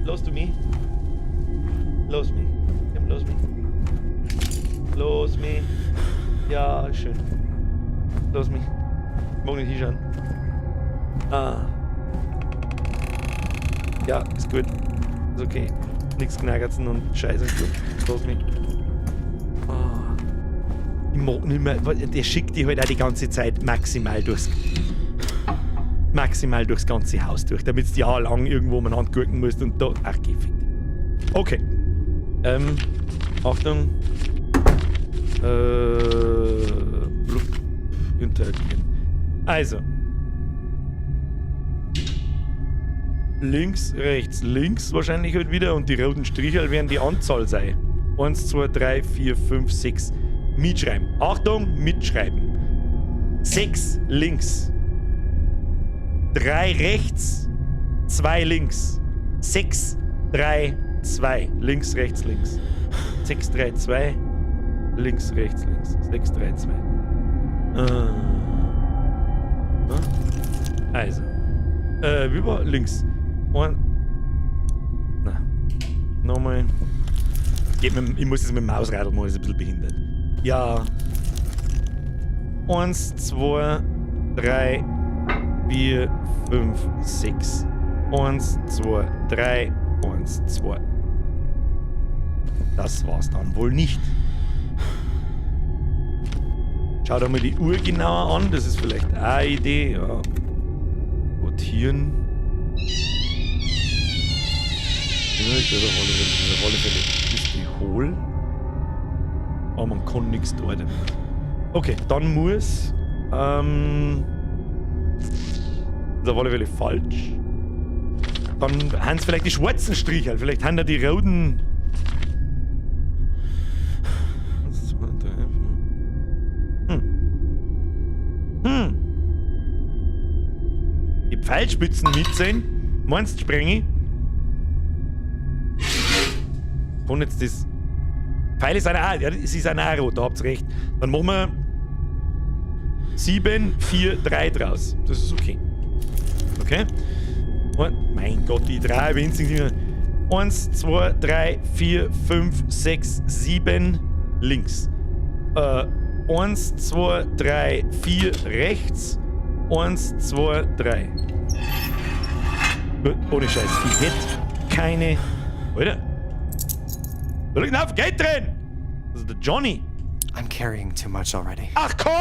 Lass du mich? Lass mich. Kim, lass mich. Lass mich. Ja, schön. Lass mich. Ich mag nicht hinschauen. Ah. Ja, ist gut. Ist okay. Nix knackerzen und Scheiße. Lass mich. Ah. Ich mag nicht mehr. Der schickt die halt auch die ganze Zeit maximal durchs ganze Haus durch, damit du jahrelang irgendwo umeinander gurken musst und da. Ach, geh, fick dich. Okay. Achtung. Blub, interagieren. Also. Links, rechts, links wahrscheinlich halt wieder und die roten Strichel werden die Anzahl sein. 1, 2, 3, 4, 5, 6. Mitschreiben. Achtung, mitschreiben. 6 links. 3 rechts. 2 links. 6, 3, 2. Links, rechts, links. 6, 3, 2. Links, rechts, links. 6, 3, 2. Also. Wie war links? Ein. Na. Nochmal. Geht mit, ich muss es mit dem Mausradl machen, ist ein bisschen behindert. Ja. 1, 2, 3, 4, 5, 6. 1, 2, 3, 1, 2. Das war's dann wohl nicht. Schau dir mal die Uhr genauer an, das ist vielleicht auch eine Idee. Ja. Rotieren. Ja, ich glaube, auf alle Fälle ist die hohl. Aber man kann nichts tun damit. Okay, dann muss. Das ist auf alle Fälle falsch. Dann haben es vielleicht die schwarzen Striche, vielleicht haben da die roten. 1, 2, 3, 4. Die Pfeilspitzen mitsehen. Meinst du, Sprengi? Kann jetzt das. Pfeile sind auch, ja, es ist auch rot, da habt ihr recht. Dann machen wir 7, 4, 3 draus. Das ist okay. Okay? Und, mein Gott, die drei winzigen Dinger. 1, 2, 3, 4, 5, 6, 7 links. 1, 2, 3, 4 rechts. 1, 2, 3. Ohne Scheiß, ich hätte keine. Alter! Da liegt ein Haufen Geld drin! Das ist der Johnny. I'm carrying too much already. Ach komm!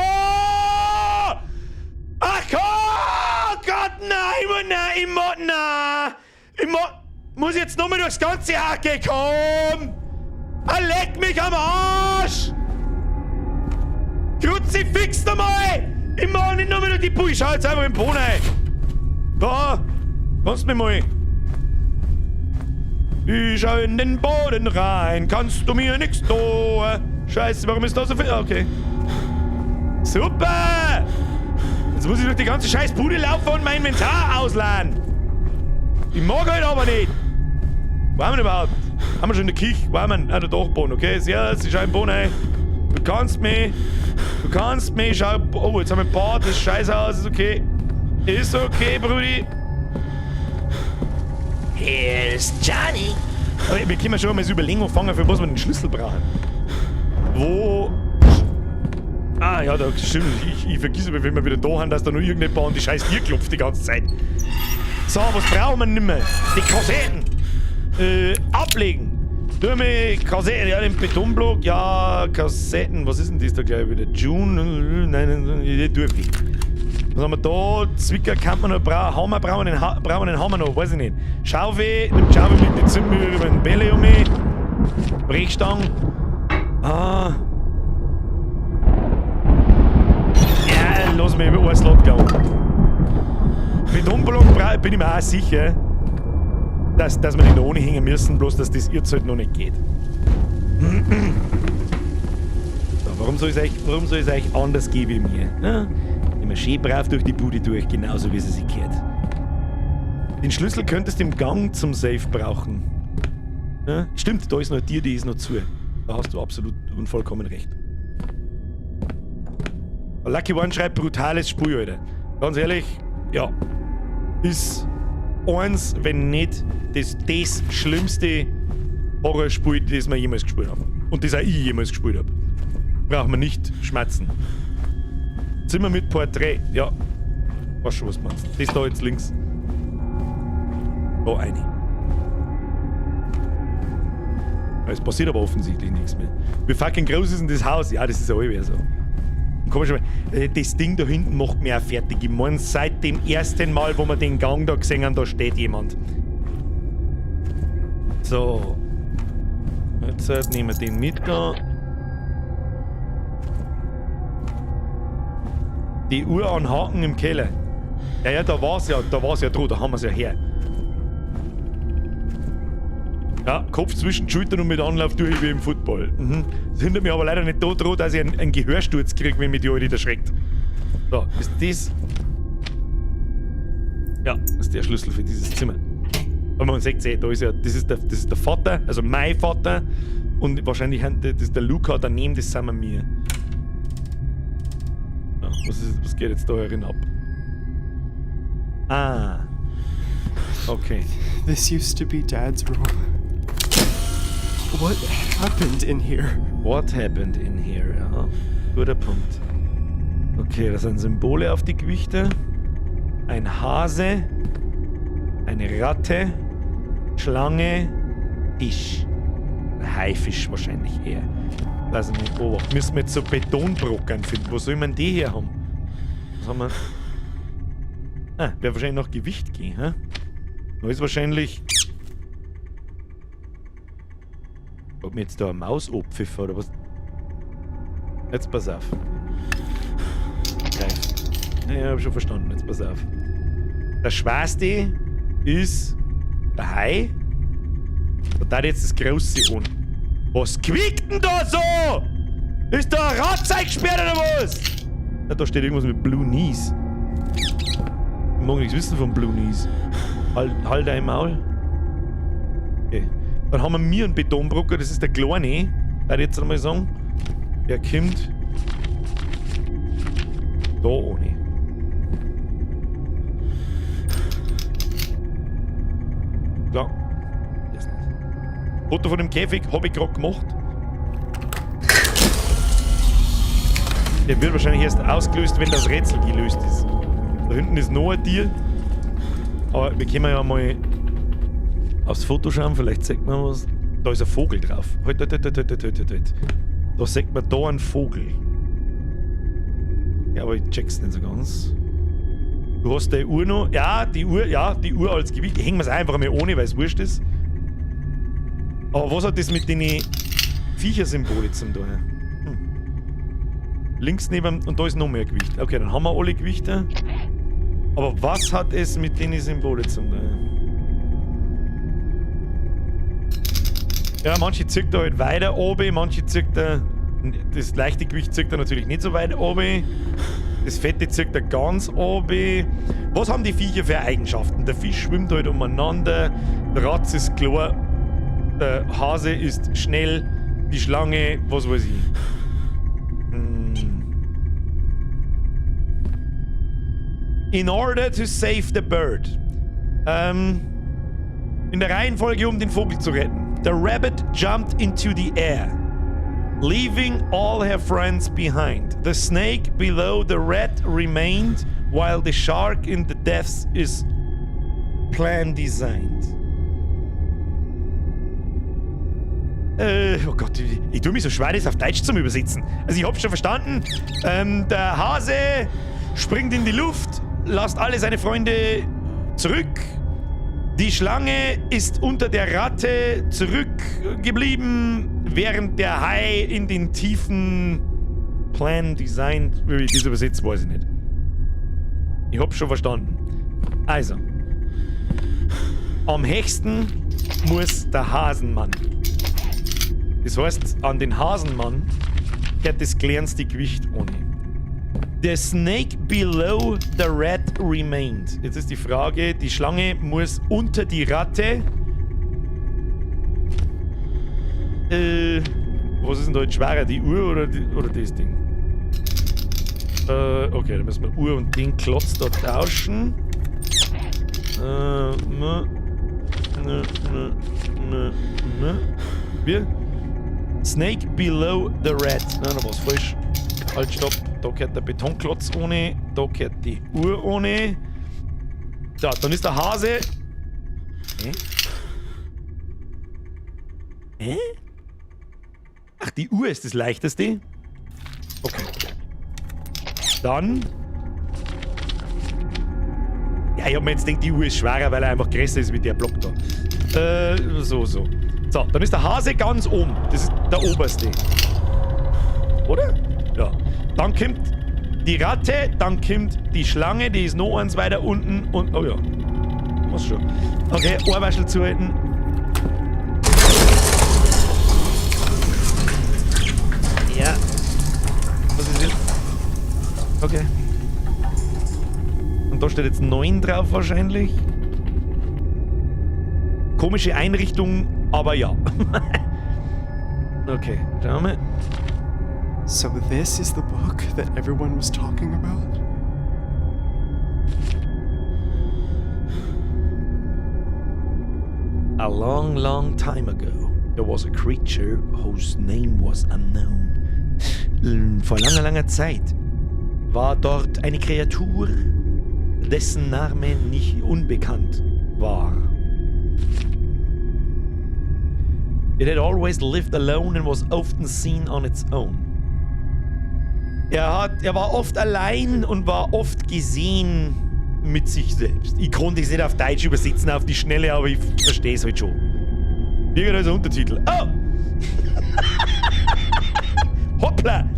Ach komm! Gott, nein, nein, immer, nein! Ich muss jetzt nochmal durchs ganze Hacke kommen! Ah, leck mich am Arsch! Kruzifix nochmal! Ich mach nicht nochmal durch die Puh, ich schau jetzt einfach im Boden rein. Da! Kannst mich mal. Ich schau in den Boden rein, kannst du mir nix tun? Scheiße, warum ist da so viel? Okay. Super! Jetzt muss ich durch die ganze scheiß Bude laufen und mein Inventar ausladen. Ich mag halt aber nicht. Wo haben wir überhaupt? Haben wir schon in der Küche? Wo haben wir? Ah, der Dachboden, okay? Servus, ich schau im Boden rein. Du kannst mich. Du kannst mich. Schau. Oh, jetzt haben wir ein Bad. Das ist scheiße aus. Ist okay. Ist okay, Brudi. Here's Johnny. Aber wir können schon mal überlegen, anfangen, für was wir den Schlüssel brauchen. Wo. Ah, ja, da stimmt. Ich vergiss immer, wenn wir wieder da haben, dass da nur irgendjemand an die scheiß Tür klopft die ganze Zeit. So, was brauchen wir nicht mehr? Die Kassetten. Ablegen. Tu mir Kassetten, ja, den Betonblock, ja, Kassetten. Was ist denn das da gleich wieder? June? Nein, nein, nein, durch. Was haben wir da? Zwicker kann man noch brauchen. Hammer brauchen wir den, ha brauchen wir den Hammer noch, weiß ich nicht. Schaufel, nimmt Schaufel mit, die zünden wir über den Bälle um mich. Brechstangen. Ah. Ja, lass mich über ein Slot gehen. Betonblock bin ich mir auch sicher, dass wir den noch ohne hängen müssen, bloß dass das jetzt halt noch nicht geht. So, warum soll es euch anders gehen wie mir? Ja? Immer schön brav durch die Bude durch, genauso wie sie sich gehört. Den Schlüssel könntest du im Gang zum Safe brauchen. Ja? Stimmt, da ist noch eine Tür, die ist noch zu. Da hast du absolut und vollkommen recht. Lucky One schreibt brutales Spiel, Alter. Ganz ehrlich, ja. Ist eins, wenn nicht das schlimmste Horrorspiel, das wir jemals gespielt haben. Und das auch ich jemals gespielt hab. Brauchen wir nicht schmerzen. Zimmer mit Porträt, ja. Weißt schon, was du meinst. Das da jetzt links. Da eine. Es passiert aber offensichtlich nichts mehr. Wie fucking groß ist denn das Haus? Ja, das ist ja allweil so. Und komm schon mal, das Ding da hinten macht mich auch fertig. Ich mein, seit dem ersten Mal, wo wir den Gang da gesehen haben, da steht jemand. So. Jetzt nehmen wir den mit da. Die Uhr an Haken im Keller. Ja, ja, da war's ja dran, da haben wir's ja her. Ja, Kopf zwischen Schultern und mit Anlauf durch wie im Football. Das hindert mich aber leider nicht da dran, dass ich einen Gehörsturz krieg, wenn mich die Alte erschreckt. So, ist das. Ja, das ist der Schlüssel für dieses Zimmer. Aber man sieht, da ist ja, das ist der Vater, also mein Vater. Und wahrscheinlich das ist der Luca daneben, das sind wir mir. Ja, was geht jetzt da herin ab? Ah. Okay. This used to be Dad's room. What happened in here? What happened in here? Ja. Guter Punkt. Okay, das sind Symbole auf die Gewichte. Ein Hase. Eine Ratte. Schlange. Tisch. Der Haifisch wahrscheinlich eher. Lass mich beobachten. Müssen wir jetzt so Betonbrocken finden. Wo soll man die her haben? Was haben wir? Ah, wird wahrscheinlich nach Gewicht gehen, hä? Da ist wahrscheinlich. Ob mir jetzt da eine Maus abpfiffen oder was? Jetzt pass auf. Greif. Ja, hab schon verstanden. Jetzt pass auf. Der schwerste ist der Hai. Und da jetzt das große an. Was quiekt denn da so? Ist da ein Ratz eingesperrt oder was? Ja, da steht irgendwas mit Blue Knees. Ich mag nichts wissen von Blue Knees. Halt dein Maul. Okay. Dann haben wir mir einen Betonbrocker, das ist der Kleine. Würde ich jetzt einmal sagen. Der kommt da ohne. Klar. Das nicht. Foto von dem Käfig habe ich gerade gemacht. Der wird wahrscheinlich erst ausgelöst, wenn das Rätsel gelöst ist. Da hinten ist noch ein Tier. Aber wir können ja mal aufs Foto schauen, vielleicht sieht man was. Da ist ein Vogel drauf. Halt, halt, halt, halt, halt, halt, halt. Da sieht man da einen Vogel. Ja, aber ich check's nicht so ganz. Du hast die Uhr noch. Ja, die Uhr als Gewicht. Die hängen wir es einfach mal ohne, weil es wurscht ist. Aber was hat das mit den Viechersymbolen zu tun? Links neben. Und da ist noch mehr Gewicht. Okay, dann haben wir alle Gewichte. Aber was hat es mit den Symbolen zu tun? Ja, manche zieht da halt weiter oben, manche zieht da. Das leichte Gewicht zieht da natürlich nicht so weit oben. Das fette zieht da ganz oben. Was haben die Viecher für Eigenschaften? Der Fisch schwimmt halt umeinander, der Ratz ist klar, der Hase ist schnell, die Schlange, was weiß ich. In order to save the bird. In der Reihenfolge, um den Vogel zu retten. The rabbit jumped into the air, leaving all her friends behind. The snake below the rat remained, while the shark in the depths is plan designed. Oh Gott, ich tue mich so schwer, das auf Deutsch zum Übersetzen. Also ich hab's schon verstanden. Der Hase springt in die Luft, lasst alle seine Freunde zurück. Die Schlange ist unter der Ratte zurückgeblieben, während der Hai in den tiefen Plan designed. Wie ich das übersetze, weiß ich nicht. Ich hab's schon verstanden. Also. Am höchsten muss der Hasenmann. Das heißt, an den Hasenmann gehört das kleinste Gewicht ohne. The snake below the rat remained. Jetzt ist die Frage, die Schlange muss unter die Ratte. Was ist denn da jetzt schwerer? Die Uhr oder das Ding? Okay, dann müssen wir Uhr und den Klotz da tauschen. Ne, ne, ne, ne, ne. Wie? Snake below the rat. Nein, da war's falsch. Halt, stopp. Da gehört der Betonklotz ohne, da gehört die Uhr ohne. So, dann ist der Hase. Hä? Hä? Ach, die Uhr ist das leichteste. Okay. Dann. Ja, ich hab mir jetzt gedacht, die Uhr ist schwerer, weil er einfach größer ist wie der Block da. So. So, dann ist der Hase ganz oben. Das ist der oberste. Oder? Ja. Dann kommt die Ratte, dann kommt die Schlange, die ist noch eins weiter unten und... Oh ja. Muss schon. Okay, Ohrwaschel zuhalten. Ja. Was ist jetzt? Okay. Und da steht jetzt 9 drauf wahrscheinlich. Komische Einrichtung, aber ja. Okay, schauen wir mal. So this is the book that everyone was talking about? A long, long time ago, there was a creature whose name was unknown. Vor langer, langer Zeit war dort eine Kreatur, dessen Name nicht unbekannt war. It had always lived alone and was often seen on its own. Er war oft allein und war oft gesehen mit sich selbst. Ich konnte es nicht auf Deutsch übersetzen auf die Schnelle, aber ich verstehe es halt schon. Hier ist ein Untertitel. Oh! Hoppla!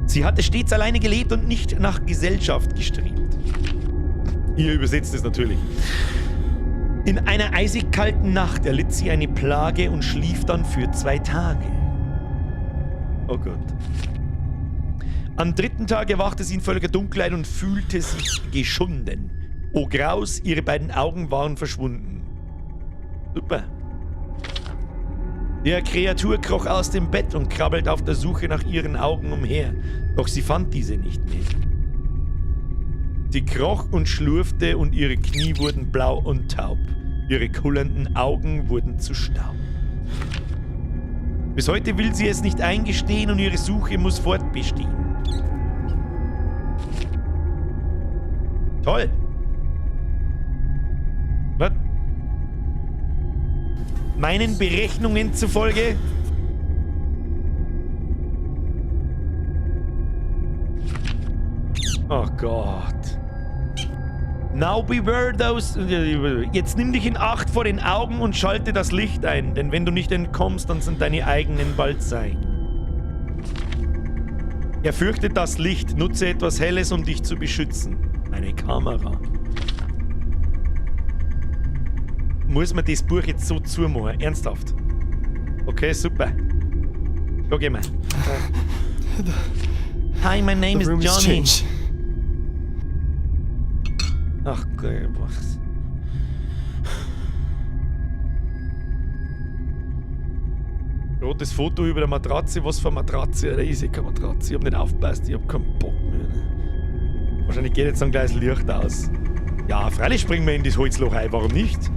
Sie hatte stets alleine gelebt und nicht nach Gesellschaft gestrebt. Ihr übersetzt es natürlich. In einer eisig kalten Nacht erlitt sie eine Plage und schlief dann für 2 Tage. Oh Gott. Am 3. Tag erwachte sie in völliger Dunkelheit und fühlte sich geschunden. Oh Graus, ihre beiden Augen waren verschwunden. Super. Die Kreatur kroch aus dem Bett und krabbelte auf der Suche nach ihren Augen umher. Doch sie fand diese nicht mehr. Sie kroch und schlurfte und ihre Knie wurden blau und taub. Ihre kullernden Augen wurden zu Staub. Bis heute will sie es nicht eingestehen und ihre Suche muss fortbestehen. Toll. Was? Meinen Berechnungen zufolge... Oh Gott. Now beware those... Jetzt nimm dich in Acht vor den Augen und schalte das Licht ein, denn wenn du nicht entkommst, dann sind deine eigenen bald sein. Er fürchtet das Licht, nutze etwas Helles, um dich zu beschützen. Eine Kamera. Muss man das Buch jetzt so zumachen? Ernsthaft? Okay, super. Da gehen wir. Hi, my name The is room has Johnny. changed. Ach Gott, was? Rotes Foto über der Matratze. Was für eine Matratze? Da ist eh keine Matratze. Ich hab nicht aufgepasst. Ich hab keinen Bock mehr. Wahrscheinlich geht jetzt dann gleich das Licht aus. Ja, freilich springen wir in das Holzloch rein. Warum nicht?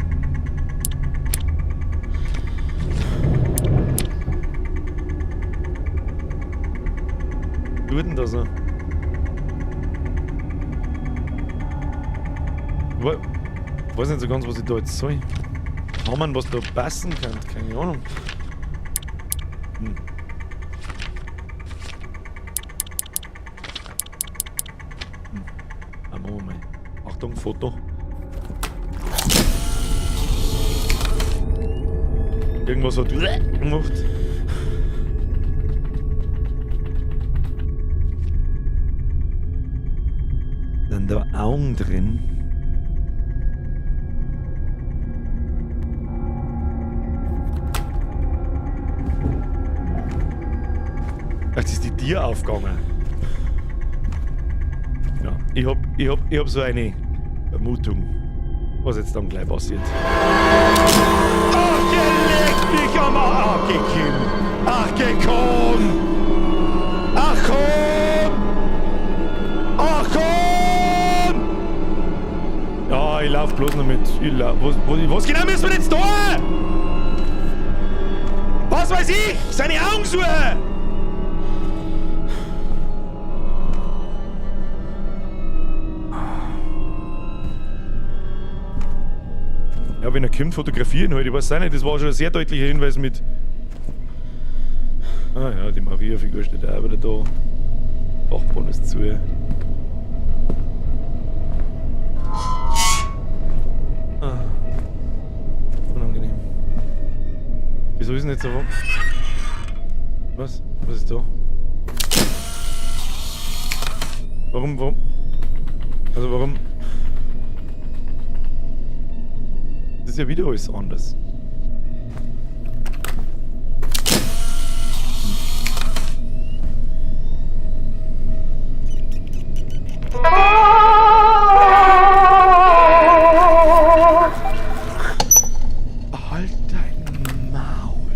Was tut denn da so? Ich weiß nicht so ganz, was ich da jetzt soll. Kann man was da passen kann? Keine Ahnung. Ah, machen wir mal. Achtung, Foto. Irgendwas hat gemacht. Sind da Augen drin? Ach, das ist die Tür aufgegangen. Ja, ich hab so eine Vermutung, was jetzt dann gleich passiert. Ach, geh, leck mich am Arsch! Ach, geh, Kim. Ach, geh, komm! Ach, komm! Ach, komm! Ja, ich lauf bloß noch mit. Ich lauf, was genau müssen wir jetzt da? Was weiß ich? Seine Augen suchen! Ja, wenn er kommt, fotografieren halt. Ich weiß auch nicht, das war schon ein sehr deutlicher Hinweis mit. Ah ja, die Maria-Figur steht auch wieder da. Dachboden ist zu. Ah. Unangenehm. Wieso ist denn jetzt so? Was? Was ist da? Warum, warum? Also warum? Das ist ja wieder alles anders. Halt dein Maul.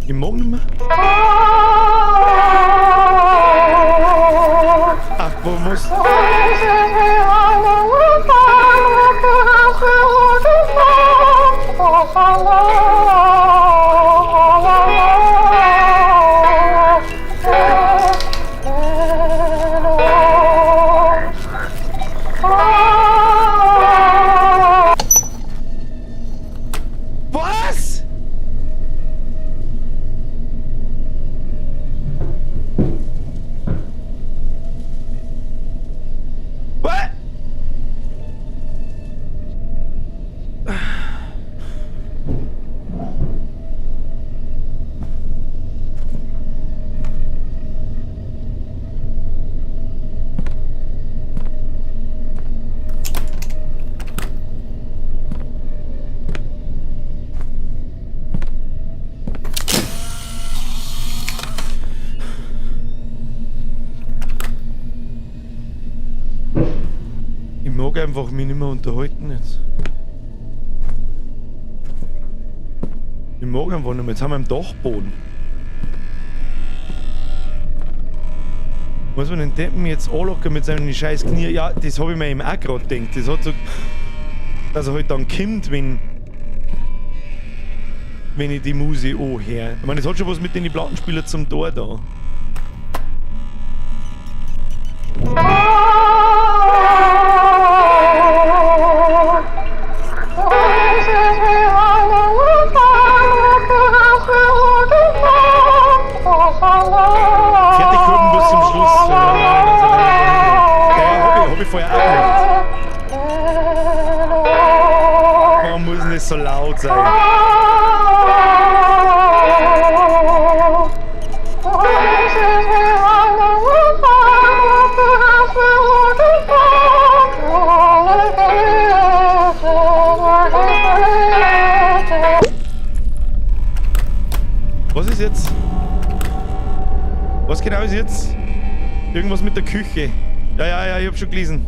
Ich mag nicht mehr. Ach, wo muss... einfach mich nicht mehr unterhalten jetzt. Ich mag einfach nicht mehr. Jetzt haben wir im Dachboden. Muss man den Deppen jetzt anlocken mit seinen scheiß Knie? Ja, das habe ich mir eben auch gerade gedacht. Das hat so. Dass er halt dann kommt, wenn ich die Musik anhöre. Ich meine, das hat schon was mit den Plattenspielern zum Tor da. Fertig kommen bis zum Schluss. Ja, ganz alleine. Ja, hab ich vorher auch gemacht. Warum muss denn das so laut sein? Was ist jetzt? Was genau ist jetzt? Irgendwas mit der Küche. Ja, ich hab schon gelesen.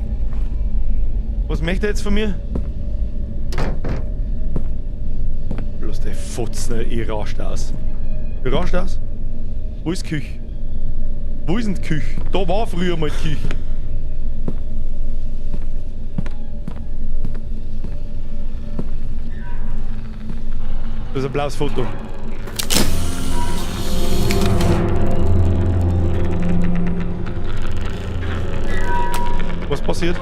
Was möchte er jetzt von mir? Bloß der Fotzen, ich rast aus. Ich rast aus? Wo ist die Küche? Wo ist denn die Küche? Da war früher mal die Küche. Das ist ein blaues Foto. Was passiert?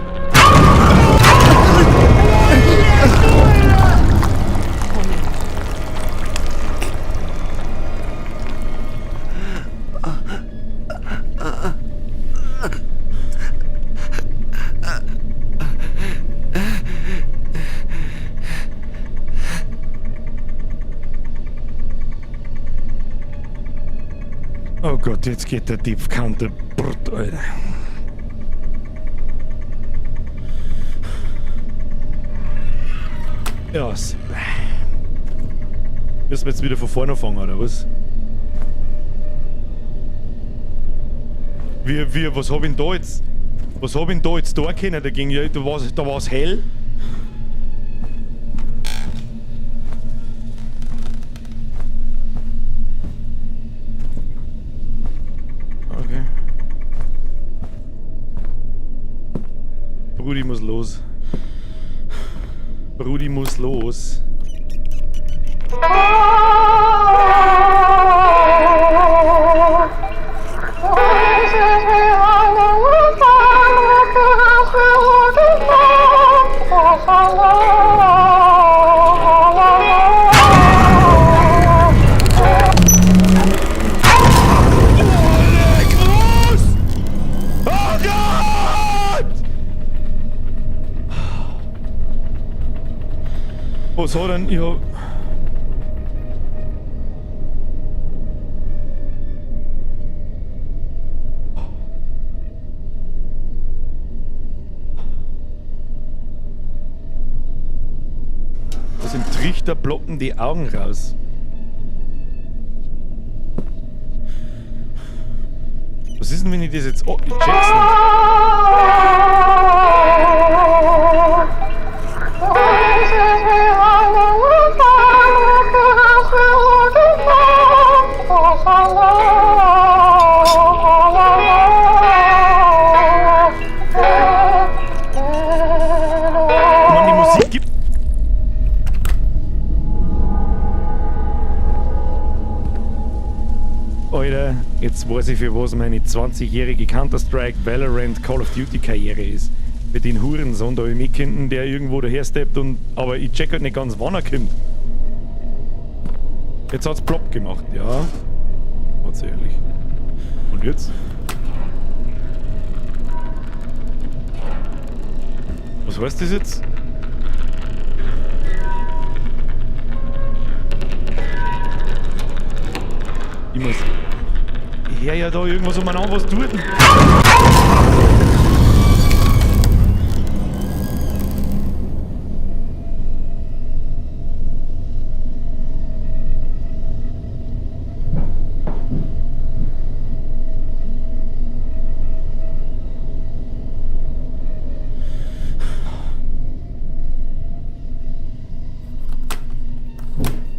Oh Gott, jetzt geht der Tiefkante Brut, Alter. Ja, super. Müssen wir jetzt wieder von vorne anfangen, oder was? Was hab ich denn da jetzt? Was hab ich denn da jetzt da können? Da ging ja, da war's hell. Okay. Brudi muss los. Brudi muss los. Oh Gott! Was hat denn? Ich hab. Was im Trichter ploppen die Augen raus. Was ist denn, wenn ich das jetzt. Oh, ich check's nicht. Mann, die Musik gibt. Alter, jetzt weiß ich, für was meine 20-jährige Counter-Strike, Valorant, Call of Duty Karriere ist. Mit den Hurensohn da im hinten, der irgendwo daher steppt und. Aber ich check halt nicht ganz, wann er kommt. Jetzt hat's plopp gemacht, ja. Tatsächlich. Und jetzt? Was heißt das jetzt? Ich muss. Ich hör ja da irgendwas umeinander, was tut denn?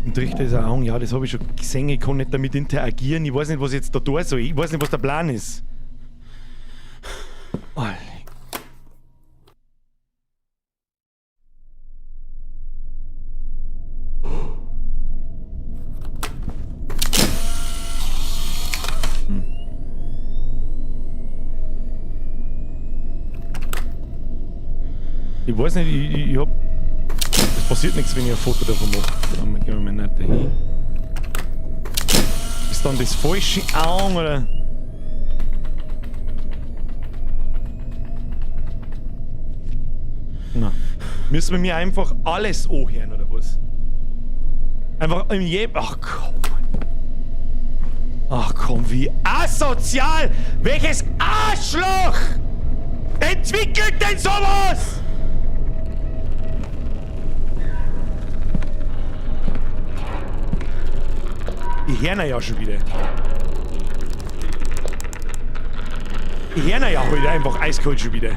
Im Trichter ist ein Augen, ja, das habe ich schon gesehen, ich kann nicht damit interagieren. Ich weiß nicht, was ich jetzt da tun soll. Ich weiß nicht, was der Plan ist. Alter. Ich weiß nicht, ich hab. Es passiert nichts, wenn ich ein Foto davon mache. Dann gehen wir mal nicht dahin. Ist dann das falsche Auge oder? Na. Müssen wir mir einfach alles anhören oder was? Einfach in jedem. Ach komm. Ach komm, wie asozial! Welches Arschloch! Entwickelt denn sowas? Ich hör ihn ja schon wieder. Ich hör ihn ja heute einfach eiskalt schon wieder.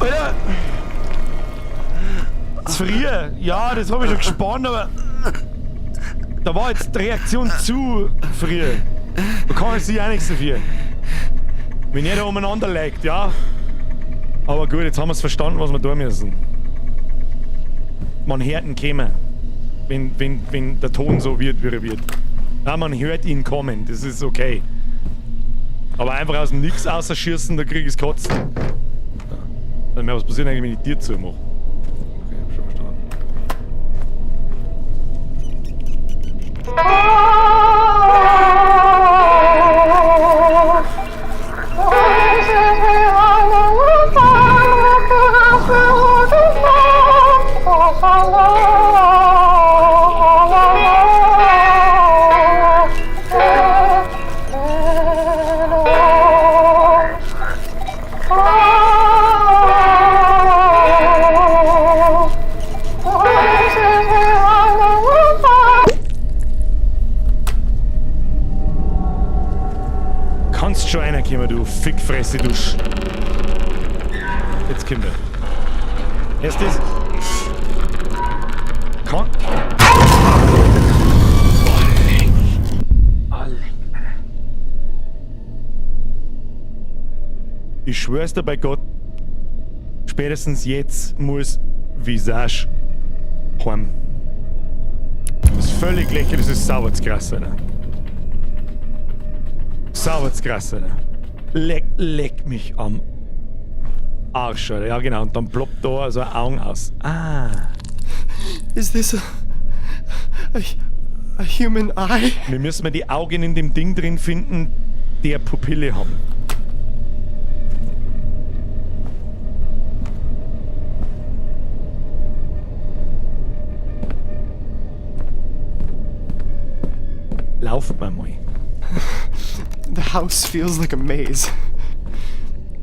Alter! Zu früh. Ja, das habe ich schon gespannt, aber da war jetzt die Reaktion zu früh. Da kann ich sich auch nichts dafür. Wenn er da umeinander legt, ja. Aber gut, jetzt haben wir es verstanden, was wir tun müssen. Man hört ihn kommen. Wenn der Ton so wird, wie er wird. Ja, man hört ihn kommen, das ist okay. Aber einfach aus dem Nix rausschießen, da krieg ich's Kotzen. Ja. Was passiert eigentlich, wenn ich die Tür zumache? Okay, hab schon verstanden. Kannst schon einer kommen, du Fickfresse, du Sch... Jetzt kommt er. Erstes... Kann... Oh, leck. Oh, leck. Ich schwör's dir bei Gott, spätestens jetzt muss Visage heim. Das ist völlig lächerlich, das ist sauber zu krass, Alter. Sauber zu krass, Alter. Leck mich am Arsch, Alter. Ja, genau. Und dann ploppt da so ein Augen aus. Ah. Is this a human eye? Wir müssen mal die Augen in dem Ding drin finden, die eine Pupille haben. Lauft mal mal. The house feels like a maze.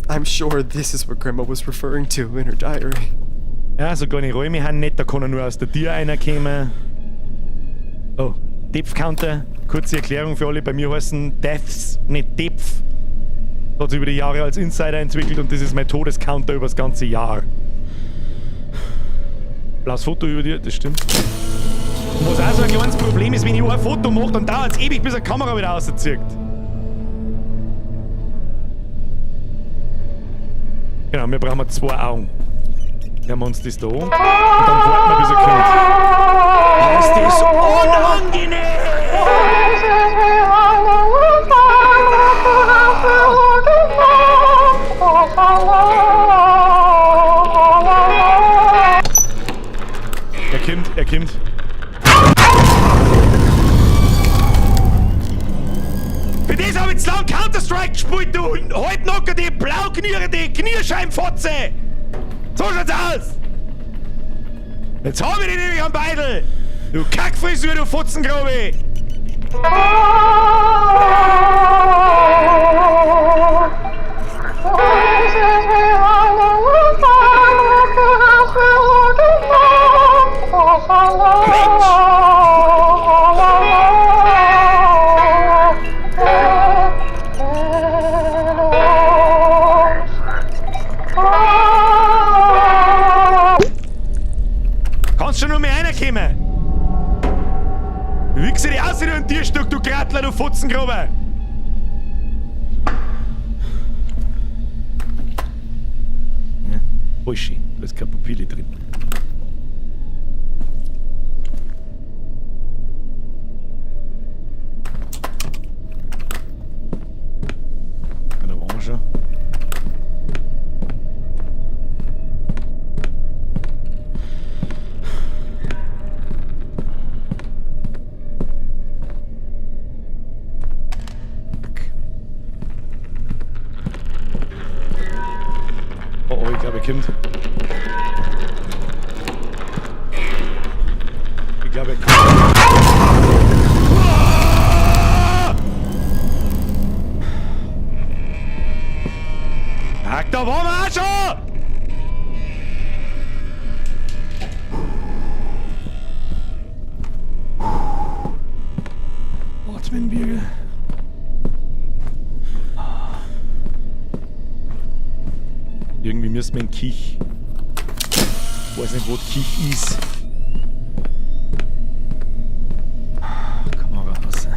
I'm sure this is what Grandma was referring to in her diary. Ja, so kleine Räume haben nicht, da kann er nur aus der Tür reinkommen. Oh, Depth Counter. Kurze Erklärung für alle, bei mir heißen Deaths, nicht Depth. Das hat sich über die Jahre als Insider entwickelt und das ist mein Todescounter über das ganze Jahr. Blaues Foto über dir, das stimmt. Und was auch so ein kleines Problem ist, wenn ich ein Foto mache, dann dauert es ewig, bis eine Kamera wieder rauszieht. Genau, wir brauchen zwei Augen. Hören wir uns das da an und dann warten wir, bis er kommt. Oh, ist das unangenehm! Er kommt, er kommt. Für das hab ich zu lang Counter-Strike gespielt, du Halbnocker, die Blaukniere, die Knierscheibenfotze! So schaut's aus! Jetzt hab ich dich nämlich am Beidel! Du Kackfrisur, du Fotzengrabe! Bitch! reingekommen. Wichse dich aus, du Tierstück, du Grattler, du Fotzengrube! Ja, voll schön, da ist keine Pupille drin. Ja, da waren wir schon. Oh, oh, ich glaube, er kommt. Ich glaube, er kommt. Ah! Da waren wir auch schon! Atmen, Birgel. Irgendwie müssen wir in die Kich. Ich weiß nicht, wo die Kich ist. Kamera raus.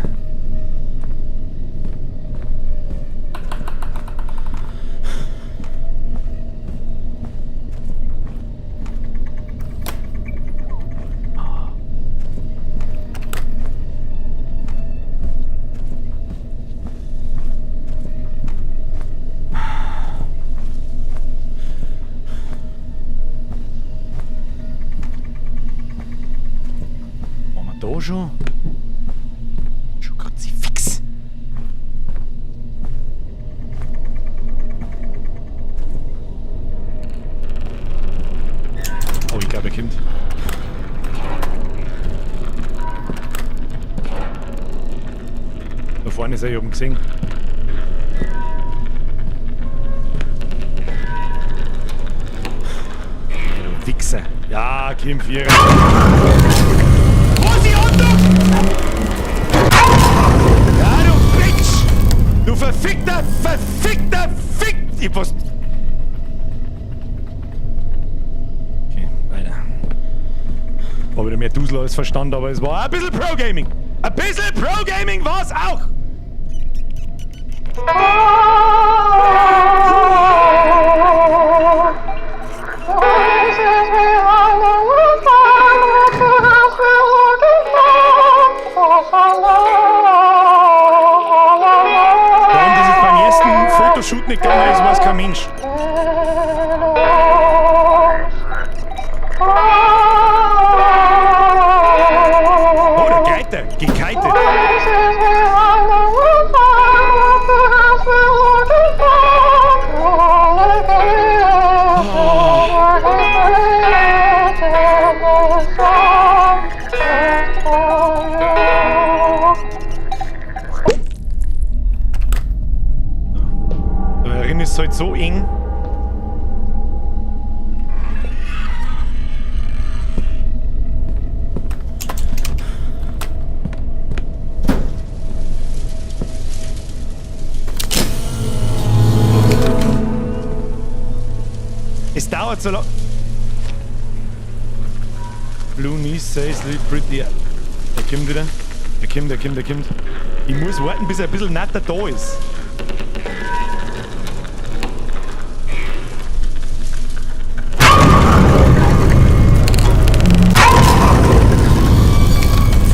Waren wir da schon? Schon Kruzifix. Oh, ich glaube, er kommt. Da vorne ist er, ich hab ihn gesehen. Du Wichser. Ja, Kim Vierer. Was ich andruck! Ja, du Bitch! Du verfickter, verfickter, fick... Ich was... Okay, weiter. War wieder mehr Dusel als Verstand, aber es war ein bisschen Pro-Gaming. Ein bisschen Pro-Gaming war's auch! Warum das jetzt beim ersten Fotoshoot nicht gegangen ist, weiß kein Mensch. Oh, der Geiter, gekitet. Da drin ist es halt so eng. Es dauert so lange. Blue Knees says lead pretty. Er kommt wieder. Er kommt, er kommt, er kommt. Ich muss warten, bis er ein bisschen netter da ist.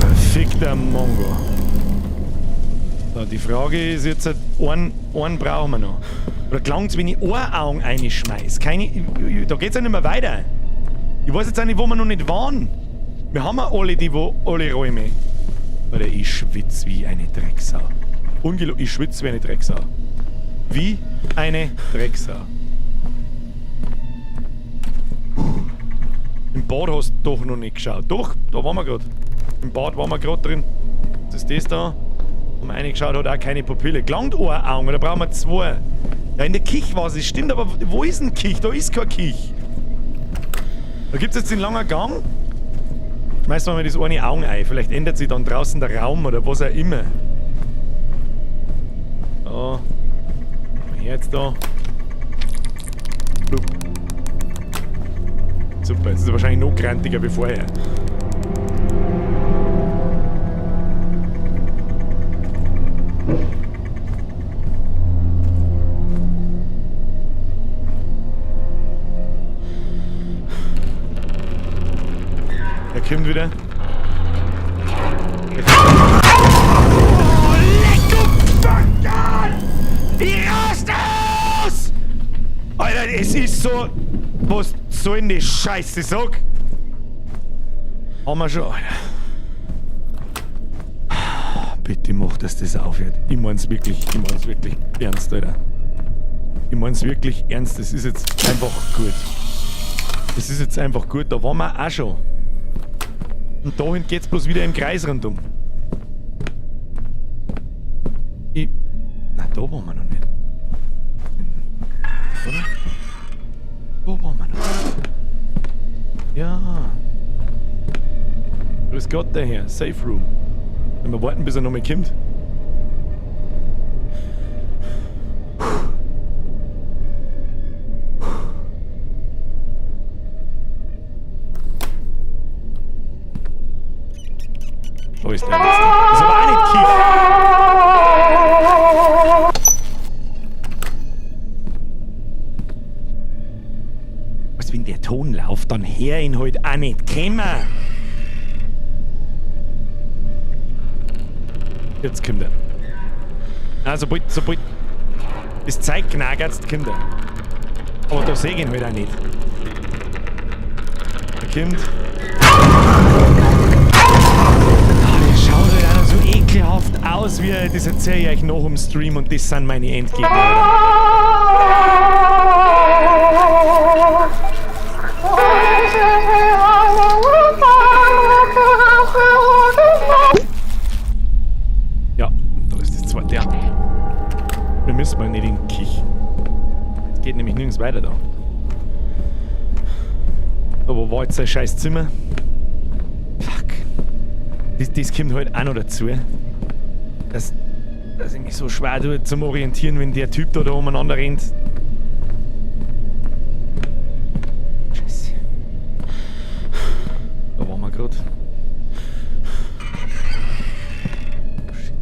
Verfickter Mongo. So, die Frage ist jetzt, einen brauchen wir noch. Oder klang's, wenn ich ein Auge reinschmeiß? Keine, da geht's ja nicht mehr weiter. Ich weiß jetzt auch nicht, wo wir noch nicht waren. Wir haben ja alle, die, wo, alle Räume. Alter, ich schwitz wie eine Drecksau. Ich schwitz wie eine Drecksau. Wie eine Drecksau. Im Bad hast du doch noch nicht geschaut. Doch, da waren wir grad. Im Bad waren wir grad drin. Was ist das da? Haben wir reingeschaut, hat auch keine Pupille. Gelangt ein Auge, oder brauchen wir zwei? Ja, in der Küche war es, stimmt, aber wo ist denn Küche? Da ist kein Küche. Da gibt's jetzt den langen Gang. Schmeißen wir mal das eine Auge ein. Vielleicht ändert sich dann draußen der Raum oder was auch immer. So. Jetzt da. Blub. Super, jetzt ist er wahrscheinlich noch grantiger wie vorher. Oh, lecko Fuck! Ich rast aus! Alter, es ist so. Was soll denn die Scheiße, sag? Haben wir schon, Alter. Bitte mach, dass das aufhört. Ich mein's wirklich, ich mein's wirklich ernst, Alter. Ich mein's wirklich ernst. Das ist jetzt einfach gut. Das ist jetzt einfach gut. Da waren wir auch schon. Und dahin geht's bloß wieder im Kreis rundum. Ich. Na, da waren wir noch nicht. Oder? Wo waren wir noch? Ja. Grüß Gott, der Herr. Safe Room. Wenn wir warten, bis er nochmal kommt. Wo ist der jetzt? Das ist aber auch nicht Kiff. Was, wenn der Ton läuft, dann hör ihn halt auch nicht kommen. Jetzt kommt er. Ah, sobald das Zeug knagert, kommt er. Aber da sehe ich ihn halt auch nicht. Er kommt. Ah, der schaut halt auch noch so ekelhaft aus, wie er, das erzähle ich euch noch im Stream und das sind meine Endgegner. Ja, da ist das zweite. Ja. Wir müssen mal nicht in den Kich. Es geht nämlich nirgends weiter da. Aber wo war jetzt sein scheiß Zimmer? Fuck. Das kommt halt auch noch dazu. Dass ich mich so schwer tue zum Orientieren, wenn der Typ da umeinander rennt. Scheiße. Da waren wir grad. Shit.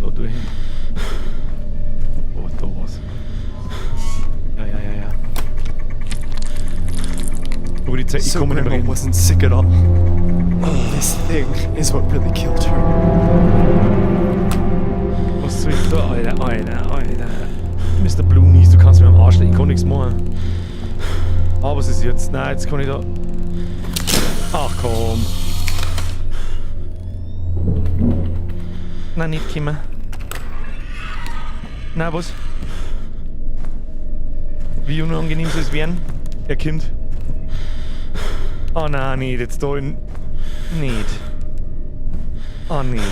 Da durch. Oh, da war's. Ja. Aber die Zeit, ich So komme nicht mehr Grandma rein. wasn't sick at all. This thing is what really killed her. Was soll ich da? Alter, Alter, Alter. Mr. Blue Knees, du kannst mir am Arsch lecken, ich kann nichts machen. Aber was ist jetzt? Nein, jetzt kann ich da. Ach komm. Nein, nicht kommen. Nein, was? Wie unangenehm soll es werden? Er kommt. Oh nein, nicht. Jetzt da in. Nicht. Oh, nicht.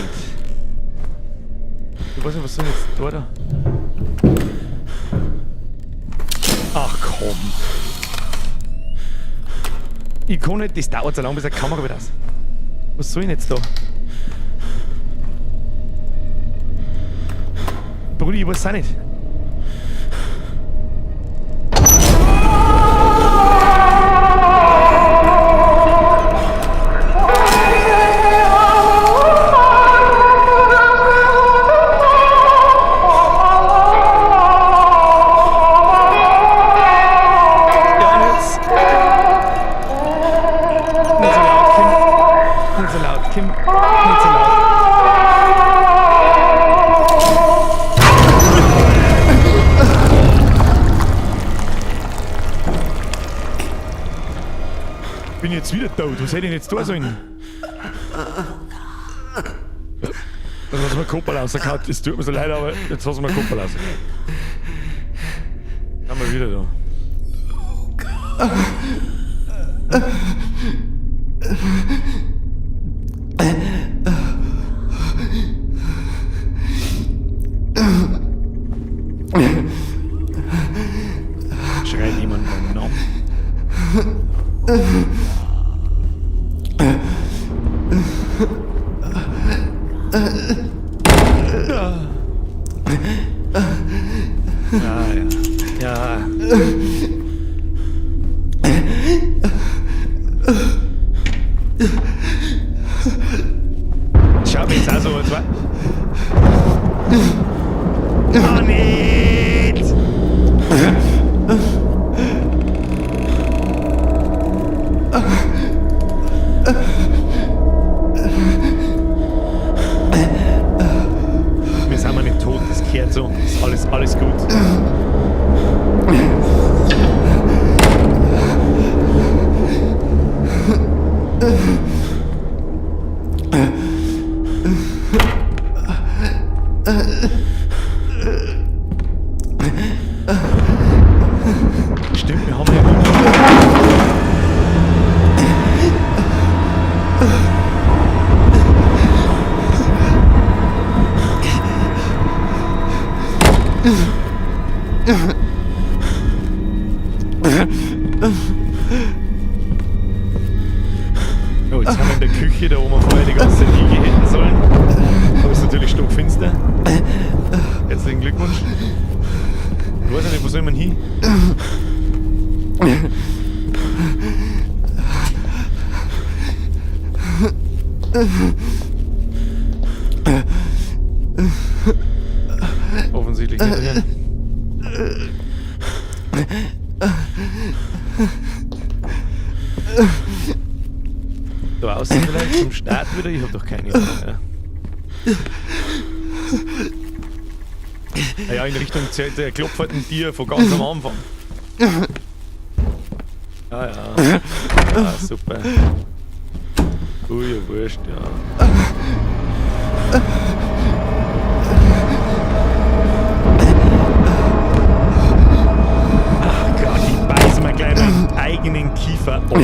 Ich weiß nicht, was soll ich jetzt da da? Ach komm. Ich kann nicht, das dauert so lange, bis die Kamera wieder aus. Was soll ich denn jetzt da? Brudi, ich weiß auch nicht. Ja, und jetzt. Nicht so laut, Kim. Nicht so laut, Kim. Nicht so laut. Bin jetzt wieder tot. Was hätte ich denn jetzt da sollen? Dann hast du mir Koppel rausgehauen. Es tut mir so leid, aber jetzt hast du mir Koppel raus. Dann wir wieder da. Schreit jemand meinen Namen? Ja, ja. Ja. Schau mir jetzt auch so, als war. Oh, nicht! Oh, jetzt haben wir in der Küche, da wo wir vorher die ganze Zeit hingehen hätten sollen. Aber es ist natürlich stockfinster. Herzlichen Glückwunsch. Ich weiß ja nicht, wo soll man hin? Offensichtlich nicht drin. Da außen vielleicht zum Start wieder? Ich hab doch keine Ahnung. Ja. Ah ja, in Richtung der klopferten Tier von ganz am Anfang. Ah ja. Ah, super. Ui, ja, wurscht, ja. Ach Gott, ich beiß mir gleich meinen eigenen Kiefer ab.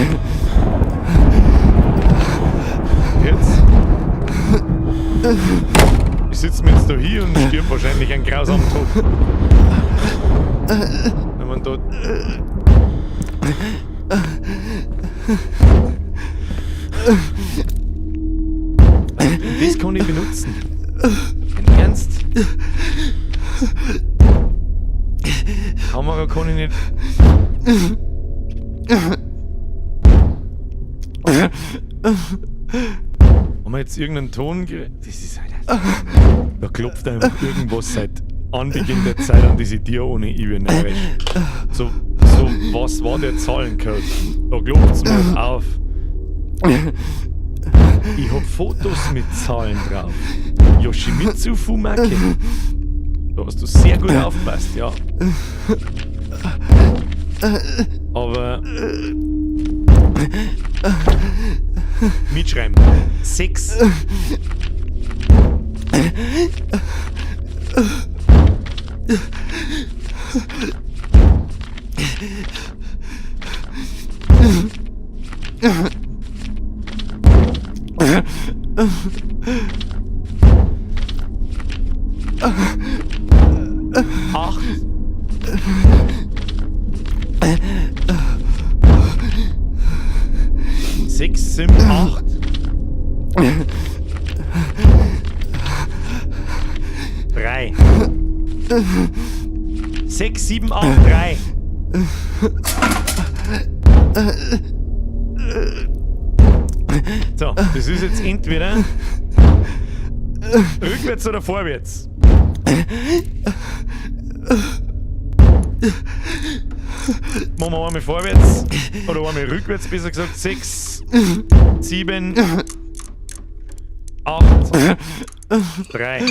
Jetzt. Ich sitze mir jetzt da hier und stirb wahrscheinlich einen grausamen Tod. Wenn man dort. Das kann ich benutzen. Im Ernst? Kamera kann ich nicht. Haben wir jetzt irgendeinen Ton Das ist halt. Da klopft einfach irgendwas seit Anbeginn der Zeit an diese Tür ohne ich bin narrisch. So, was war der Zahlencode? Da klopft's mir auf. Ich hab Fotos mit Zahlen drauf. Yoshimitsu Fumake. Da hast du sehr gut aufgepasst, ja. Aber. Mitschreiben. 6. 8. 6, 7, 8. 3. 6, 7, 8, 3. So, das ist jetzt entweder rückwärts oder vorwärts. Machen wir einmal vorwärts oder einmal rückwärts, besser gesagt. 6, 7, 8, 3.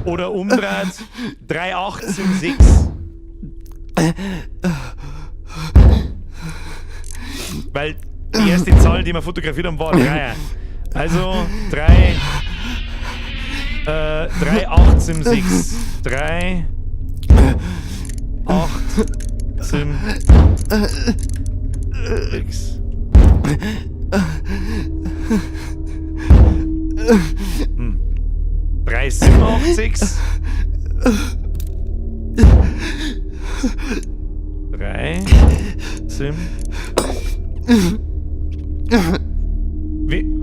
Oder umdreht, 3, 8, 7, 6. Weil die erste Zahl, die wir fotografiert haben, war 3. Also 3, 3, 8, 7, 6. 3, 8, 7, 6. 3, 7, 8, 6. 3, 7.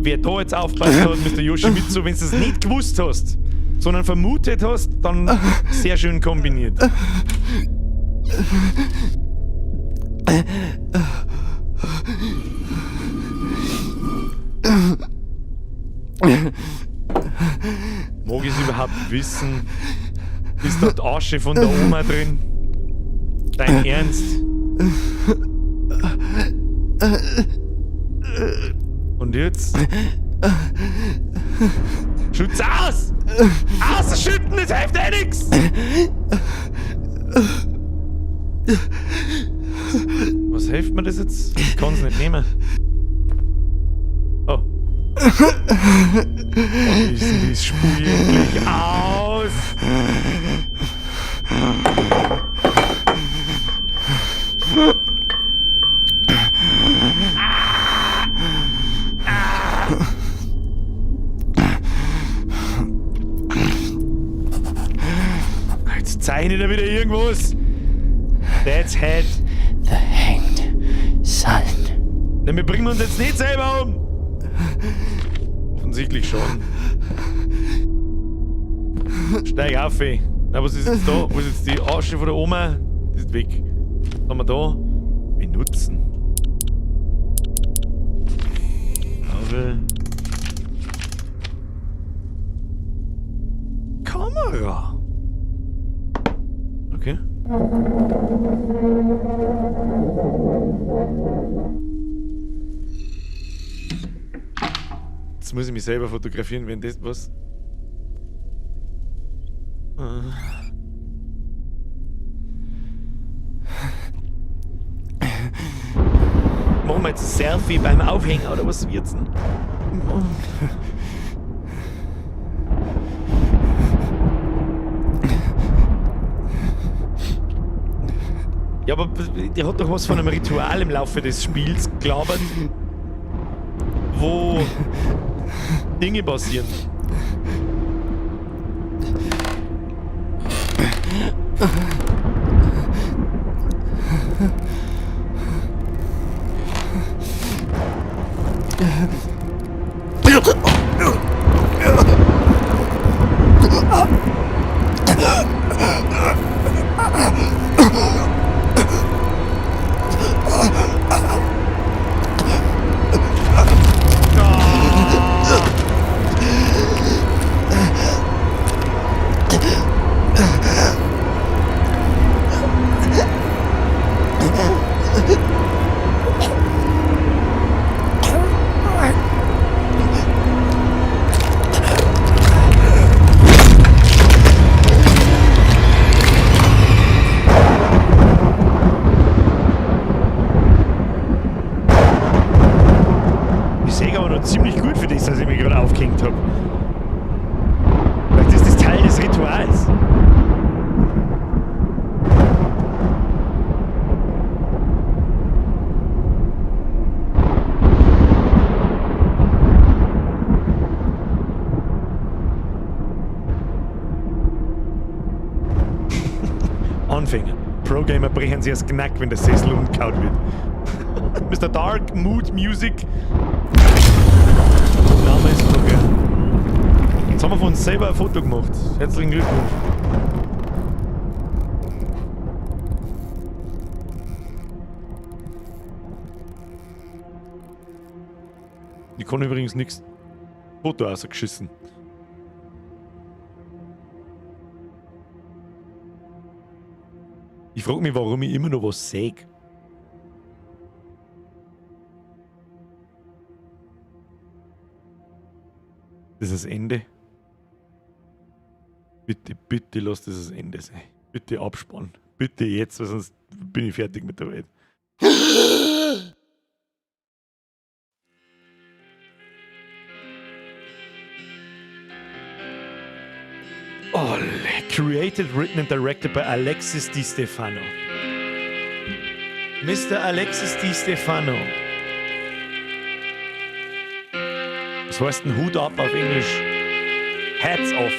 Wer da jetzt aufpasst hat, Mr. Yoshimitsu, wenn du es nicht gewusst hast, sondern vermutet hast, dann sehr schön kombiniert. Mag ich es überhaupt wissen? Ist da die Asche von der Oma drin? Dein Ernst? Und jetzt? Schütz aus! Ausschütten, das hilft eh nix! Was hilft mir das jetzt? Ich kann's nicht nehmen. Oh. Oh, ist denn das Spiel endlich aus? Jetzt Sehe ich da wieder irgendwas? That's head. The hanged son. Denn wir bringen uns jetzt nicht selber um. Offensichtlich schon. Steig auf, ey. Na, was ist jetzt da? Wo ist jetzt die Asche von der Oma? Die ist weg. Was haben wir da? Benutzen. Kabel. Kamera. Okay. Jetzt muss ich mich selber fotografieren, wenn das was. Machen wir jetzt ein Selfie beim Aufhängen oder was wird's denn? Ja, aber der hat doch was von einem Ritual im Laufe des Spiels gelabert, wo Dinge passieren. Ich sehe aber noch ziemlich gut für das, dass ich mich gerade aufgehängt habe. Vielleicht ist das Teil des Rituals. Anfänger. Pro-Gamer brechen sich das Knack, wenn der Sessel umgehauen wird. Mr. Dark Mood Music. Name ist okay. Jetzt haben wir von uns selber ein Foto gemacht. Herzlichen Glückwunsch. Ich kann übrigens nichts. Foto ausgeschissen. Ich frage mich, warum ich immer noch was sehe. Das ist das Ende. Bitte, bitte lass das das Ende sein. Bitte abspannen. Bitte jetzt, weil sonst bin ich fertig mit der Welt. Oh, created, written and directed by Alexis Di Stefano. Mr. Alexis Di Stefano. Was heißt denn Hut ab auf Englisch? Hats off.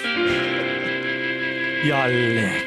Ja, leck.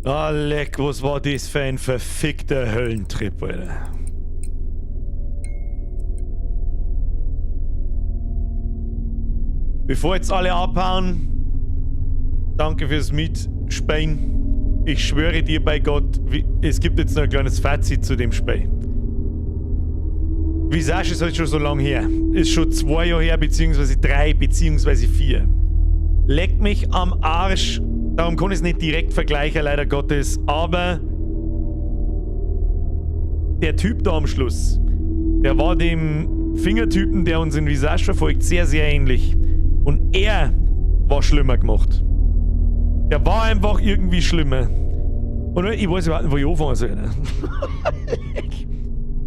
Ah, leck, was war das für ein verfickter Höllentrip, Alter. Bevor jetzt alle abhauen, danke fürs Mitspielen. Ich schwöre dir bei Gott, es gibt jetzt noch ein kleines Fazit zu dem Spiel. Visage ist halt schon so lange her. Ist schon 2 Jahre her, beziehungsweise 3, beziehungsweise 4. Leck mich am Arsch. Darum kann ich es nicht direkt vergleichen, leider Gottes. Aber der Typ da am Schluss, der war dem Fingertypen, der uns in Visage verfolgt, sehr, sehr ähnlich. Und er war schlimmer gemacht. Der war einfach irgendwie schlimmer. Und ich weiß überhaupt nicht, wo ich anfangen soll. Ne?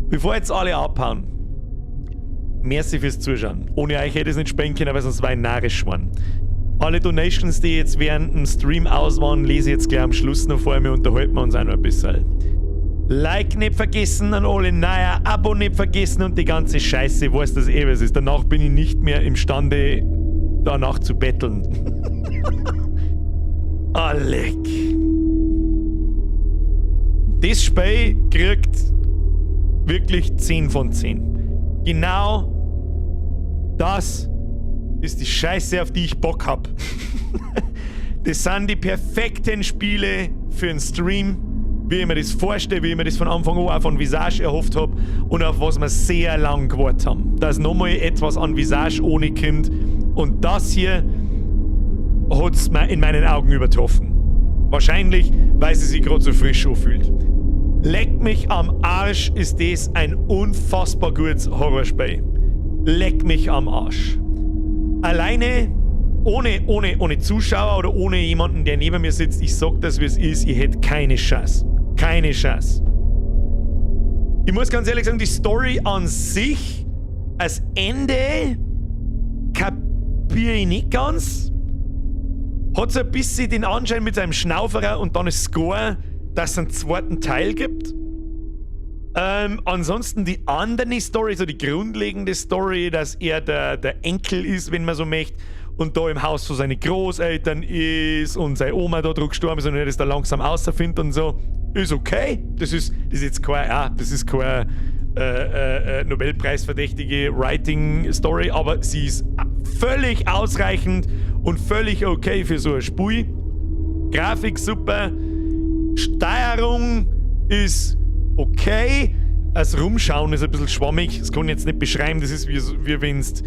Bevor jetzt alle abhauen, merci fürs Zuschauen. Ohne euch hätte ich es nicht spielen können, weil sonst war ich narrisch geworden. Alle Donations, die jetzt während dem Stream aus waren, lese ich jetzt gleich am Schluss noch vor mir, unterhalten wir uns auch noch ein bisschen. Like nicht vergessen an alle neue, Abo nicht vergessen und die ganze Scheiße, weiß das eh, was ist. Danach bin ich nicht mehr imstande, danach zu betteln. Ah, leck. Das Spiel kriegt wirklich 10 von 10. Genau das ist die Scheiße, auf die ich Bock hab. Das sind die perfekten Spiele für einen Stream, wie ich mir das vorstelle, wie ich mir das von Anfang an auch von Visage erhofft hab und auf was wir sehr lang gewartet haben. Dass nochmal etwas an Visage ohne kommt und das hier hat's mir in meinen Augen übertroffen. Wahrscheinlich, weil sie sich gerade so frisch anfühlt. Leck mich am Arsch, ist das ein unfassbar gutes Horrorspiel. Leck mich am Arsch. Alleine, ohne Zuschauer oder ohne jemanden, der neben mir sitzt, ich sag das, wie es ist, ich hätte keine Chance. Keine Chance. Ich muss ganz ehrlich sagen, die Story an sich, als Ende, kapiere ich nicht ganz. Hat so ein bisschen den Anschein mit seinem Schnauferer und dann ist Score, dass es einen zweiten Teil gibt. Ansonsten die andere Story, so die grundlegende Story, dass er der Enkel ist, wenn man so möchte, und da im Haus von seinen Großeltern ist und seine Oma da drauf gestorben ist und er das da langsam außerfindet und so, ist okay. Das ist jetzt kein, ja, das ist kein Nobelpreisverdächtige Writing-Story, aber sie ist völlig ausreichend und völlig okay für so ein Spiel. Grafik super, Steuerung ist okay, das Rumschauen ist ein bisschen schwammig, das kann ich jetzt nicht beschreiben, das ist wie wenn's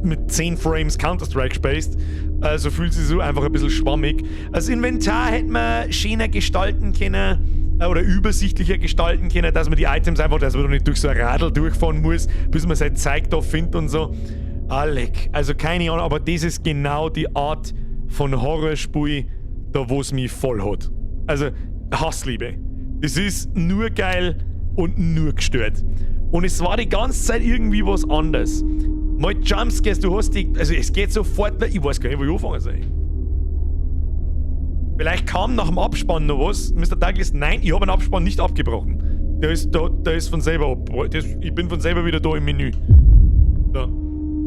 mit 10 Frames Counter-Strike spielst, also fühlt sich so einfach ein bisschen schwammig. Das Inventar hätte man schöner gestalten können, oder übersichtlicher gestalten können, dass man die Items einfach, dass man da nicht durch so ein Radl durchfahren muss, bis man sein Zeug da findet und so. Ah, leck. Also keine Ahnung, aber das ist genau die Art von Horrorspiel, da wo es mich voll hat. Also Hassliebe. Das ist nur geil und nur gestört. Und es war die ganze Zeit irgendwie was anderes. Mal Jumpscares, du hast die, also es geht sofort, ich weiß gar nicht, wo ich anfangen soll. Vielleicht kam nach dem Abspann noch was. Mr. Douglas, nein, ich habe den Abspann nicht abgebrochen. Der ist von selber ab, das, ich bin von selber wieder da im Menü. Da.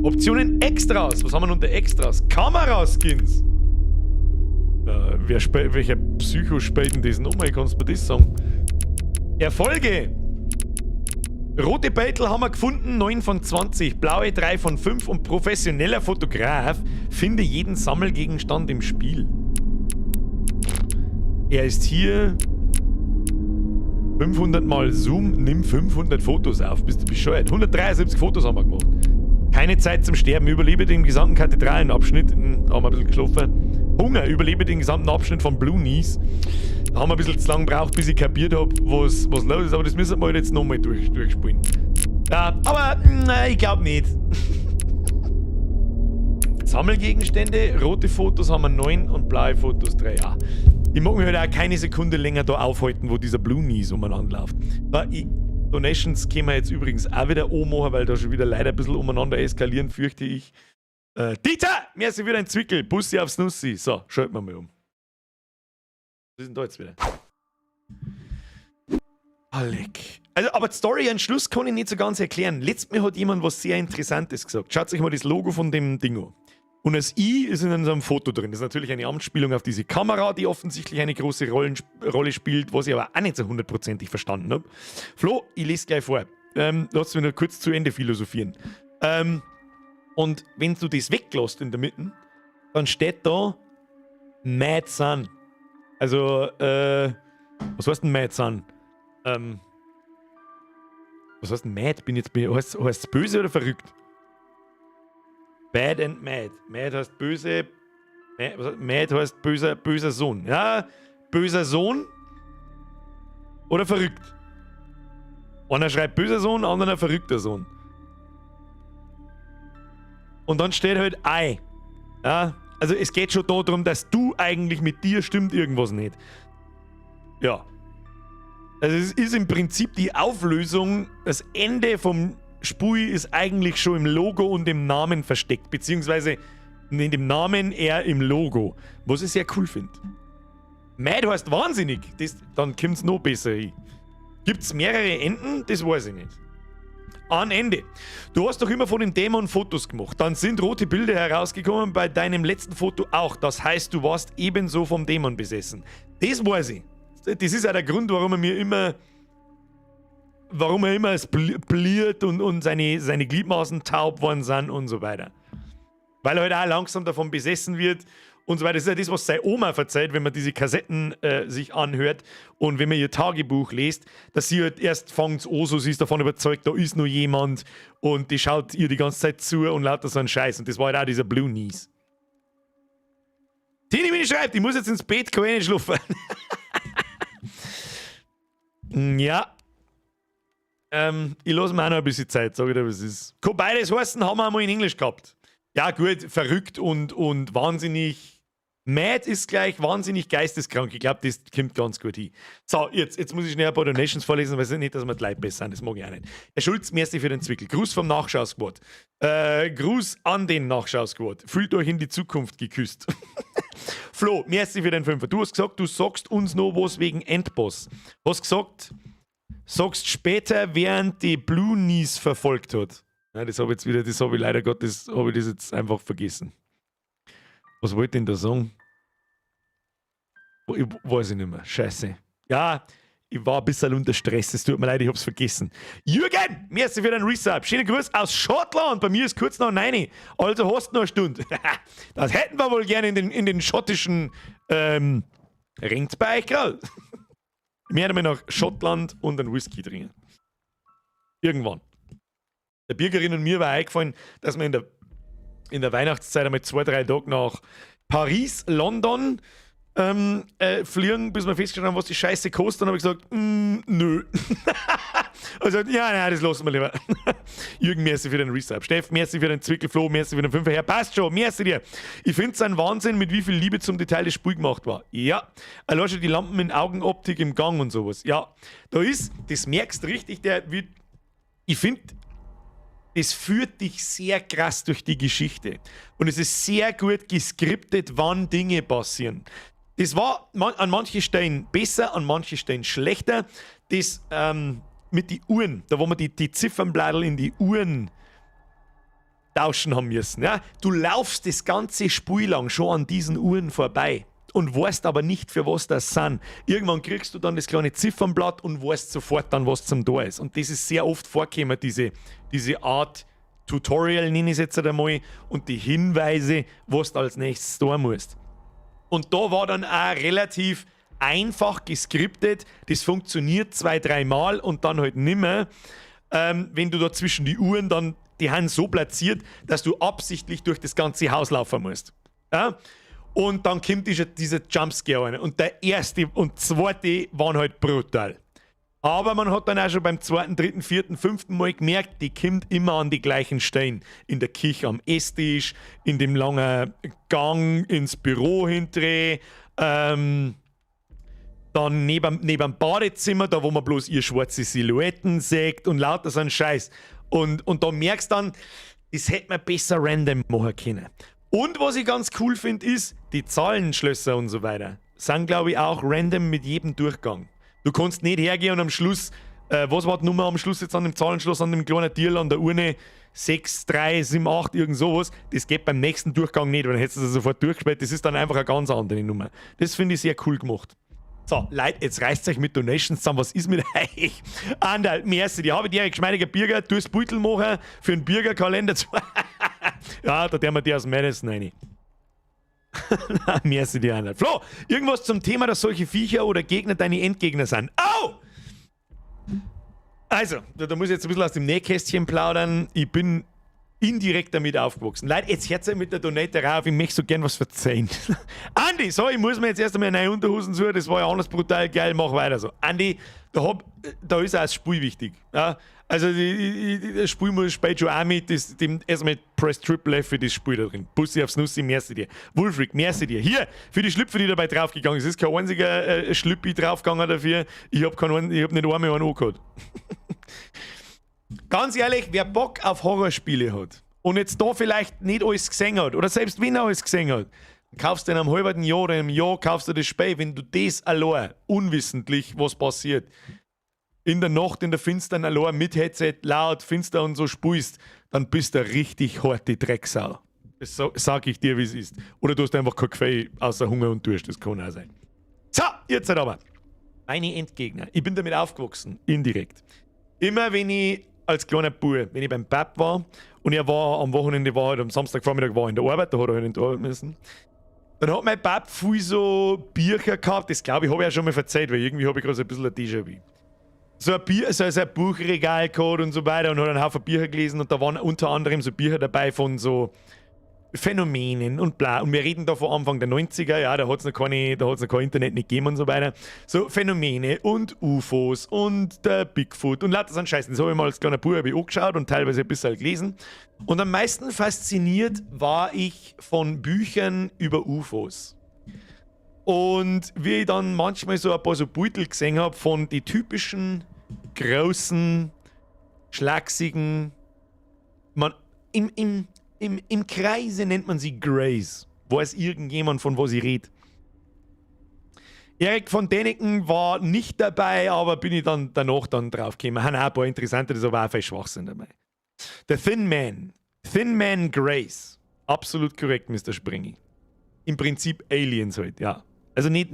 Optionen Extras. Was haben wir unter Extras? Kameraskins. Welcher Psycho spielt denn das nochmal? Kannst du mir das sagen? Erfolge. Rote Beutel haben wir gefunden, 9 von 20, blaue 3 von 5 und professioneller Fotograf finde jeden Sammelgegenstand im Spiel. Er ist hier 500 mal Zoom, nimm 500 Fotos auf, bist du bescheuert? 173 Fotos haben wir gemacht. Keine Zeit zum Sterben, überlebe den gesamten Kathedralenabschnitt. Da haben wir ein bisschen geschlafen. Hunger, überlebe den gesamten Abschnitt von Blue Knees. Da haben wir ein bisschen zu lange gebraucht, bis ich kapiert hab, was los ist, aber das müssen wir halt jetzt nochmal durchspielen. Ja, aber ich glaub nicht. Sammelgegenstände, rote Fotos haben wir 9 und blaue Fotos 3. Ja. Ich mag mich halt auch keine Sekunde länger da aufhalten, wo dieser Blue Knees umeinander läuft. Donations können wir jetzt übrigens auch wieder anmachen, weil da schon wieder leider ein bisschen umeinander eskalieren, fürchte ich. Dieter! Merci wieder ein Zwickel. Bussi aufs Nussi. So, schalten wir mal um. Was ist denn da jetzt wieder? Alec. Also, aber die Story am Schluss kann ich nicht so ganz erklären. Letztes Mal hat jemand was sehr Interessantes gesagt. Schaut euch mal das Logo von dem Ding an. Und das I ist in so einem Foto drin. Das ist natürlich eine Anspielung auf diese Kamera, die offensichtlich eine große Rolle spielt, was ich aber auch nicht so hundertprozentig verstanden habe. Flo, ich lese gleich vor. Lass mich noch kurz zu Ende philosophieren. Und wenn du das weglässt in der Mitte, dann steht da Mad Son. Also, was heißt denn Mad Son? Was heißt denn Mad? Bin jetzt, heißt es böse oder verrückt? Bad and Mad. Mad heißt böse. Mad heißt böser, böser Sohn. Ja, böser Sohn oder verrückt. Einer schreibt böser Sohn, anderer verrückter Sohn. Und dann steht halt I. Ja, also es geht schon darum, dass du eigentlich, mit dir stimmt irgendwas nicht. Ja. Also es ist im Prinzip die Auflösung, das Ende vom Spui ist eigentlich schon im Logo und im Namen versteckt, beziehungsweise in dem Namen, eher im Logo, was ich sehr cool finde. Mad heißt wahnsinnig, das, dann kommt es noch besser hin. Gibt es mehrere Enden? Das weiß ich nicht. An Ende. Du hast doch immer von dem Dämon Fotos gemacht. Dann sind rote Bilder herausgekommen, bei deinem letzten Foto auch. Das heißt, du warst ebenso vom Dämon besessen. Das weiß ich. Das ist auch der Grund, warum er immer es bliert und seine Gliedmaßen taub worden sind und so weiter. Weil er halt auch langsam davon besessen wird und so weiter. Das ist ja das, was seine Oma verzeiht, wenn man diese Kassetten sich anhört und wenn man ihr Tagebuch liest, dass sie halt erst fängt an, so, sie ist davon überzeugt, da ist nur jemand und die schaut ihr die ganze Zeit zu und lauter so ein Scheiß. Und das war halt auch dieser Blue Knees. Tini Mini schreibt, ich muss jetzt ins Bett, kann ich nicht schlafen. Ja. Ich lasse mir auch noch ein bisschen Zeit, sag ich dir, was ist. Kann beides heißen, haben wir einmal in Englisch gehabt. Ja, gut, verrückt und wahnsinnig. Mad ist gleich wahnsinnig geisteskrank. Ich glaube, das kommt ganz gut hin. So, jetzt muss ich schnell ein paar Donations vorlesen, weil es ist nicht, dass wir die Leute besser sind. Das mag ich auch nicht. Herr Schulz, merci für den Zwickel. Gruß vom Nachschau-Squad. Gruß an den Nachschau-Squad. Fühlt euch in die Zukunft geküsst. Flo, merci für den Fünfer. Du hast gesagt, du sagst uns noch was wegen Endboss. Hast gesagt, sagst später, während die Blue Knees verfolgt hat. Ja, das habe ich jetzt wieder, das habe ich leider Gottes, habe ich das jetzt einfach vergessen. Was wollte ich denn da sagen? Ich weiß ich nicht mehr. Scheiße. Ja, ich war ein bisschen unter Stress. Es tut mir leid, ich hab's vergessen. Jürgen, merci für den Resub. Schönen Gruß aus Schottland. Bei mir ist kurz nach 9. Also hast du noch eine Stunde. Das hätten wir wohl gerne in den schottischen Regnet's bei euch gerade? Wir werden mal nach Schottland und einen Whisky trinken. Irgendwann. Der Birgerin und mir war eingefallen, dass wir in der Weihnachtszeit einmal 2, 3 Tage nach Paris, London fliegen, bis wir festgestellt haben, was die Scheiße kostet. Dann habe ich gesagt, nö. Also, ja, nein, das lassen wir lieber. Jürgen, merci für den Resub. Steff, merci für den Zwickel. Flo, merci für den Fünfer. Herr, passt schon, merci dir. Ich finde es ein Wahnsinn, mit wie viel Liebe zum Detail das Spiel gemacht war. Ja, allein schon die Lampen in Augenoptik im Gang und sowas. Ja, da ist, das merkst du richtig, der wird, ich finde, das führt dich sehr krass durch die Geschichte. Und es ist sehr gut geskriptet, wann Dinge passieren. Das war an manchen Stellen besser, an manchen Stellen schlechter. Das mit den Uhren, da wo wir die Ziffernbladel in die Uhren tauschen haben müssen. Ja? Du laufst das ganze Spiel lang schon an diesen Uhren vorbei und weißt aber nicht, für was das sind. Irgendwann kriegst du dann das kleine Ziffernblatt und weißt sofort dann, was zum Tor ist. Und das ist sehr oft vorgekommen, diese Art Tutorial, nenne ich es jetzt einmal, und die Hinweise, was du als Nächstes tun musst. Und da war dann auch relativ einfach geskriptet. Das funktioniert zwei, dreimal und dann halt nimmer. Wenn du da zwischen die Uhren dann, die haben so platziert, dass du absichtlich durch das ganze Haus laufen musst. Ja? Und dann kommt dieser Jumpscare rein. Und der erste und zweite waren halt brutal. Aber man hat dann auch schon beim zweiten, dritten, vierten, fünften Mal gemerkt, die kommt immer an die gleichen Stellen. In der Küche am Esstisch, in dem langen Gang ins Büro hinterher, dann neben dem Badezimmer, da wo man bloß ihr schwarze Silhouetten sieht und lauter so ein Scheiß. Und da merkst du dann, das hätte man besser random machen können. Und was ich ganz cool finde, ist, die Zahlenschlösser und so weiter sind, glaube ich, auch random mit jedem Durchgang. Du kannst nicht hergehen und am Schluss Was war die Nummer am Schluss jetzt an dem Zahlenschloss, an dem kleinen Deal, an der Urne? 6, 3, 7, 8, irgend sowas. Das geht beim nächsten Durchgang nicht, weil dann hättest du das sofort durchgespielt. Das ist dann einfach eine ganz andere Nummer. Das finde ich sehr cool gemacht. So, Leute, jetzt reißt euch mit Donations zusammen. Was ist mit euch? Anderl, merci. Die habe ich dir geschmeidiger Birger. Du hast Beutel machen für einen Birgerkalender. Ja, da tun wir die aus Madison rein. Merci dir, Anderl. Flo, irgendwas zum Thema, dass solche Viecher oder Gegner deine Endgegner sind. Au! Also, da muss ich jetzt ein bisschen aus dem Nähkästchen plaudern. Ich bin indirekt damit aufgewachsen. Leute, jetzt hört mit der Donaterei auf, ich möchte so gern was verzeihen. Andi, so, ich muss mir jetzt erst einmal neue Unterhosen suchen, das war ja anders brutal geil, mach weiter so. Andi, da ist auch das Spiel wichtig. Ja? Also, das Spiel muss spielt schon auch mit, erstmal Press Triple F für das Spiel da drin. Bussi aufs Nussi, merci dir. Wulfric, merci dir. Hier, für die Schlüpfe, die dabei draufgegangen ist. Es ist kein einziger Schlüppi draufgegangen dafür. Ich hab nicht einmal einen angehabt. Ganz ehrlich, wer Bock auf Horrorspiele hat und jetzt da vielleicht nicht alles gesehen hat, oder selbst wenn er alles gesehen hat, kaufst du in einem halben Jahr oder einem Jahr kaufst du das Spiel, wenn du das allein, unwissentlich, was passiert, in der Nacht, in der Finstern allein mit Headset, laut, finster und so spielst, dann bist du eine richtig harte Drecksau. Das sag ich dir, wie es ist. Oder du hast einfach kein Gefühl außer Hunger und Durst, das kann auch sein. So, jetzt halt aber. Meine Endgegner. Ich bin damit aufgewachsen, indirekt. Immer wenn ich als kleiner Bub, wenn ich beim Pap war und er war am Wochenende, war halt am Samstagvormittag war in der Arbeit, da hat er halt in die Arbeit müssen. Dann hat mein Pap viel so Bücher gehabt, das glaube ich, habe ich ja schon mal verzeiht, weil irgendwie habe ich gerade so ein bisschen ein Déjà-vu. So ein Buchregal gehabt und so weiter und hat einen Haufen Bücher gelesen und da waren unter anderem so Bücher dabei von so Phänomenen und bla. Und wir reden da von Anfang der 90er, ja, da hat's noch kein Internet nicht gegeben und so weiter. So Phänomene und UFOs und der Bigfoot und lauter so einen Scheiß. Das habe ich mal als kleiner Bub hab ich angeschaut und teilweise ein bisschen gelesen. Und am meisten fasziniert war ich von Büchern über UFOs. Und wie ich dann manchmal so ein paar so Beutel gesehen habe von die typischen großen, schlachsigen, man, im Kreise nennt man sie Greys. Weiß irgendjemand, von was ich rede? Erik von Däniken war nicht dabei, aber bin ich dann danach dann drauf gekommen. Haben auch ein paar interessante, das ist aber auch viel Schwachsinn dabei. The Thin Man. Thin Man Greys. Absolut korrekt, Mr. Springy. Im Prinzip Aliens halt, ja. Also nicht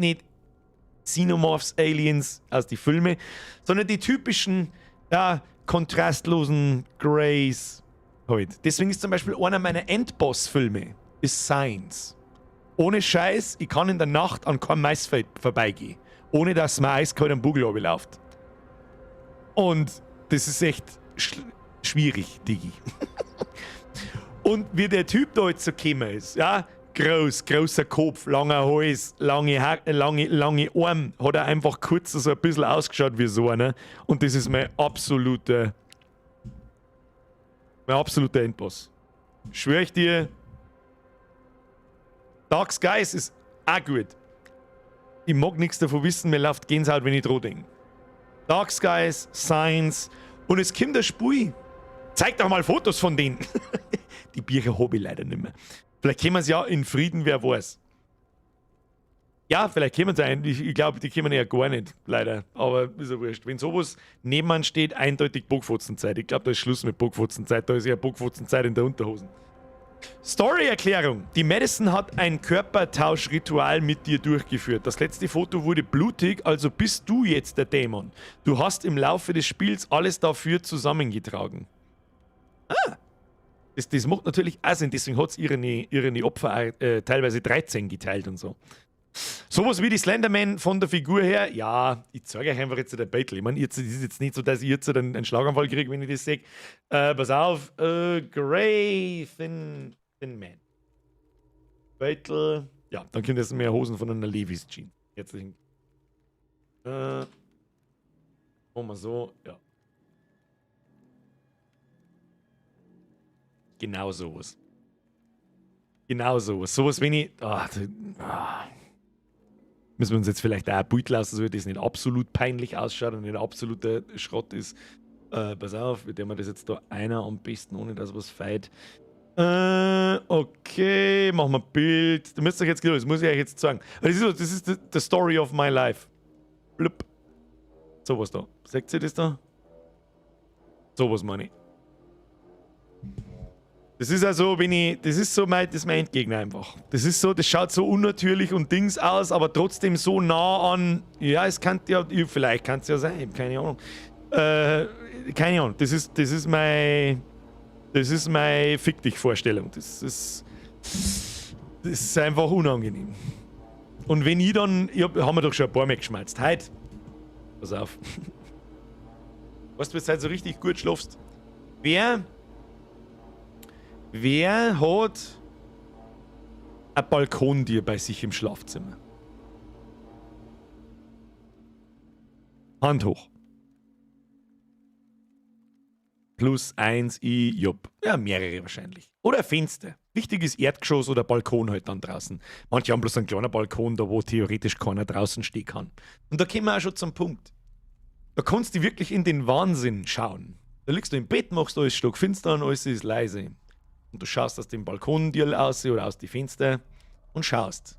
Xenomorphs Aliens aus den Filmen, sondern die typischen, ja, kontrastlosen Greys halt. Deswegen ist zum Beispiel einer meiner Endboss-Filme ist Signs. Ohne Scheiß, ich kann in der Nacht an keinem Maisfeld vorbeigehen, ohne dass mir eiskalt am Bugel läuft. Und das ist echt schwierig, Digi. Und wie der Typ da jetzt so gekommen ist, ja, groß, großer Kopf, langer Hals, lange, lange, lange Arme, hat er einfach kurz so ein bisschen ausgeschaut wie so einer. Und das ist mein absoluter Endboss. Schwör ich dir, Dark Skies ist auch gut. Ich mag nichts davon wissen, mir läuft Gänsehaut, wenn ich dran denke. Dark Skies, Signs und es kommt ein Spiel. Zeig doch mal Fotos von denen. Die Bücher habe ich leider nicht mehr. Vielleicht kommen sie ja in Frieden, wer weiß. Ja, vielleicht kommen sie ein. Ich glaube, die kommen ja gar nicht, leider. Aber ist ja wurscht. Wenn sowas nebenan steht, eindeutig Bockfotzenzeit. Ich glaube, da ist Schluss mit Bockfotzenzeit. Da ist ja Bockfotzenzeit in der Unterhosen. Story-Erklärung. Die Madison hat ein Körpertauschritual mit dir durchgeführt. Das letzte Foto wurde blutig, also bist du jetzt der Dämon. Du hast im Laufe des Spiels alles dafür zusammengetragen. Ah. Das macht natürlich auch Sinn, deswegen hat es ihre Opfer teilweise 13 geteilt und so. Sowas wie die Slenderman von der Figur her, ja, ich zeige euch einfach jetzt der Battle. Ich meine, jetzt ist jetzt nicht so, dass ich jetzt einen Schlaganfall kriege, wenn ich das sehe. Pass auf, Grey Thin Man. Battle, ja, dann kommt jetzt mehr Hosen von einer Levi's Jeans. Herzlichen. Machen wir so, ja. Genau sowas. Genau sowas. Sowas, wenn ich. Ah, ah. Müssen wir uns jetzt vielleicht auch ein Bild lassen, so das nicht absolut peinlich ausschaut und nicht absoluter Schrott ist. Pass auf, wir tun das jetzt da einer am besten, ohne dass was feit. Okay, machen wir Bild. Du müsst euch jetzt, das muss ich euch jetzt sagen. Das ist, so, das ist the story of my life. Blub. Sowas da. Seht ihr das da? Sowas meine ich. Das ist also, wenn ich. Das ist so mein, das ist mein Endgegner einfach. Das ist so, das schaut so unnatürlich und Dings aus, aber trotzdem so nah an. Ja, es kann ja. Vielleicht kann es ja sein, keine Ahnung. Keine Ahnung. Das ist mein. Das ist meine Fick dich Vorstellung. Das ist einfach unangenehm. Und wenn ich dann. Haben wir doch schon ein paar Mal geschmerzt. Heute. Pass auf. Weißt du, wenn du halt so richtig gut schlafst? Wer hat ein Balkontür bei sich im Schlafzimmer? Hand hoch. Plus eins, i, jupp. Ja, mehrere wahrscheinlich. Oder ein Fenster. Wichtig ist Erdgeschoss oder Balkon halt dann draußen. Manche haben bloß einen kleinen Balkon, da wo theoretisch keiner draußen stehen kann. Und da kommen wir auch schon zum Punkt. Da kannst du wirklich in den Wahnsinn schauen. Da liegst du im Bett, machst alles stockfinster und alles ist leise. Und du schaust aus dem Balkontür aus oder aus die Fenster und schaust.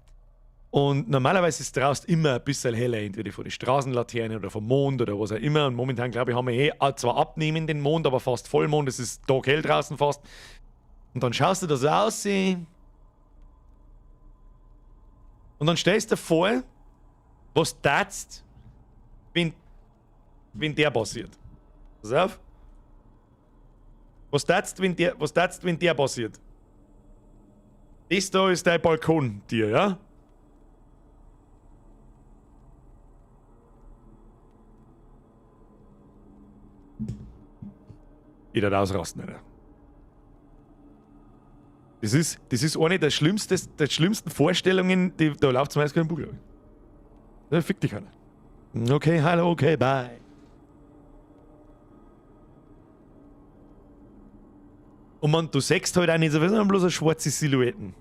Und normalerweise ist draußen immer ein bisschen heller, entweder von der Straßenlaterne oder vom Mond oder was auch immer. Und momentan, glaube ich, haben wir eh zwar abnehmenden Mond, aber fast Vollmond. Es ist taghell draußen fast. Und dann schaust du da so aus. Und dann stellst du dir vor, was tatst, wenn der passiert. Pass auf. Was tatst, wenn der passiert? Das da ist dein Balkontür, ja? Ich da ausrasten, Alter. Das ist eine der schlimmsten Vorstellungen, die, da läuft zum Beispiel kein Buch, glaube ich. Da fick dich einer. Okay, hallo, okay, bye. Und man, du siehst halt auch nicht so, sondern bloß eine schwarze Silhouetten.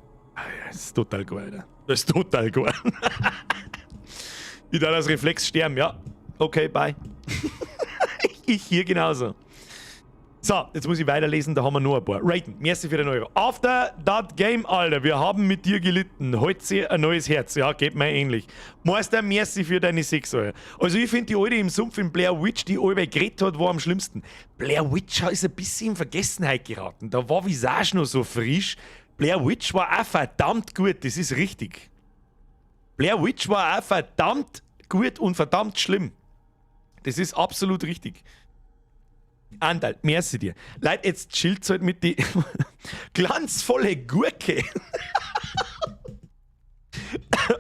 Das ist total geil, Alter. Das ist total geil. Ich da als Reflex sterben, ja. Okay, bye. Ich hier genauso. So, jetzt muss ich weiterlesen, da haben wir nur ein paar. Raten, merci für den Euro. After that game, Alter, wir haben mit dir gelitten. Heute ein neues Herz. Ja, geht mir ähnlich. Meister, merci für deine 6 Euro. Also ich finde die Alte im Sumpf in Blair Witch, die allweil geredet hat, war am schlimmsten. Blair Witch ist ein bisschen in Vergessenheit geraten. Da war Visage noch so frisch. Blair Witch war auch verdammt gut, das ist richtig. Blair Witch war auch verdammt gut und verdammt schlimm. Das ist absolut richtig. Andal, merci dir. Leute, jetzt chillt halt mit die glanzvolle Gurke.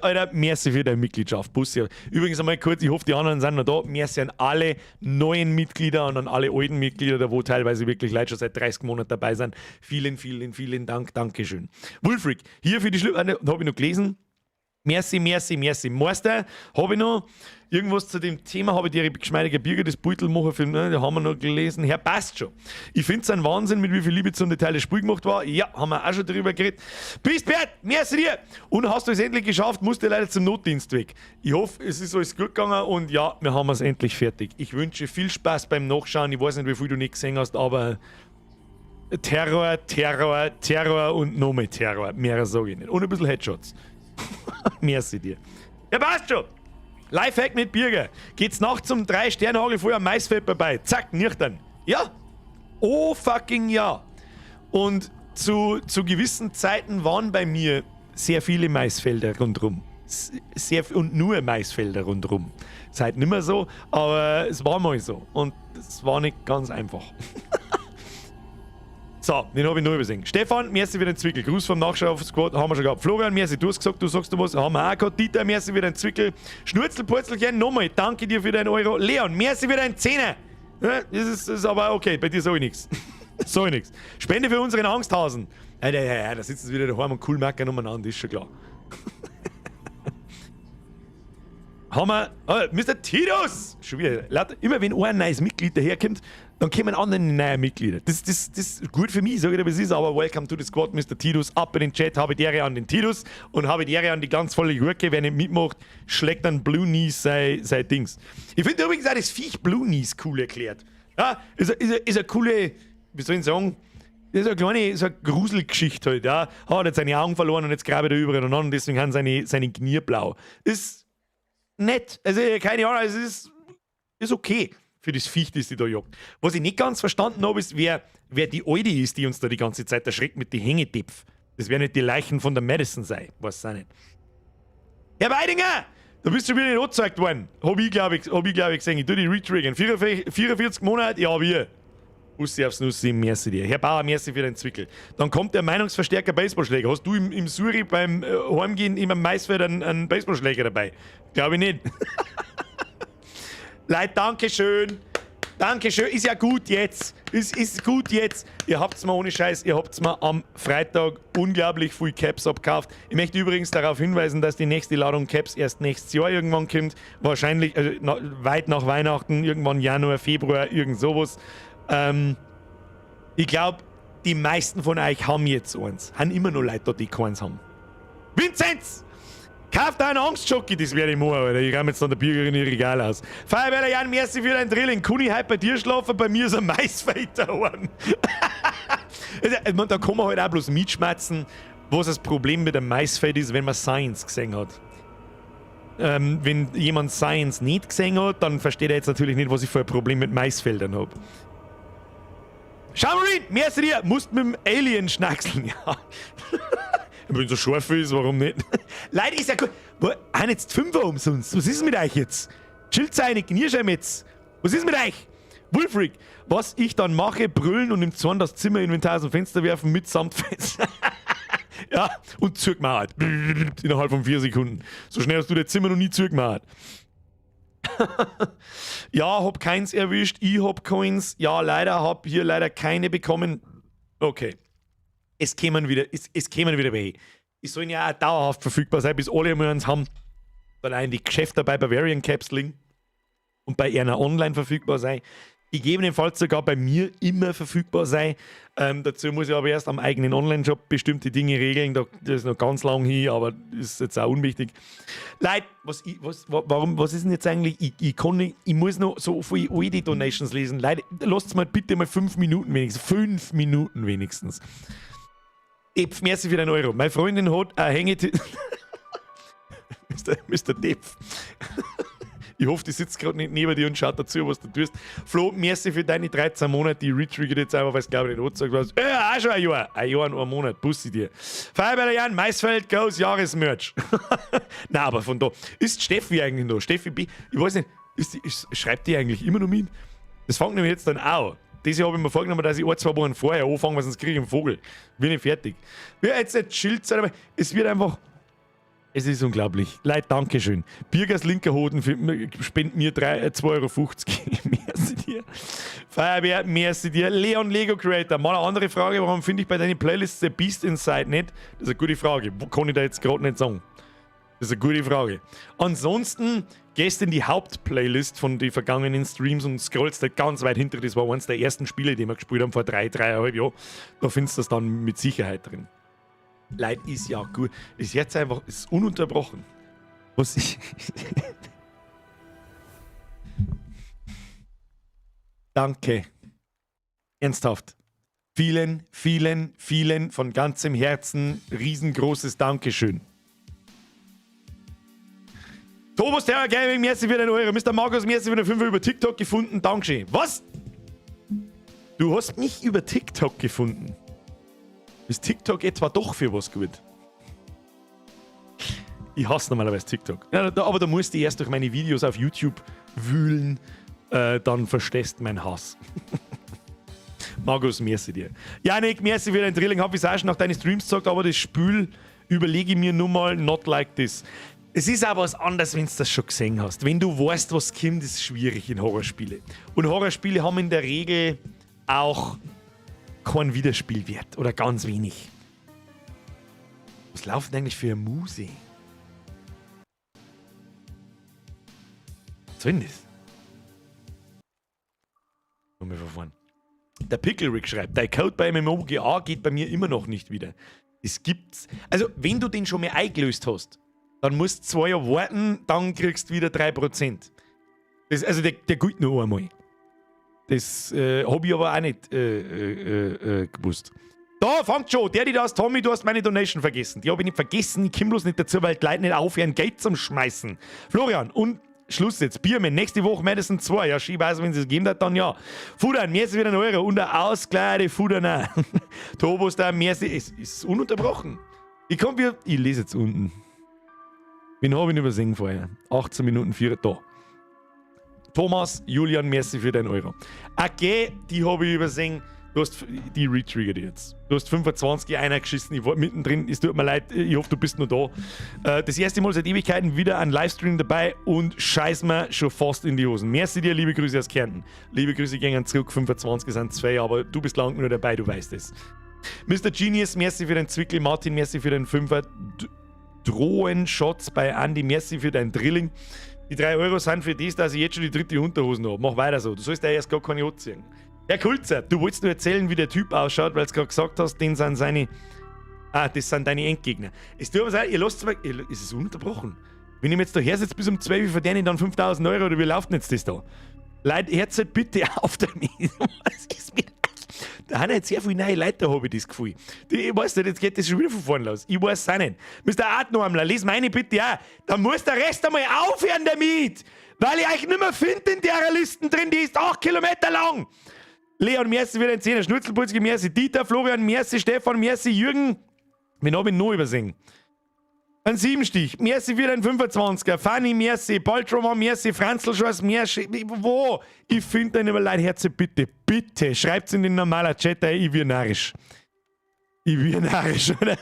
Alter, merci für deine Mitgliedschaft. Bussi. Übrigens einmal kurz, ich hoffe, die anderen sind noch da. Merci an alle neuen Mitglieder und an alle alten Mitglieder, da wo teilweise wirklich Leute schon seit 30 Monaten dabei sind. Vielen, vielen, vielen Dank. Dankeschön. Wulfric, hier für die Schlu habe ich noch gelesen. Merci, merci, merci. Meister, habe ich noch irgendwas zu dem Thema, habe ich die geschmeidige Birger, das Beutelmacher-Film, ne, da haben wir noch gelesen. Herr, passt schon. Ich finde es ein Wahnsinn, mit wie viel Liebe zum Detail das Spiel gemacht war. Ja, haben wir auch schon drüber geredet. Bist Bert, merci dir. Und hast du es endlich geschafft, musste leider zum Notdienst weg. Ich hoffe, es ist alles gut gegangen und ja, wir haben es endlich fertig. Ich wünsche viel Spaß beim Nachschauen. Ich weiß nicht, wie viel du nicht gesehen hast, aber Terror, Terror, Terror und noch mehr Terror. Mehr sage ich nicht. Und ein bisschen Headshots. Merci dir. Ja, passt schon. Lifehack mit Birger. Geht's nachts um 3 Sternhagel vorher am Maisfeld vorbei. Zack, nüchtern. Ja. Oh fucking ja. Und zu gewissen Zeiten waren bei mir sehr viele Maisfelder rundrum. Sehr, und nur Maisfelder rundrum. Ist halt nicht mehr so, aber es war mal so. Und es war nicht ganz einfach. So, den habe ich nur übersehen. Stefan, merci für den Zwickel. Gruß vom Nachschau-Squad haben wir schon gehabt. Florian, merci, du hast gesagt, du sagst du was. Haben wir auch gehabt. Dieter, merci für den Zwickel. Schnurzelpurzelchen, nochmal, danke dir für deinen Euro. Leon, merci für deinen Zehner. Ja, das ist aber okay, bei dir sag ich nichts. Sag ich nichts. Spende für unseren Angsthasen. Ja, da sitzen sie wieder daheim und cool meckern umeinander, ist schon klar. Haben wir. Oh, Mr. Titus! Schon wieder. Immer wenn ein neues Mitglied daherkommt, dann kommen andere neue Mitglieder. Das ist gut für mich, sage ich dir, was ist, aber welcome to the squad, Mr. Titus. Ab in den Chat, habe die Ehre an den Titus und habe die Ehre an die ganz volle Gurke. Wer nicht mitmacht, schlägt dann Blue Knees sein Dings. Ich finde übrigens auch das Viech Blue Knees cool erklärt. Ja, ist eine coole, wie soll ich sagen, das ist eine kleine, so eine Gruselgeschichte halt, ja. Hat jetzt seine Augen verloren und jetzt grabe er überall und an und deswegen haben seine Knie blau. Ist nett. Also, keine Ahnung, es ist Ist okay für das Viech, das die da jagt. Was ich nicht ganz verstanden habe, ist, wer die Alte ist, die uns da die ganze Zeit erschreckt mit den Hängedepf. Das werden nicht die Leichen von der Madison sein. Weiß auch nicht. Herr Weidinger! Da bist du wieder nicht angezeigt worden. Hab ich, glaube ich, hab ich, glaub ich, gesehen. Ich tu die retriggern. 44 Monate, ja, wir. Bussi aufs Nussi, merci dir. Herr Bauer, merci für den Zwickel. Dann kommt der Meinungsverstärker Baseballschläger. Hast du im Suri beim Heimgehen immer Maisfeld einen Baseballschläger dabei? Glaube ich nicht. Leute, Dankeschön. Dankeschön. Ist ja gut jetzt. Ist gut jetzt. Ihr habt's mir ohne Scheiß, ihr habt's mir am Freitag unglaublich viel Caps abgekauft. Ich möchte übrigens darauf hinweisen, dass die nächste Ladung Caps erst nächstes Jahr irgendwann kommt. Wahrscheinlich also, na, weit nach Weihnachten, irgendwann Januar, Februar, irgend sowas. Ich glaub, die meisten von euch haben jetzt eins. Haben immer noch Leute da, die keins haben. Vinzenz! Kauft einen Angstjockey, das werde ich machen, Alter. Ich räume jetzt dann der Bürgerin ihr Regal aus. Feuerwehrler Jan, merci für dein Drilling. Kann ich heute bei dir schlafen? Bei mir ist ein Maisfeld daheim. Also, ich mein, da kann man halt auch bloß mitschmerzen, was das Problem mit dem Maisfeld ist, wenn man Signs gesehen hat. Wenn jemand Signs nicht gesehen hat, dann versteht er jetzt natürlich nicht, was ich für ein Problem mit Maisfeldern hab. Schamarin, merci dir, musst mit dem Alien schnackseln, ja. Wenn so scharf ist, warum nicht? Leute, ist ja gut. Wo, haben jetzt 5 umsonst. Was ist mit euch jetzt? Chillt eine Knirschheim jetzt. Was ist mit euch? Wulfric, was ich dann mache, brüllen und im Zorn das Zimmerinventar aus dem Fenster werfen mitsamt Fenster. Ja, und zugemacht. Innerhalb von 4 Sekunden. So schnell hast du das Zimmer noch nie zugemacht. Ja, hab keins erwischt. Ich hab keins. Ja, leider hab hier leider keine bekommen. Okay. Es kämen wieder welche. Es sollen ja auch dauerhaft verfügbar sein, bis alle mal eins haben. Dann auch in die Geschäfte bei Bavarian Caps liegen und bei einer online verfügbar sein. Gegebenenfalls sogar bei mir immer verfügbar sein. Dazu muss ich aber erst am eigenen Online-Shop bestimmte Dinge regeln. Das ist noch ganz lang hin, aber ist jetzt auch unwichtig. Leute, was, ich, was, wa-, warum, was ist denn jetzt eigentlich? Ich, ich kann nicht, ich muss noch so viel alte Donations lesen. Leute, lasst mal bitte mal 5 Minuten wenigstens. 5 Minuten wenigstens. Depf, merci für den Euro. Meine Freundin hat ein Hängeti- Mister Depf. Ich hoffe, die sitzt gerade nicht neben dir und schaut dazu, was du tust. Flo, merci für deine 13 Monate. Die retriggert jetzt einfach, weil es, glaube ich, nicht angezeigt war. Auch schon ein Jahr. Ein Jahr und ein Monat. Bussi dir. Feuerwehr Jan, Maisfeld goes Jahresmerch. Nein, aber von da. Ist Steffi eigentlich noch? Steffi B. Ich weiß nicht, schreibt die eigentlich immer noch mit? Das fängt nämlich jetzt dann auch. Das Jahr habe ich mir vorgenommen, dass ich 1, 2 Wochen vorher anfange, weil sonst kriege ich einen Vogel. Bin ich fertig. Ja, jetzt chillt aber es wird einfach. Es ist unglaublich. Leute, Dankeschön. Birgers linker Hoden spendet mir 2,50 Euro. Merci dir. Feuerwehr, merci dir. Leon Lego Creator. Mal eine andere Frage, warum finde ich bei deinen Playlists The Beast Inside nicht? Das ist eine gute Frage. Kann ich da jetzt gerade nicht sagen. Das ist eine gute Frage. Ansonsten gehst in die Hauptplaylist von den vergangenen Streams und scrollst da ganz weit hinter. Das war eines der ersten Spiele, die wir gespielt haben vor 3, dreieinhalb Jahren. Da findest du das dann mit Sicherheit drin. Leid ist ja gut. Ist jetzt einfach, ist ununterbrochen. Was ich. Danke. Ernsthaft. Vielen, vielen, vielen von ganzem Herzen riesengroßes Dankeschön. Thomas Terror Gaming, merci für den Euro. Mister Markus, merci für den 5 über TikTok gefunden. Dankeschön. Was? Du hast mich über TikTok gefunden. Ist TikTok etwa doch für was gut? Ich hasse normalerweise TikTok. Ja, aber da musst du erst durch meine Videos auf YouTube wühlen, dann verstehst du meinen Hass. Markus, merci dir. Janik, merci für dein Drilling. Hab ich auch schon nach deinen Streams gesagt, aber das Spiel überlege ich mir nur mal not like this. Es ist aber was anderes, wenn du das schon gesehen hast. Wenn du weißt, was kommt, ist es schwierig in Horrorspiele. Und Horrorspiele haben in der Regel auch keinen Wiederspielwert oder ganz wenig. Was läuft denn eigentlich für eine Musik? Was soll denn das? Nochmal von vorn. Der Pickle Rick schreibt, dein Code bei MMOGA geht bei mir immer noch nicht wieder. Es gibt's. Also, wenn du den schon mal eingelöst hast, dann musst du 2 Jahre warten, dann kriegst du wieder 3%. Das, also, der gilt nur einmal. Das hab ich aber auch nicht gewusst. Da, fangt schon. Der, die das, Tommy, du hast meine Donation vergessen. Die hab ich nicht vergessen. Ich komm bloß nicht dazu, weil die Leute nicht aufhören, Geld zum Schmeißen. Florian und Schluss jetzt. Biermann, nächste Woche Madison 2. Ja, ich weiß, wenn es gegeben hat, dann ja. Futtern, merci wieder ein Euro. Und der Ausgleich, Futtern auch. Tobos da, merci. Es ist ununterbrochen. Ich komm wieder, ich lese jetzt unten. Wen habe ich übersehen vorher? 18 Minuten 4, da. Thomas, Julian, merci für deinen Euro. Okay, die habe ich übersehen. Du hast die retriggert jetzt. Du hast 25 einer geschissen. Ich war mittendrin. Es tut mir leid. Ich hoffe, du bist noch da. Das erste Mal seit Ewigkeiten wieder ein Livestream dabei und scheiß mir schon fast in die Hosen. Merci dir, liebe Grüße aus Kärnten. Liebe Grüße gehen zurück. 25 sind zwei, aber du bist lang nur dabei, du weißt es. Mr. Genius, merci für den Zwickel. Martin, merci für den Fünfer. Drohnen-Shots bei Andy, merci für dein Drilling. Die 3 Euro sind für das, dass ich jetzt schon die dritte Unterhosen habe. Mach weiter so. Du sollst ja erst gar keine anziehen. Herr Kulzer, du wolltest nur erzählen, wie der Typ ausschaut, weil du gerade gesagt hast, den sind seine. Ah, das sind deine Endgegner. Es tut mir leid, ihr lasst mir. Ist es ununterbrochen? Wenn ich mir jetzt da her sitze bis um 12 Uhr, verdiene ich dann 5000 Euro oder wie läuft denn jetzt das da? Leute, hört halt bitte auf damit. Was ist mit euch? Da haben jetzt sehr viele neue Leute, habe ich das Gefühl. Die, ich weiß nicht, jetzt geht das schon wieder von vorne los. Ich weiß es auch nicht. Mr. Artnoamler, lies meine bitte auch. Da muss der Rest einmal aufhören damit. Weil ich euch nicht mehr finde in der Listen drin, die ist 8 Kilometer lang. Leon, merci wieder ein Zehner, Schnutzelputzki, merci Dieter, Florian, merci Stefan, merci Jürgen. Wen hab ich noch übersehen? Ein Siebenstich, merci wieder ein 25er, Fanny, merci, Baltroma, merci, Franzl Schwarz, merci, wo? Ich finde deine leid, Herze, bitte, bitte, schreibt's in den normalen Chat, ey, ich wir narrisch. Ich wir narrisch, oder?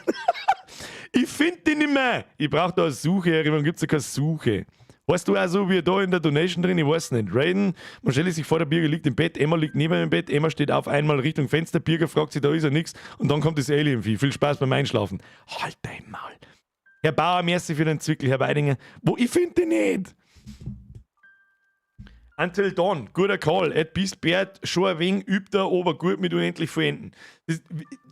Ich finde die nicht mehr. Ich brauche da eine Suche, warum gibt's da keine Suche? Weißt du auch so, wie da in der Donation drin? Ich weiß nicht. Raiden, man stellt sich vor, der Birger liegt im Bett, Emma liegt neben ihm im Bett, Emma steht auf einmal Richtung Fenster, Birger fragt sich, da ist ja nichts und dann kommt das Alien-Vieh. Viel Spaß beim Einschlafen. Halt dein Maul. Herr Bauer, merci für den Zwickel, Herr Weidinger. Wo, ich finde den nicht. Until Dawn, guter Call. Ed Beast Bert, schon ein wenig übt er, aber gut mit unendlich vollenden. Das,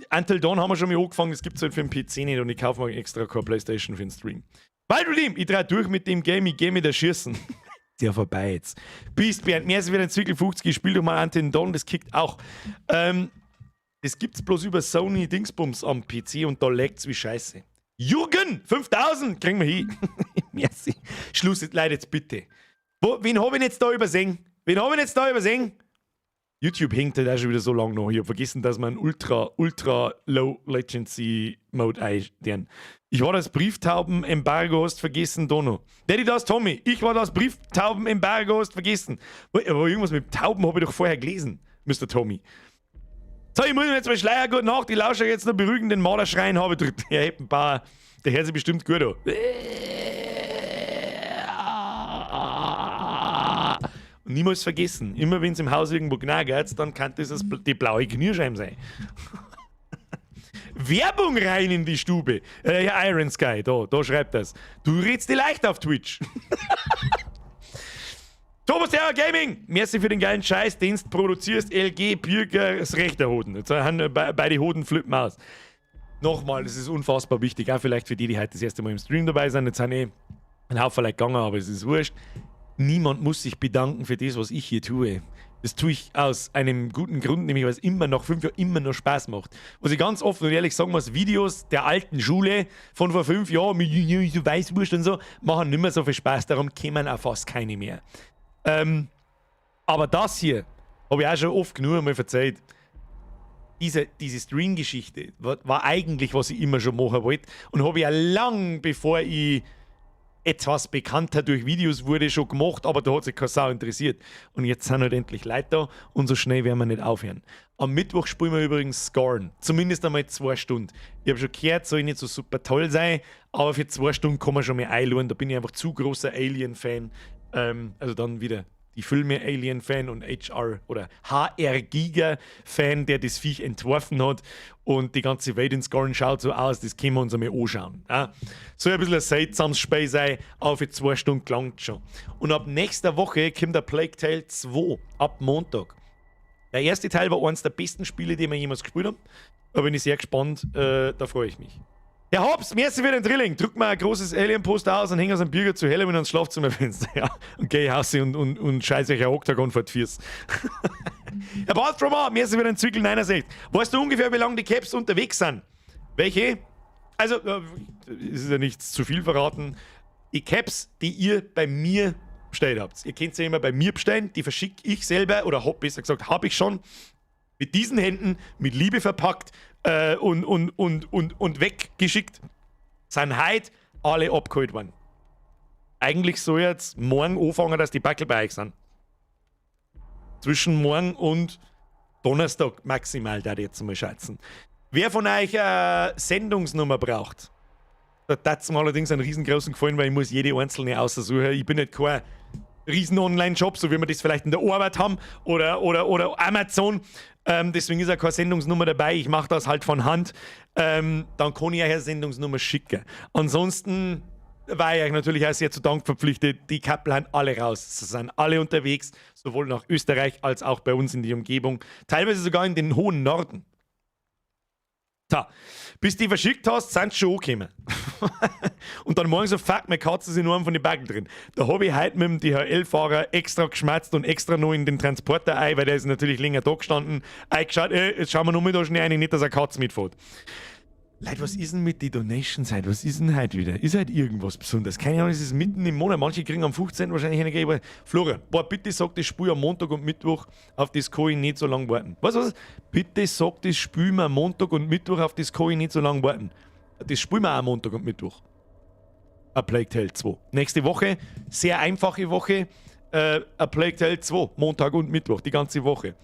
Until Dawn haben wir schon mal angefangen, das gibt es halt für den PC nicht und ich kaufe mir extra keine Playstation für den Stream. Waldredeem, ich dreh durch mit dem Game, ich geh mit erschießen. Ist ja vorbei jetzt. Beast Bernd, merci für den Zwickel 50, spiel doch mal Until Dawn, das kickt auch. Das gibt's bloß über Sony Dingsbums am PC und da lagt's wie Scheiße. Jürgen, 5000, kriegen wir hin. Merci. Schluss, Leute, jetzt bitte. Wo, wen hab ich jetzt da übersehen? Wen hab ich jetzt da übersehen? YouTube hängt halt auch schon wieder so lange noch. Ich hab vergessen, dass man ultra, ultra low latency Mode einstellen. Ich war das Brieftauben-Embargo, hast vergessen, Dono. Daddy, das Tommy. Ich war das Brieftauben-Embargo, hast vergessen. Aber irgendwas mit Tauben habe ich doch vorher gelesen, Mr. Tommy. So, ich muss mir jetzt mal Schleier, gute Nacht. Ich lausche jetzt noch beruhigenden Marderschreien, habe drückt. Herr Heppenbauer, der hört sich bestimmt gut an. Und niemals vergessen, immer wenn es im Haus irgendwo knagert, dann kann das die blaue Knirscheibe sein. Werbung rein in die Stube. Ja, Iron Sky, da schreibt das. Du redst dir leicht auf Twitch. Thomas Terror Gaming, merci für den geilen Scheiß, den du produzierst. LG, Birger, das rechte Hoden. Jetzt haben beide Hoden flippen aus. Nochmal, das ist unfassbar wichtig, auch vielleicht für die, die heute das erste Mal im Stream dabei sind. Jetzt sind eh ein Haufen Leute gegangen, aber es ist wurscht. Niemand muss sich bedanken für das, was ich hier tue. Das tue ich aus einem guten Grund, nämlich weil es immer noch 5 Jahren immer noch Spaß macht. Was ich ganz offen und ehrlich sagen muss, Videos der alten Schule von vor 5 Jahren mit so Weißwurst und so, machen nicht mehr so viel Spaß, darum kämen auch fast keine mehr. Aber das hier habe ich auch schon oft genug einmal verzeiht. Diese Stream-Geschichte war eigentlich, was ich immer schon machen wollte und habe ich ja lang, bevor ich etwas bekannter durch Videos wurde, schon gemacht, aber da hat sich keine Sau interessiert. Und jetzt sind halt endlich Leute da und so schnell werden wir nicht aufhören. Am Mittwoch spielen wir übrigens Scorn. Zumindest einmal 2 Stunden. Ich habe schon gehört, soll nicht so super toll sein, aber für 2 Stunden kann man schon mal einladen. Da bin ich einfach zu großer Alien-Fan. Also dann wieder die Filme Alien-Fan und HR oder HR Giger-Fan, der das Viech entworfen hat. Und die ganze Welt in Scorn schaut so aus, das können wir uns einmal anschauen. Ja. Soll ein bisschen ein seltsames Spiel sein, aber für 2 Stunden gelangt schon. Und ab nächster Woche kommt der Plague Tale 2, ab Montag. Der erste Teil war eines der besten Spiele, die wir jemals gespielt haben. Da bin ich sehr gespannt, da freue ich mich. Herr Hobbs, merci für den Drilling. Druck mal ein großes Alien-Poster aus und häng aus einem Birger zu Halloween ans Schlafzimmerfenster. Ja, und geh raus und scheiß euch ein Oktagon vor die Füße. Herr Baltroma, merci für den Zwickel 69. Weißt du ungefähr, wie lange die Caps unterwegs sind? Welche? Also, es ist ja nichts zu viel verraten. Die Caps, die ihr bei mir Bestellt habt. Ihr könnt sie immer bei mir bestellen, die verschicke ich selber oder hab besser gesagt, habe ich schon mit diesen Händen, mit Liebe verpackt und weggeschickt. Sind heute alle abgeholt worden. Eigentlich soll jetzt morgen anfangen, dass die Packel bei euch sind. Zwischen morgen und Donnerstag maximal, da ich jetzt mal schätzen. Wer von euch eine Sendungsnummer braucht, da tat's mir allerdings einen riesengroßen Gefallen, weil ich muss jede einzelne aussuchen. Ich bin nicht kein riesen Online-Shop, so wie wir das vielleicht in der Arbeit haben oder Amazon. Deswegen ist auch keine Sendungsnummer dabei. Ich mache das halt von Hand. Dann kann ich euch eine Sendungsnummer schicken. Ansonsten war ich euch natürlich auch sehr zu Dank verpflichtet. Die Kappel haben alle raus. Sie sind alle unterwegs, sowohl nach Österreich als auch bei uns in die Umgebung. Teilweise sogar in den hohen Norden. So, bis die verschickt hast, sind sie schon angekommen. Und dann morgen so, fuck, meine Katze ist in einem von den Packel drin. Da habe ich heute mit dem DHL-Fahrer extra geschmatzt und extra noch in den Transporter ein, weil der ist natürlich länger da gestanden, eingeschaut, ey, jetzt schauen wir noch mal da schnell rein, nicht, dass eine Katze mitfährt. Leute, was ist denn mit den Donations heute? Was ist denn heute wieder? Ist halt irgendwas Besonderes? Keine Ahnung, es ist mitten im Monat. Manche kriegen am 15. Wahrscheinlich eine Geld. Florian, boah, bitte sag das Spiel am Montag und Mittwoch, auf das kann ich nicht so lange warten. Was, was? Bitte sag das Spiel mir am Montag und Mittwoch, auf das kann ich nicht so lange warten. Das spielen wir auch am Montag und Mittwoch. A Plague Tale 2. Nächste Woche, sehr einfache Woche. A Plague Tale 2, Montag und Mittwoch, die ganze Woche.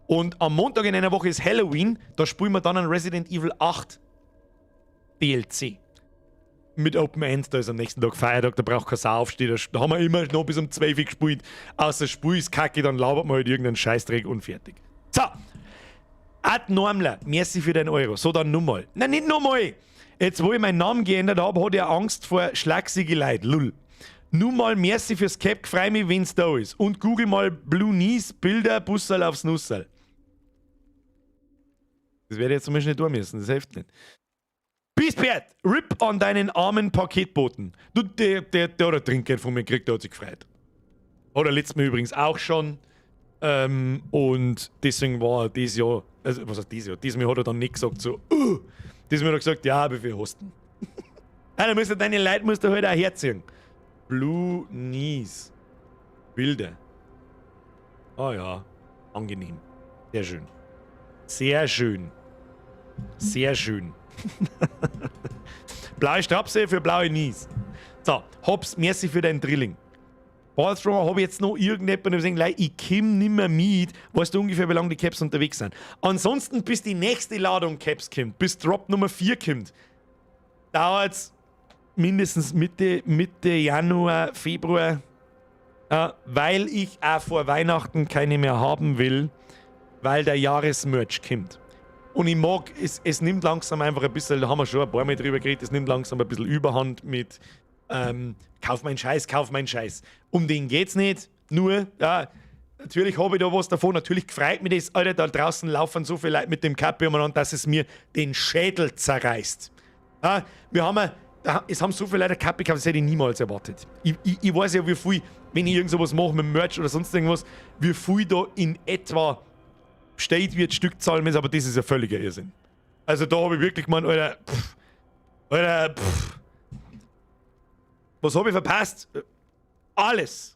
Und am Montag in einer Woche ist Halloween, da spielen wir dann an Resident Evil 8 DLC. Mit Open End, da ist am nächsten Tag Feiertag, da braucht kein Sau aufstehen, da haben wir immer noch bis um 12 Uhr gespielt. Außer Spiel ist kacke, dann labert man halt irgendeinen Scheißdreck und fertig. So, Ad Normler, merci für deinen Euro. So, dann nochmal. Nein, nicht nochmal. Jetzt, wo ich meinen Namen geändert habe, hat er Angst vor schlaksige Leute. Lull. Nun mal merci fürs Cap, freu mich, wenn's da ist. Und google mal Blue Knees, Bilder, Busserl aufs Nusserl. Das werde ich jetzt zum Beispiel nicht tun müssen, das hilft nicht. Biesbert, RIP an deinen armen Paketboten. Du, der hat ein Trinkgeld von mir gekriegt, der hat sich gefreut. Hat er letztes Mal übrigens auch schon. Und deswegen war er dieses Jahr, also was heißt dieses Jahr? Diesmal hat er dann nicht gesagt so, diesmal hat er gesagt, ja, wie viel hast du denn? Ja, da musst du deine Leute musst du halt auch herziehen. Blue Knees. Bilder. Ah ja, angenehm. Sehr schön. Sehr schön. Sehr schön. Blaue Strapse für blaue Knees. So, Hobbs, merci für deinen Drilling. Ballthrower, habe ich jetzt noch irgendjemand gesehen, ich komm nimmer mit, weißt du ungefähr, wie lange die Caps unterwegs sind. Ansonsten, bis die nächste Ladung Caps kommt, bis Drop Nummer 4 kommt, dauert's mindestens Mitte Januar, Februar, weil ich auch vor Weihnachten keine mehr haben will, weil der Jahresmerch kommt. Und ich mag, es nimmt langsam einfach ein bisschen, da haben wir schon ein paar Mal drüber geredet, es nimmt langsam ein bisschen Überhand mit kauf meinen Scheiß, kauf meinen Scheiß. Um den geht's nicht, nur, ja, natürlich habe ich da was davon, natürlich freut mich das, Alter, da draußen laufen so viele Leute mit dem Kappe umeinander, dass es mir den Schädel zerreißt. Ja, wir haben ja, da, es haben so viele Leute Kappe gekauft, das hätte ich niemals erwartet. Ich weiß ja, wie viel, wenn ich irgend sowas mache mit Merch oder sonst irgendwas, wie viel da in etwa steht wird, Stückzahlen ist, aber das ist ja völliger Irrsinn. Also da habe ich wirklich gemeint, Alter, pff, Alter, pff. Was habe ich verpasst? Alles.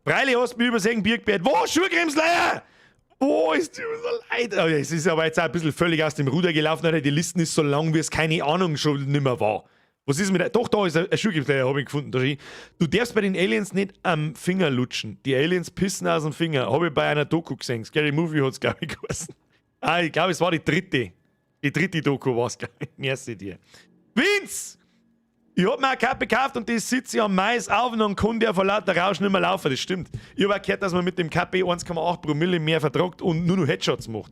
Freilich hast du mich übersehen, Birkbert. Wo, Schuhcremsleier? Wo ist die so leid? Aber es ist aber jetzt auch ein bisschen völlig aus dem Ruder gelaufen, Alter. Die Listen ist so lang, wie es keine Ahnung schon nimmer war. Was ist mit der? Doch, da ist ein Schuhcremsleier, habe ich gefunden. Da steht, du darfst bei den Aliens nicht am Finger lutschen. Die Aliens pissen aus dem Finger. Habe ich bei einer Doku gesehen. Scary Movie hat es, glaube ich, geheißen. Ah, ich glaube, es war die dritte. Die dritte Doku war es, glaube ich. Merci dir. Vince! Ich hab mir eine Kappe gekauft und die sitze ich am Mais auf und dann kann der vor lauter Rausch nicht mehr laufen. Das stimmt. Ich hab auch gehört, dass man mit dem KP 1,8 Promille mehr vertragt und nur noch Headshots macht.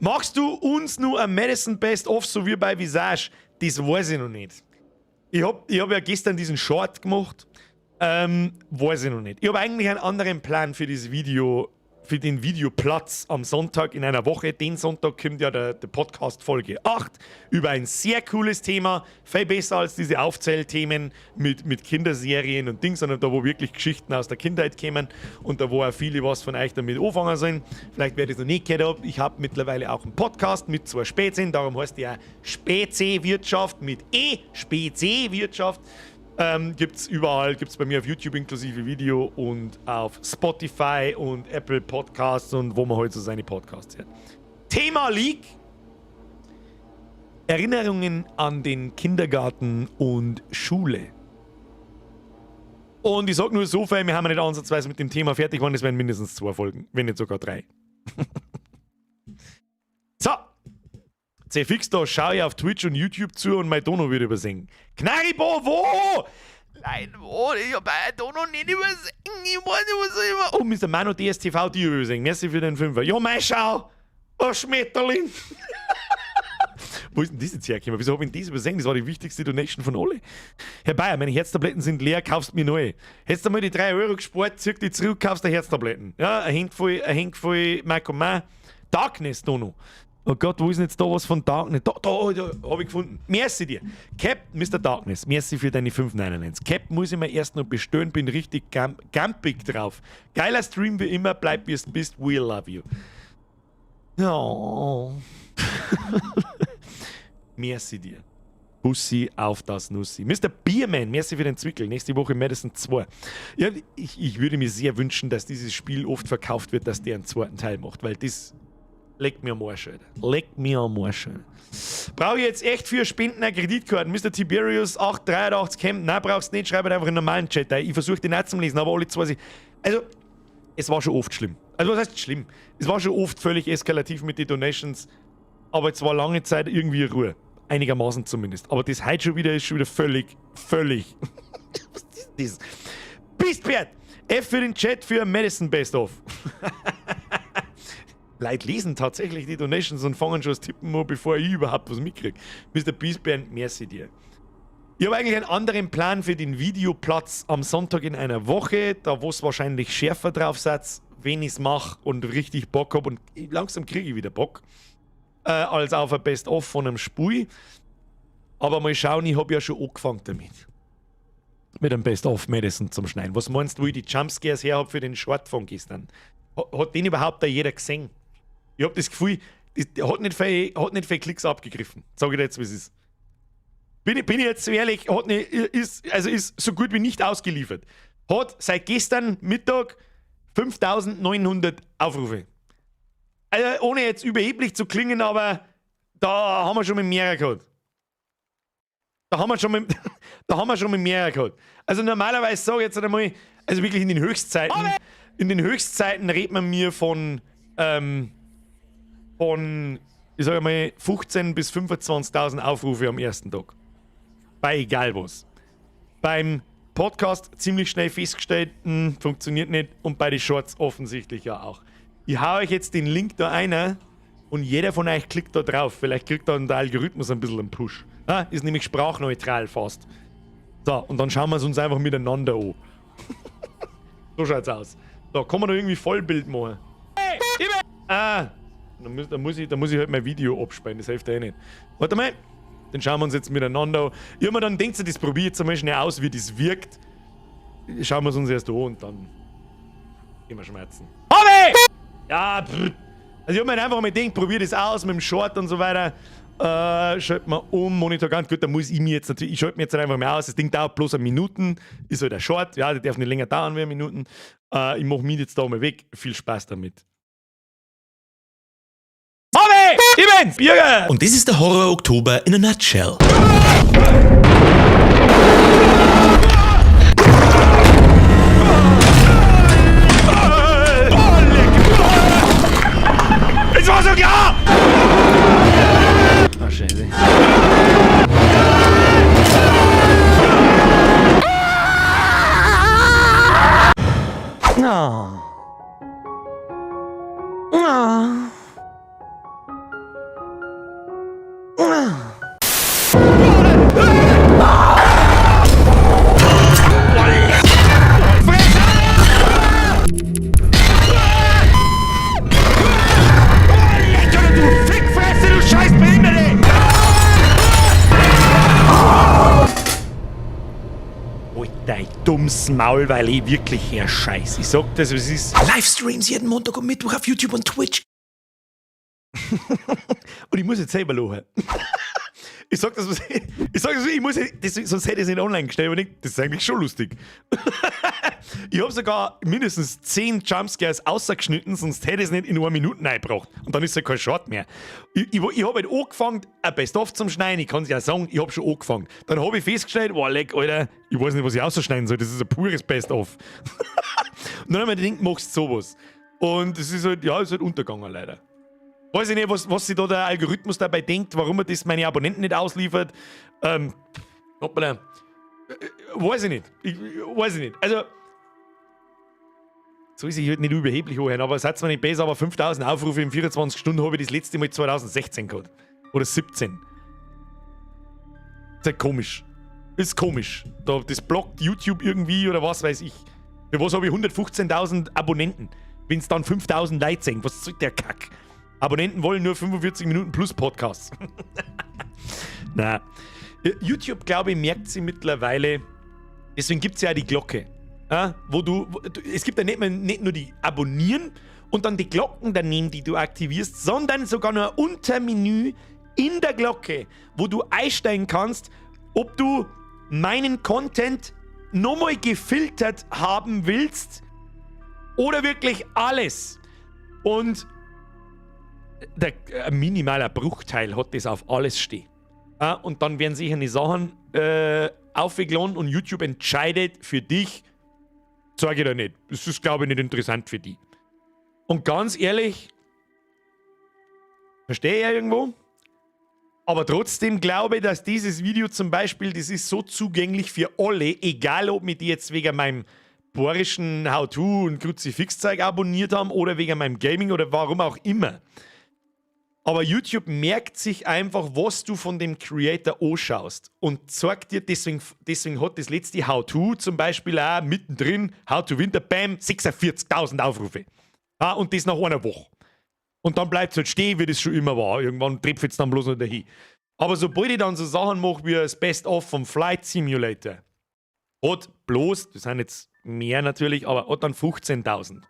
Machst du uns nur ein Madison Best of, so wie bei Visage? Das weiß ich noch nicht. Ich hab ja gestern diesen Short gemacht. Weiß ich noch nicht. Ich hab eigentlich einen anderen Plan für das Video für den Videoplatz am Sonntag in einer Woche. Den Sonntag kommt ja der Podcast Folge 8 über ein sehr cooles Thema. Viel besser als diese Aufzählthemen mit Kinderserien und Dings, sondern da, wo wirklich Geschichten aus der Kindheit kämen und da, wo auch viele was von euch damit anfangen sollen. Vielleicht wer das noch nicht gehört hat, ich habe mittlerweile auch einen Podcast mit zwei Spätzchen, darum heißt der Spätzee-Wirtschaft mit E, Spätzee-Wirtschaft. Gibt's überall, gibt's bei mir auf YouTube inklusive Video und auf Spotify und Apple Podcasts und wo man heute so seine Podcasts hört. Thema Leak. Erinnerungen an den Kindergarten und Schule. Und ich sag nur so viel, wir haben ja nicht ansatzweise mit dem Thema fertig geworden, es werden mindestens 2 Folgen, wenn nicht sogar 3. So. Zefix, da schau ich auf Twitch und YouTube zu und mein Dono wird übersingen. Knaribo, wo? Nein, wo? Ich hab mein Dono nicht übersingen. Ich weiß nicht, was ich immer. Oh, Mr. Mano DSTV, die übersingen. Merci für den Fünfer. Ja, mei, schau! Oh, Schmetterling! Wo ist denn das jetzt hergekommen? Wieso hab ich denn das übersehen? Das war die wichtigste Donation von alle. Herr Bayer, meine Herztabletten sind leer, kaufst mir neue. Hättest du mal die 3 Euro gespart, zieh die zurück, kaufst du Herztabletten. Ja, ein Handvoll, Marco Ma. Darkness, Dono. Oh Gott, wo ist denn jetzt da was von Darkness? Da, da, da, hab ich gefunden. Merci dir. Cap, Mister Darkness, merci für deine 5,99. Cap muss ich mir erst noch bestellen, bin richtig gampig drauf. Geiler Stream wie immer, bleib wie es bist, we love you. Oh. Merci dir. Bussi auf das Nussi. Mister Bierman, merci für den Zwickel. Nächste Woche Madison 2. Ja, ich würde mir sehr wünschen, dass dieses Spiel oft verkauft wird, dass der einen zweiten Teil macht, weil das leckt mir am Arsch, Alter. Leckt mir am Arsch, Alter. Brauche ich jetzt echt für Spenden eine Kreditkarte? Mister Tiberius 883 Camp? Nein, brauchst du nicht. Schreib halt einfach in den normalen Chat rein. Ich versuche den auch zum Lesen, aber alle zwei sich. Also, es war schon oft schlimm. Also, was heißt schlimm? Es war schon oft völlig eskalativ mit den Donations, aber es war lange Zeit irgendwie Ruhe. Einigermaßen zumindest. Aber das heute schon wieder ist schon wieder völlig, völlig. Was ist das? Beastbert! F für den Chat für Madison Best of. Leute lesen tatsächlich die Donations und fangen schon das Tippen an, bevor ich überhaupt was mitkrieg. Mister Beastband, merci dir. Ich habe eigentlich einen anderen Plan für den Videoplatz am Sonntag in einer Woche, da wo es wahrscheinlich schärfer drauf setzt, wenn ich's mach und richtig Bock hab und langsam krieg ich wieder Bock, als auf ein Best-of von einem Spiel. Aber mal schauen, ich hab ja schon angefangen damit. Mit einem Best-of Madison zum Schneiden. Was meinst du, wo ich die Jumpscares her hab für den Short von gestern? Hat den überhaupt da jeder gesehen? Ich hab das Gefühl, der hat nicht viel Klicks abgegriffen. Sag ich dir jetzt, wie es ist. Bin ich jetzt so ehrlich, hat nicht, ist, also ist so gut wie nicht ausgeliefert. Hat seit gestern Mittag 5900 Aufrufe. Also, ohne jetzt überheblich zu klingen, aber da haben wir schon mit mehr gehabt. Da haben wir schon mit, da haben wir schon mit mehr gehabt. Also normalerweise sag ich jetzt einmal, also wirklich in den Höchstzeiten, in den Höchstzeiten redet man mir von, ich sag mal, 15 bis 25.000 Aufrufe am ersten Tag. Bei egal was. Beim Podcast ziemlich schnell festgestellt, funktioniert nicht und bei den Shorts offensichtlich ja auch. Ich hau euch jetzt den Link da ein und jeder von euch klickt da drauf. Vielleicht kriegt dann der Algorithmus ein bisschen einen Push. Ah, ist nämlich sprachneutral fast. So, und dann schauen wir es uns einfach miteinander an. So schaut's aus. Da kann man da irgendwie Vollbild machen. Hey, ah, da muss ich halt mein Video abspielen, das hilft ja eh nicht. Warte mal, dann schauen wir uns jetzt miteinander an. Ich hab mir dann gedacht, das probier ich jetzt einmal schnell aus, wie das wirkt. Schauen wir es uns erst an und dann gehen wir schmerzen. Habe! Ja, pff. Also ich hab mir einfach mal gedacht, probier das aus mit dem Short und so weiter. Schalt mal um, Monitor ganz gut, da muss ich mir jetzt natürlich, ich schalte mir jetzt einfach mal aus, das Ding dauert bloß eine Minuten, ist halt ein Short, ja, der darf nicht länger dauern wie eine Minuten. Ich mach mich jetzt da mal weg, viel Spaß damit. Habe! Ich bin's! Bürger! Und das ist der Horror Oktober in a nutshell. Es war so klar! Ah, Scheiße. Ah. Ah. Ah. Halt dein dummes Maul, weil ich wirklich her scheiß. Ich sag das, was ist. Livestreams jeden Montag und Mittwoch auf YouTube und Twitch. Und ich muss jetzt selber lachen. Ich sag das, was ich, ich sag das, ich muss, das, sonst hätte ich es nicht online gestellt, aber ich denk, das ist eigentlich schon lustig. Ich habe sogar mindestens 10 Jumpscares ausgeschnitten, sonst hätte ich es nicht in einer Minute reingebracht. Und dann ist es ja kein Short mehr. Ich habe halt angefangen, ein Best-of zum Schneiden, ich kann es ja sagen, ich habe schon angefangen. Dann habe ich festgestellt, boah, leck, Alter, ich weiß nicht, was ich ausschneiden soll, das ist ein pures Best-of. Und dann habe ich mir gedacht, machst du sowas. Und es ist halt, ja, es ist halt untergegangen leider. Weiß ich nicht, was sich da der Algorithmus dabei denkt, warum er das meine Abonnenten nicht ausliefert. Hoppala. Weiß ich nicht. Weiß ich nicht. Also, soll sich halt nicht überheblich anhören, aber seid mir nicht besser, aber 5000 Aufrufe in 24 Stunden habe ich das letzte Mal 2016 gehabt. Oder 17. Ist halt komisch. Ist komisch. Da, das blockt YouTube irgendwie oder was weiß ich. Für was habe ich 115.000 Abonnenten? Wenn es dann 5000 Leute sehen, was soll der Kack? Abonnenten wollen nur 45 Minuten plus Podcasts. Na, YouTube, glaube ich, merkt sie mittlerweile. Deswegen gibt es ja auch die Glocke. Ja, es gibt ja nicht nur die Abonnieren und dann die Glocken daneben, die du aktivierst, sondern sogar nur ein Untermenü in der Glocke, wo du einsteigen kannst, ob du meinen Content nochmal gefiltert haben willst oder wirklich alles. Und ein minimaler Bruchteil hat das auf alles stehen. Ja, und dann werden sicher die Sachen aufgeladen und YouTube entscheidet für dich, sag ich da nicht. Das ist, glaube ich, nicht interessant für die. Und ganz ehrlich, verstehe ich ja irgendwo, aber trotzdem glaube ich, dass dieses Video zum Beispiel, das ist so zugänglich für alle, egal ob mich die jetzt wegen meinem bayerischen How-To und Kruzifixzeug abonniert haben oder wegen meinem Gaming oder warum auch immer. Aber YouTube merkt sich einfach, was du von dem Creator anschaust und zeigt dir, deswegen hat das letzte How-To zum Beispiel auch mittendrin, How to Winter, bam, 46.000 Aufrufe. Ja, und das nach einer Woche. Und dann bleibt es halt stehen, wie das schon immer war. Irgendwann trifft es dann bloß noch dahin. Aber sobald ich dann so Sachen mache wie das Best-of vom Flight Simulator, hat bloß, das sind jetzt mehr natürlich, aber hat dann 15.000.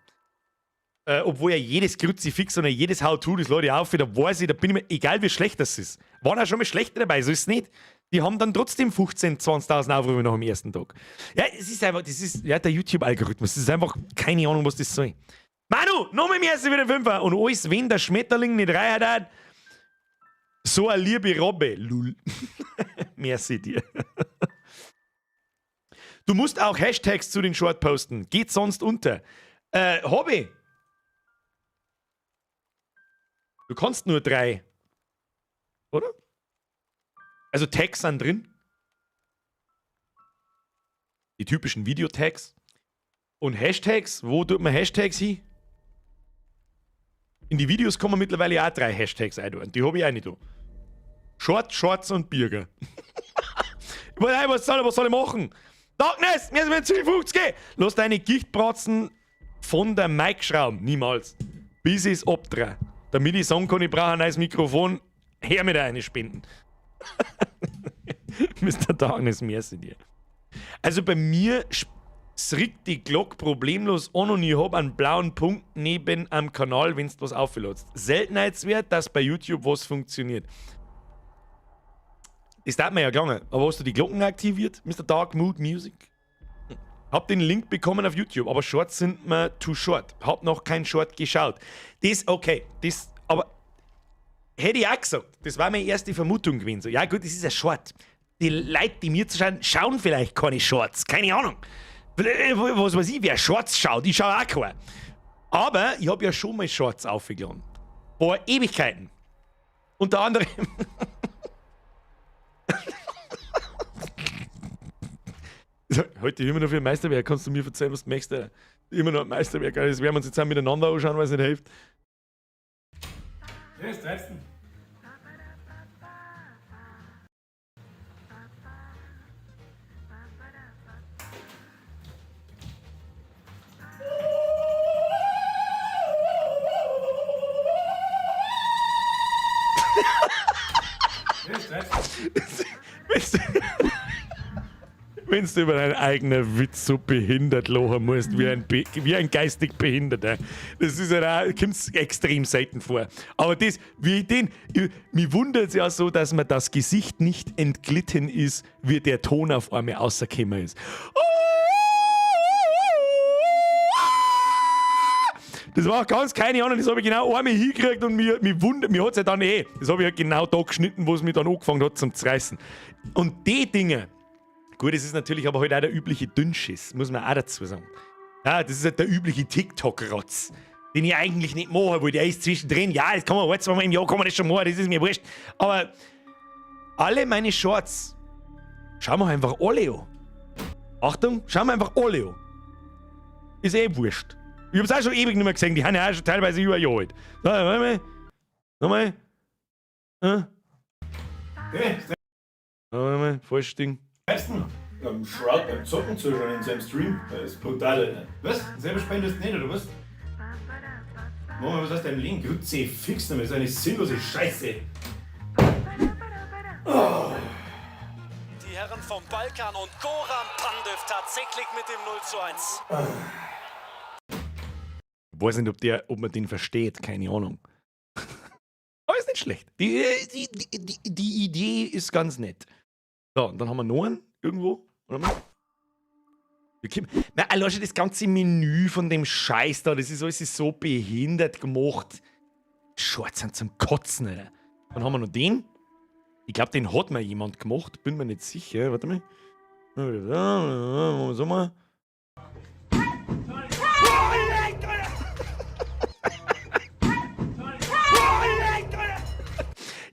Obwohl ja jedes Kruzifix oder jedes How-To, das lade ich auf, da weiß ich, da bin ich mir, egal wie schlecht das ist. Waren auch schon mal schlechte dabei, so ist es nicht. Die haben dann trotzdem 15.000, 20.000 Aufrufe noch am ersten Tag. Ja, es ist einfach, das ist ja der YouTube-Algorithmus, das ist einfach keine Ahnung, was das soll. Manu, nochmal mehr als wieder Fünfer. Und alles, wenn der Schmetterling nicht rein hat, so eine liebe Robbe. Lul. Merci dir. Du musst auch Hashtags zu den Short posten. Geht sonst unter. Hobby. Du kannst nur 3. Oder? Also Tags sind drin. Die typischen Videotags. Und Hashtags, wo tut man Hashtags hin? In die Videos kommen mittlerweile auch 3 Hashtags ein. Und die hab ich auch nicht da. Short, Shorts und Birger. Ich weiß nicht, was soll ich machen? Darkness, mir sind 52. Lass deine Gichtbratzen von der Mic schrauben. Niemals. Bis ich's abdrehe. Damit ich sagen kann, ich brauche ein neues Mikrofon, her mit einer Spenden. Mr. Darkness, merci dir. Also bei mir regt die Glocke problemlos an und ich hab einen blauen Punkt neben am Kanal, wenn's was auflädst. Seltenheitswert, dass bei YouTube was funktioniert. Das tat mir ja gelangen. Aber hast du die Glocken aktiviert, Mr. Dark Mood Music? Hab den Link bekommen auf YouTube, aber Shorts sind mir too short. Hab noch kein Short geschaut. Das, okay, das, aber hätte ich auch gesagt. Das war meine erste Vermutung gewesen. So, ja gut, das ist ein Short. Die Leute, die mir zuschauen, schauen vielleicht keine Shorts. Keine Ahnung. Was weiß ich, wer Shorts schaut. Ich schaue auch keine. Aber ich hab ja schon mal Shorts aufgeladen. Vor Ewigkeiten. Unter anderem... Heute immer noch für ein Meisterwerk. Kannst du mir erzählen, was du möchtest? Alter? Immer noch ein Meisterwerk. Das werden wir uns jetzt auch miteinander anschauen, weil es nicht hilft. Ja, was treibst du denn? Wenn du über deinen eigenen Witz so behindert lachen musst, wie ein geistig Behinderter. Das ist ja auch, kommt's extrem selten vor. Aber das, wie ich den, ich, mich wundert es ja so, dass mir das Gesicht nicht entglitten ist, wie der Ton auf einmal rausgekommen ist. Das war ganz keine Ahnung, das habe ich genau einmal hingekriegt und mir wundert, mir hat es ja dann eh, das habe ich ja genau da geschnitten, wo es mich dann angefangen hat zum Zerreißen. Und die Dinge, gut, das ist natürlich aber halt auch der übliche Dünnschiss, muss man auch dazu sagen. Ja, das ist halt der übliche TikTok-Rotz, den ich eigentlich nicht mache, weil der ist zwischendrin, ja, das kann man halt zweimal im Jahr, kann man das schon machen, das ist mir wurscht. Aber alle meine Shorts, schauen wir einfach alle an. Achtung, schauen wir einfach alle an. Ist eh wurscht. Ich hab's auch schon ewig nicht mehr gesehen, die haben ja auch schon teilweise über ein Jahr alt. So, warte mal. Nochmal. Warte mal, falsches Ding. Besten beim Shroud beim Zocken zuschauen in seinem Stream. Das ist brutal, Alter. Was? Selber spendest nicht, oder was? Mama, was hast du deinem Leben? Grütze, fix damit, das ist eine sinnlose Scheiße. Oh. Die Herren vom Balkan und Goran Pandev tatsächlich mit dem 0:1. Ich weiß nicht, ob man den versteht, keine Ahnung. Aber ist nicht schlecht. Die Idee ist ganz nett. So, und dann haben wir noch einen irgendwo. Warte mal. Wir kommen, na, allein schon das ganze Menü von dem Scheiß da, das ist alles so behindert gemacht. Shorts sind zum Kotzen, Alter. Dann haben wir noch den. Ich glaub, den hat mir jemand gemacht. Bin mir nicht sicher. Warte mal. So mal.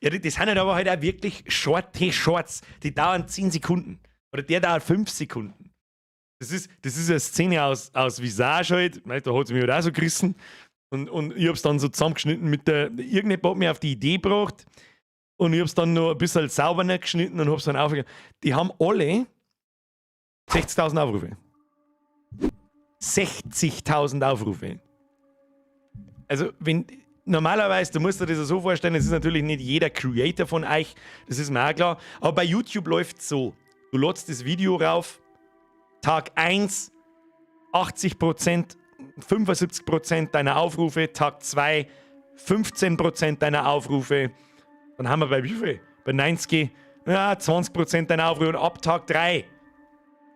Ja, das sind halt aber halt auch wirklich shorte Shorts. Die dauern 10 Sekunden. Oder der dauert 5 Sekunden. Das ist eine Szene aus Visage halt. Da hat's mich halt auch so gerissen. Und ich hab's dann so zusammengeschnitten mit der. Irgendjemand hat mich auf die Idee gebracht. Und ich hab's dann noch ein bisschen sauberer geschnitten und hab's dann aufgegeben. Die haben alle 60.000 Aufrufe. 60.000 Aufrufe. Also, wenn. Normalerweise, du musst dir das ja so vorstellen, es ist natürlich nicht jeder Creator von euch, das ist mir auch klar, aber bei YouTube läuft's so. Du lädst das Video rauf, Tag 1, 80%, 75% deiner Aufrufe, Tag 2, 15% deiner Aufrufe, dann haben wir bei wie viel? Bei 90, ja, 20% deiner Aufrufe und ab Tag 3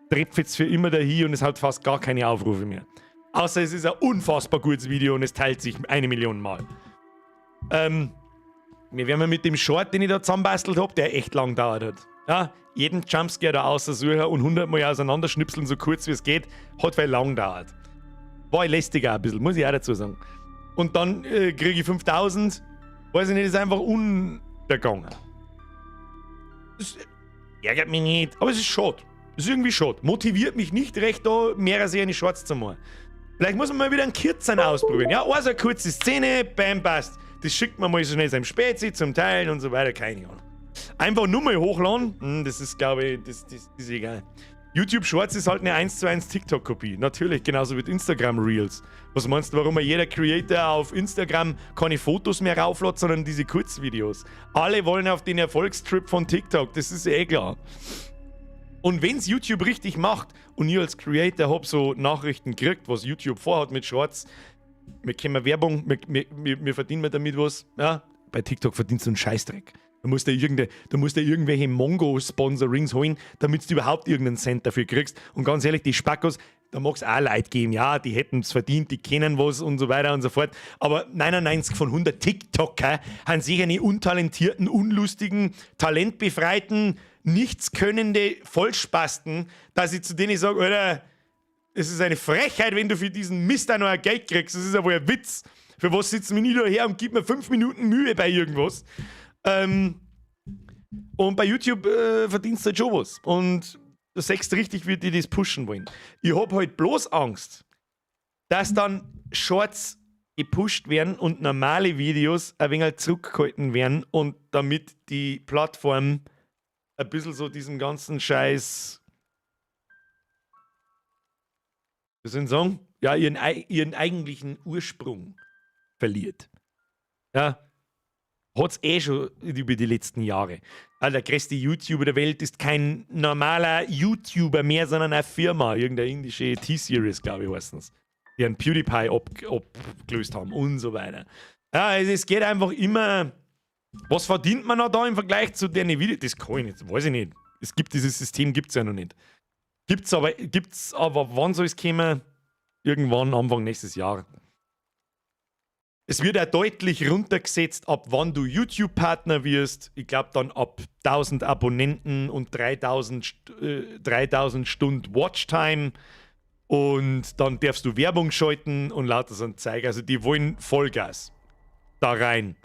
trifft's für immer dahin und es hat fast gar keine Aufrufe mehr. Außer es ist ein unfassbar gutes Video und es teilt sich 1 Million Mal. Wir werden mit dem Short, den ich da zusammenbastelt hab, der echt lang dauert hat. Ja, jeden Jumpscare da aussuchen und 100 Mal auseinanderschnipseln, so kurz wie es geht, hat weil lang dauert. War ich lästig auch ein bisschen, muss ich auch dazu sagen. Und dann kriege ich 5000, weiß ich nicht, ist einfach untergegangen. Das ärgert mich nicht, aber es ist schade. Es ist irgendwie schade. Motiviert mich nicht recht, da mehrere Serien Shorts zu machen. Vielleicht muss man mal wieder einen kürzeren ausprobieren. Ja, also eine kurze Szene, bam, passt. Das schickt man mal so schnell seinem Spezi zum Teilen und so weiter, keine Ahnung. Einfach nur mal hochladen, das ist, glaube ich, das ist egal. YouTube Shorts ist halt eine 1:1 TikTok-Kopie. Natürlich, genauso wie Instagram Reels. Was meinst du, warum jeder Creator auf Instagram keine Fotos mehr rauflädt, sondern diese Kurzvideos? Alle wollen auf den Erfolgstrip von TikTok, das ist eh klar. Und wenn's YouTube richtig macht und ich als Creator hab so Nachrichten gekriegt, was YouTube vorhat mit Shorts, wir kriegen Werbung, wir verdienen damit was. Ja, bei TikTok verdienst du einen Scheißdreck. Da musst du irgendwelche Mongo-Sponsorings holen, damit du überhaupt irgendeinen Cent dafür kriegst. Und ganz ehrlich, die Spackos, da mag's auch Leid geben. Ja, die hätten's verdient, die kennen was und so weiter und so fort. Aber 99 von 100 TikToker haben sicher nicht untalentierten, unlustigen, talentbefreiten, nichtskönnende Vollspasten, dass ich zu denen sag, Alter, es ist eine Frechheit, wenn du für diesen Mist auch noch ein Geld kriegst. Das ist ja wohl ein Witz. Für was sitzen wir nie da her und gib mir 5 Minuten Mühe bei irgendwas? Und bei YouTube verdienst du halt schon was. Und du siehst richtig, wie die das pushen wollen. Ich hab halt bloß Angst, dass dann Shorts gepusht werden und normale Videos ein wenig zurückgehalten werden und damit die Plattform ein bisschen so diesen ganzen Scheiß, wie soll ich sagen? Ja, ihren eigentlichen Ursprung verliert. Ja. Hat es eh schon über die letzten Jahre. Also der größte YouTuber der Welt ist kein normaler YouTuber mehr, sondern eine Firma. Irgendeine indische T-Series, glaube ich, heißt es. Die einen PewDiePie abgelöst haben und so weiter. Ja, also es geht einfach immer. Was verdient man noch da im Vergleich zu den Videos? Das kann ich nicht, weiß ich nicht. Es gibt dieses System, gibt es ja noch nicht. Gibt's aber, wann soll es kommen? Irgendwann Anfang nächstes Jahr. Es wird auch deutlich runtergesetzt, ab wann du YouTube-Partner wirst. Ich glaube, dann ab 1000 Abonnenten und 3000 Stunden Watchtime. Und dann darfst du Werbung schalten und lauter so ein Zeug. Also die wollen Vollgas da rein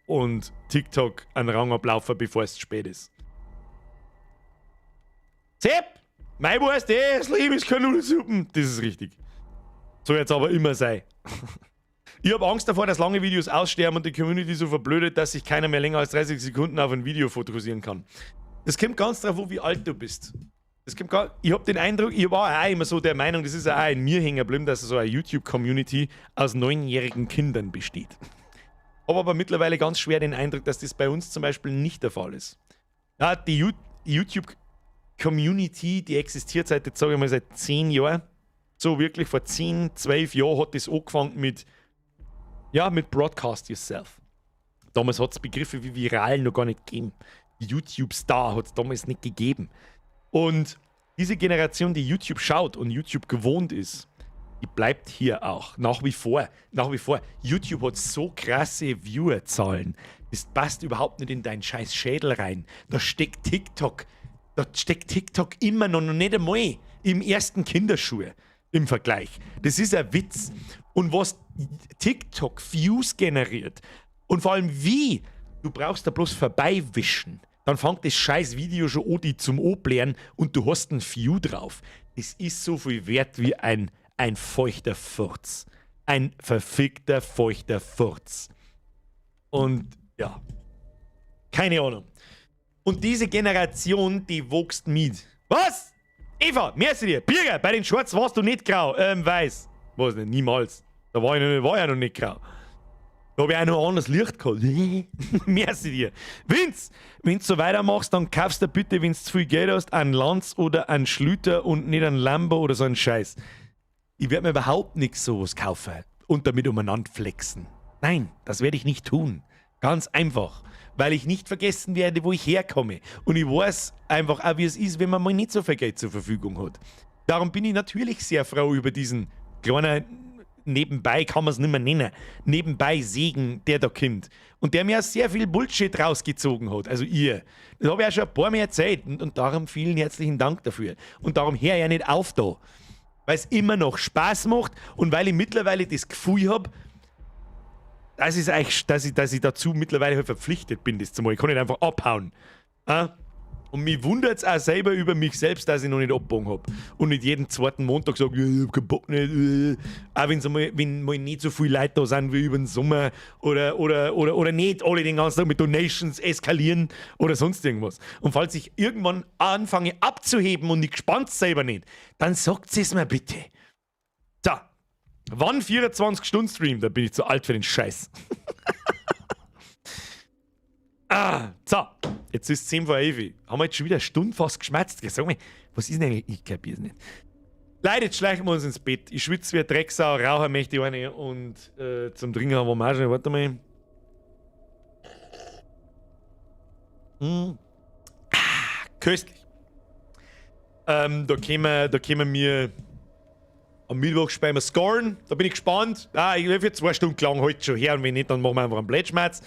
und TikTok einen Rang ablaufen, bevor es zu spät ist. Sepp! Mei weißt eh, das Leben ist keine Nudelsuppen. Das ist richtig. Soll jetzt aber immer sein. Ich habe Angst davor, dass lange Videos aussterben und die Community so verblödet, dass sich keiner mehr länger als 30 Sekunden auf ein Video fokussieren kann. Das kommt ganz drauf an, wie alt du bist. Das kommt gar, ich habe den Eindruck, ich war auch immer so der Meinung, das ist auch in mir hängen geblieben, dass so eine YouTube-Community aus 9-jährigen Kindern besteht. Habe aber mittlerweile ganz schwer den Eindruck, dass das bei uns zum Beispiel nicht der Fall ist. Ja, die YouTube-Community, die existiert seit, jetzt sage ich mal, seit 10 Jahren. So wirklich vor 10, 12 Jahren hat das angefangen mit, ja, mit Broadcast Yourself. Damals hat es Begriffe wie viral noch gar nicht gegeben. YouTube-Star hat es damals nicht gegeben. Und diese Generation, die YouTube schaut und YouTube gewohnt ist, die bleibt hier auch. Nach wie vor. Nach wie vor. YouTube hat so krasse Viewerzahlen. Das passt überhaupt nicht in deinen scheiß Schädel rein. Da steckt TikTok. Da steckt TikTok immer noch nicht einmal im ersten Kinderschuhe im Vergleich. Das ist ein Witz. Und was TikTok Views generiert und vor allem wie, du brauchst da bloß vorbeiwischen. Dann fängt das scheiß Video schon an, die zum Oblären und du hast ein View drauf. Das ist so viel wert wie ein feuchter Furz. Ein verfickter, feuchter Furz. Und ja, keine Ahnung. Und diese Generation, die wächst mit. Was? Eva, merci dir. Birger, bei den Shorts warst du nicht grau. Weiß. Was nicht, niemals. Da war ich, noch, war ich ja noch nicht grau. Da habe ich auch noch ein anderes Licht gehabt. Merci dir. Vince, wenn du so weitermachst, dann kaufst du bitte, wenn du zu viel Geld hast, einen Lanz oder einen Schlüter und nicht einen Lambo oder so einen Scheiß. Ich werde mir überhaupt nichts sowas kaufen und damit umeinander flexen. Nein, das werde ich nicht tun. Ganz einfach. Weil ich nicht vergessen werde, wo ich herkomme. Und ich weiß einfach auch, wie es ist, wenn man mal nicht so viel Geld zur Verfügung hat. Darum bin ich natürlich sehr froh über diesen kleinen, nebenbei kann man es nicht mehr nennen, nebenbei Segen, der da kommt. Und der mir auch sehr viel Bullshit rausgezogen hat. Also ihr. Das habe ich auch schon ein paar Mal erzählt. Und darum vielen herzlichen Dank dafür. Und darum höre ich ja nicht auf da. Weil es immer noch Spaß macht und weil ich mittlerweile das Gefühl habe, das ist eigentlich, dass ich dazu mittlerweile halt verpflichtet bin, das zu machen. Ich kann nicht einfach abhauen. Ah? Und mich wundert es auch selber über mich selbst, dass ich noch nicht abgebogen habe. Und nicht jeden zweiten Montag sage, ich hab keinen Bock nicht. Auch wenn mal nicht so viele Leute da sind wie über den Sommer oder nicht alle den ganzen Tag mit Donations eskalieren oder sonst irgendwas. Und falls ich irgendwann anfange abzuheben und ich gespannt selber nicht, dann sagt es mir bitte. So, wann 24-Stunden-Stream? Da bin ich zu alt für den Scheiß. Ah, so, jetzt ist 10 vor 11. Haben wir jetzt schon wieder eine Stunde fast geschmatzt? Sag mal, was ist denn eigentlich? Ich kapier's nicht. Leute, jetzt schleichen wir uns ins Bett. Ich schwitze wie ein Drecksau, rauchen möchte ich eine und zum Trinken haben wir auch schon. Warte mal. Ah, köstlich. Da kommen wir am Mittwoch spielen wir Scorn. Da bin ich gespannt. Ah, ich will für 2 Stunden lang heute schon her und wenn nicht, dann machen wir einfach einen Plätschmerz.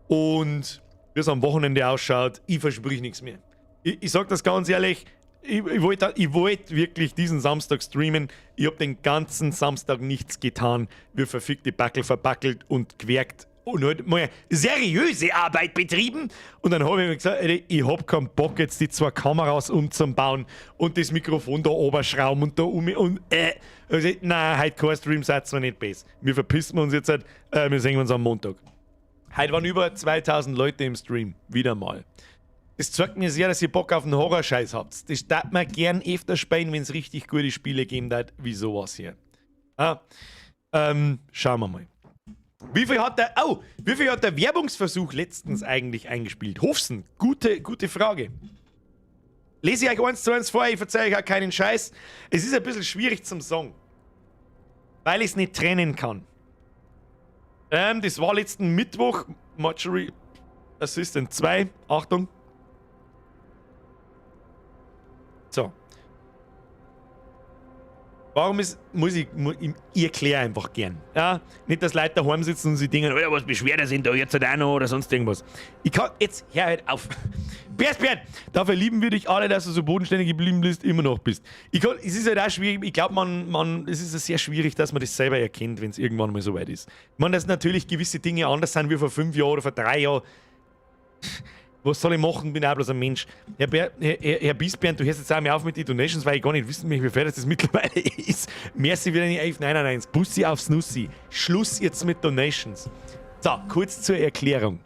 Und wie es am Wochenende ausschaut, ich versprich nichts mehr. Ich sag das ganz ehrlich, ich wollt wirklich diesen Samstag streamen. Ich habe den ganzen Samstag nichts getan. Wir verfickte Backel verbackelt und gewerkt und halt mal seriöse Arbeit betrieben. Und dann habe ich mir gesagt, ey, ich hab keinen Bock, jetzt die zwei Kameras umzubauen und das Mikrofon da oberschrauben und da um und Also, nein, heute kein Stream, seid mir nicht besser. Wir verpissen uns jetzt halt, wir sehen uns am Montag. Heute waren über 2000 Leute im Stream. Wieder mal. Das zeigt mir sehr, dass ihr Bock auf einen Horrorscheiß habt. Das darf man gern öfter spielen, wenn es richtig gute Spiele geben hat, wie sowas hier. Ah, schauen wir mal. Wie viel hat der, oh, wie viel hat der Werbungsversuch letztens eigentlich eingespielt? Hofsen, gute, gute Frage. Lese ich euch eins zu eins vor, ich verzeihe euch auch keinen Scheiß. Es ist ein bisschen schwierig zum Sagen, weil ich es nicht trennen kann. Das war letzten Mittwoch, Mortuary Assistant 2, Achtung. So. Warum ist, muss ich, ich erkläre einfach gern. Ja? Nicht, dass Leute daheim sitzen und sich denken, Alter, was Beschwerden sind da jetzt halt auch noch oder sonst irgendwas. Ich kann, jetzt, hör halt auf. Bernd, dafür lieben wir dich alle, dass du so bodenständig geblieben bist, immer noch bist. Ich kann, es ist halt auch schwierig, ich glaube, es ist sehr schwierig, dass man das selber erkennt, wenn es irgendwann mal so weit ist. Ich meine, dass natürlich gewisse Dinge anders sind wie vor 5 Jahren oder vor 3 Jahren. Was soll ich machen? Bin auch bloß ein Mensch. Herr Biesbernd, du hörst jetzt auch mal auf mit den Donations, weil ich gar nicht wissen möchte, wie viel das mittlerweile ist. Merci wieder die 1199. Bussi aufs Nussi. Schluss jetzt mit Donations. So, kurz zur Erklärung.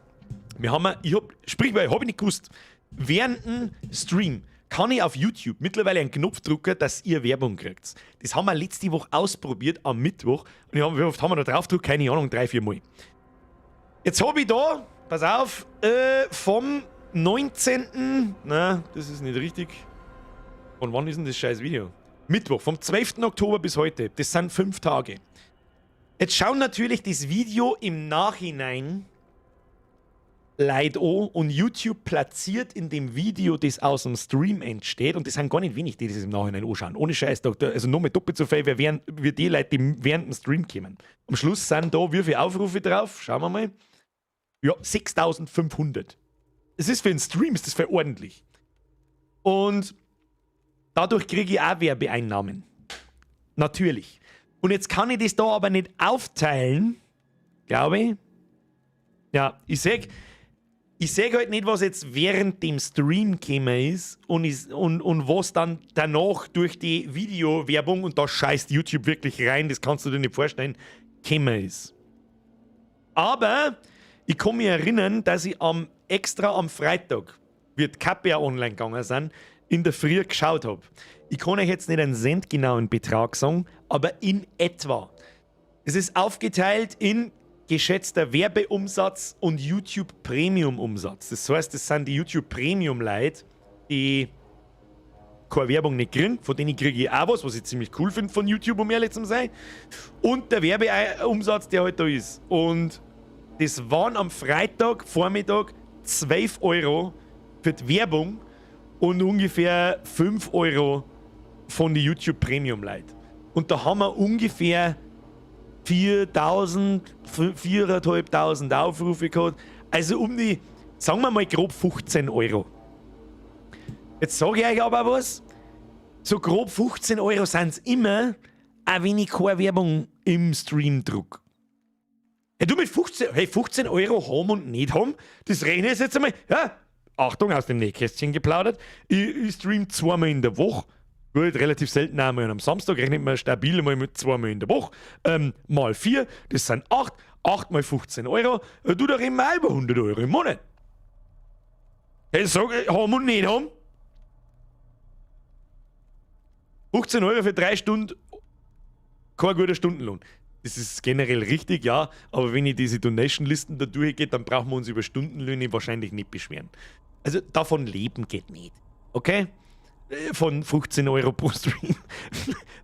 Wir haben, ich hab, sprich mal, hab ich nicht gewusst. Während dem Stream kann ich auf YouTube mittlerweile einen Knopf drücken, dass ihr Werbung kriegt. Das haben wir letzte Woche ausprobiert am Mittwoch. Und ich hab, wie oft haben wir da drauf gedrückt? Keine Ahnung, 3, 4 Mal. Jetzt hab ich da, pass auf, vom 19. Na, das ist nicht richtig. Von wann ist denn das scheiß Video? Mittwoch, vom 12. Oktober bis heute. Das sind 5 Tage. Jetzt schauen natürlich das Video im Nachhinein Leute an und YouTube platziert in dem Video, das aus dem Stream entsteht, und das sind gar nicht wenig, die das im Nachhinein anschauen. Ohne Scheiß, also nur mal doppelt so viel, wie die Leute, die während dem Stream kommen. Am Schluss sind da wie viele Aufrufe drauf? Schauen wir mal. Ja, 6500. Es ist für einen Stream, ist das für ordentlich. Und dadurch kriege ich auch Werbeeinnahmen. Natürlich. Und jetzt kann ich das da aber nicht aufteilen, glaube ich. Ja, ich seh halt nicht, was jetzt während dem Stream gekommen ist und was dann danach durch die Videowerbung, und da scheißt YouTube wirklich rein, das kannst du dir nicht vorstellen, gekommen ist. Aber ich kann mich erinnern, dass ich extra am Freitag, wird Kappe online gegangen sind, in der Früh geschaut hab. Ich kann euch jetzt nicht einen centgenauen Betrag sagen, aber in etwa. Es ist aufgeteilt in geschätzter Werbeumsatz und YouTube Premium Umsatz. Das heißt, das sind die YouTube Premium Leute, die keine Werbung nicht kriegen, von denen kriege ich auch was, was ich ziemlich cool finde von YouTube, um ehrlich zu sein. Und der Werbeumsatz, der halt da ist. Und das waren am Freitag, Vormittag 12 Euro für die Werbung und ungefähr 5 Euro von den YouTube Premium Leute. Und da haben wir ungefähr 4.000, 4.500 Aufrufe gehabt. Also um die, sagen wir mal grob 15 Euro. Jetzt sage ich euch aber was. So grob 15 Euro sind's immer, auch wenn ich keine Werbung im Stream druck. Hey, du mit 15, hey, 15 Euro haben und nicht haben, das rechne ich jetzt einmal. Ja, Achtung, aus dem Nähkästchen geplaudert. Ich stream zweimal in der Woche. Gut, relativ selten einmal am Samstag, rechnet man stabil mal mit zweimal in der Woche. Mal 4, das sind 8. 8 mal 15 Euro. Du, da reden wir über 100 Euro im Monat. Hey, sag, haben und nicht haben. 15 Euro für 3 Stunden, kein guter Stundenlohn. Das ist generell richtig, ja, aber wenn ich diese Donation-Listen da durchgehe, dann brauchen wir uns über Stundenlöhne wahrscheinlich nicht beschweren. Also davon leben geht nicht, okay? Von 15 Euro pro Stream.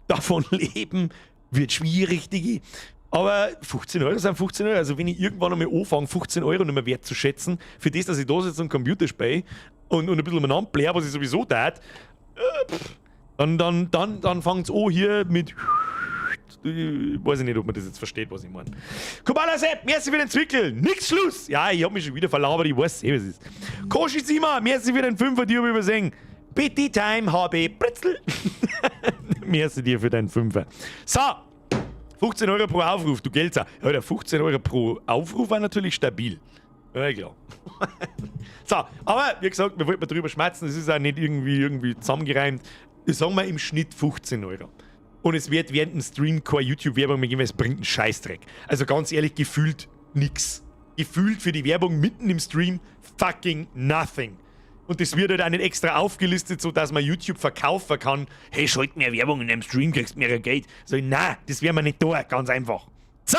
Davon leben wird schwierig, Digi. Aber 15 Euro sind 15 Euro. Also wenn ich irgendwann einmal anfange, 15 Euro nicht mehr wertzuschätzen, für das, dass ich da sitze und Computer spiele und ein bisschen umeinander bläre, was ich sowieso tat, dann fängt's an hier mit... Ich weiß nicht, ob man das jetzt versteht, was ich meine. Kubala Sepp, merci für den Zwickel. Nix Schluss. Ja, ich hab mich schon wieder verlabert, ich weiß eh, was es ist. Koshi Sima, merci für den 5er, die hab ich übersehen. Bitty Time HB Britzel. Merci dir für deinen 5er. So, 15 Euro pro Aufruf, du Geldsau. Ja, der 15 Euro pro Aufruf war natürlich stabil. Ja, klar. So, aber wie gesagt, wir wollten mal drüber schmerzen, es ist auch nicht irgendwie zusammengereimt. Sagen wir im Schnitt 15 Euro. Und es wird während dem Stream keine YouTube-Werbung mehr geben, weil es bringt einen Scheißdreck. Also ganz ehrlich, gefühlt nix. Gefühlt für die Werbung mitten im Stream fucking nothing. Und das wird halt auch nicht extra aufgelistet, sodass man YouTube verkaufen kann. Hey, schalt mehr Werbung in deinem Stream, kriegst mehr Geld. So, na, das werden wir nicht tun, ganz einfach. So!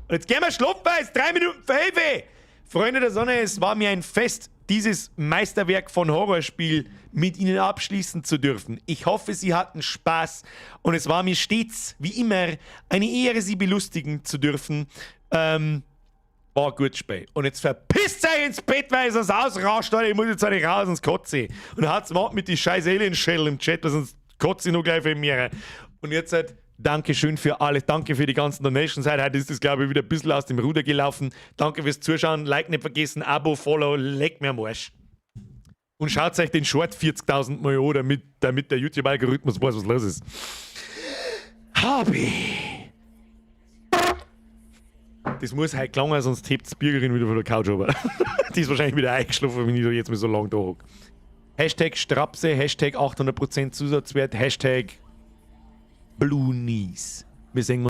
Und jetzt gehen wir schlafen, es ist 4:57. Freunde der Sonne, es war mir ein Fest, dieses Meisterwerk von Horrorspiel mit Ihnen abschließen zu dürfen. Ich hoffe, Sie hatten Spaß und es war mir stets, wie immer, eine Ehre, Sie belustigen zu dürfen. War gut Spiel. Und jetzt verpisst euch ins Bett, weil ihr sonst ausrascht, Alter. Ich muss jetzt nicht raus, sonst kotze ich. Und hat's mal mit die scheiß Alien-Schädel im Chat, weil sonst kotze ich noch gleich in mir. Und jetzt halt, Dankeschön für alles. Danke für die ganzen Donations. Heute ist das, glaube ich, wieder ein bisschen aus dem Ruder gelaufen. Danke fürs Zuschauen. Like nicht vergessen, Abo, Follow, leck mir am Arsch. Und schaut euch den Short 40.000 Mal an, damit der YouTube-Algorithmus weiß, was los ist. Hobby. Das muss heute klangen, sonst hebt die Bürgerin wieder von der Couch runter. Die ist wahrscheinlich wieder eingeschlafen, wenn ich da jetzt mal so lange da hocke. #Strapse, #800% Zusatzwert, #BlueKnees. Wir sehen uns.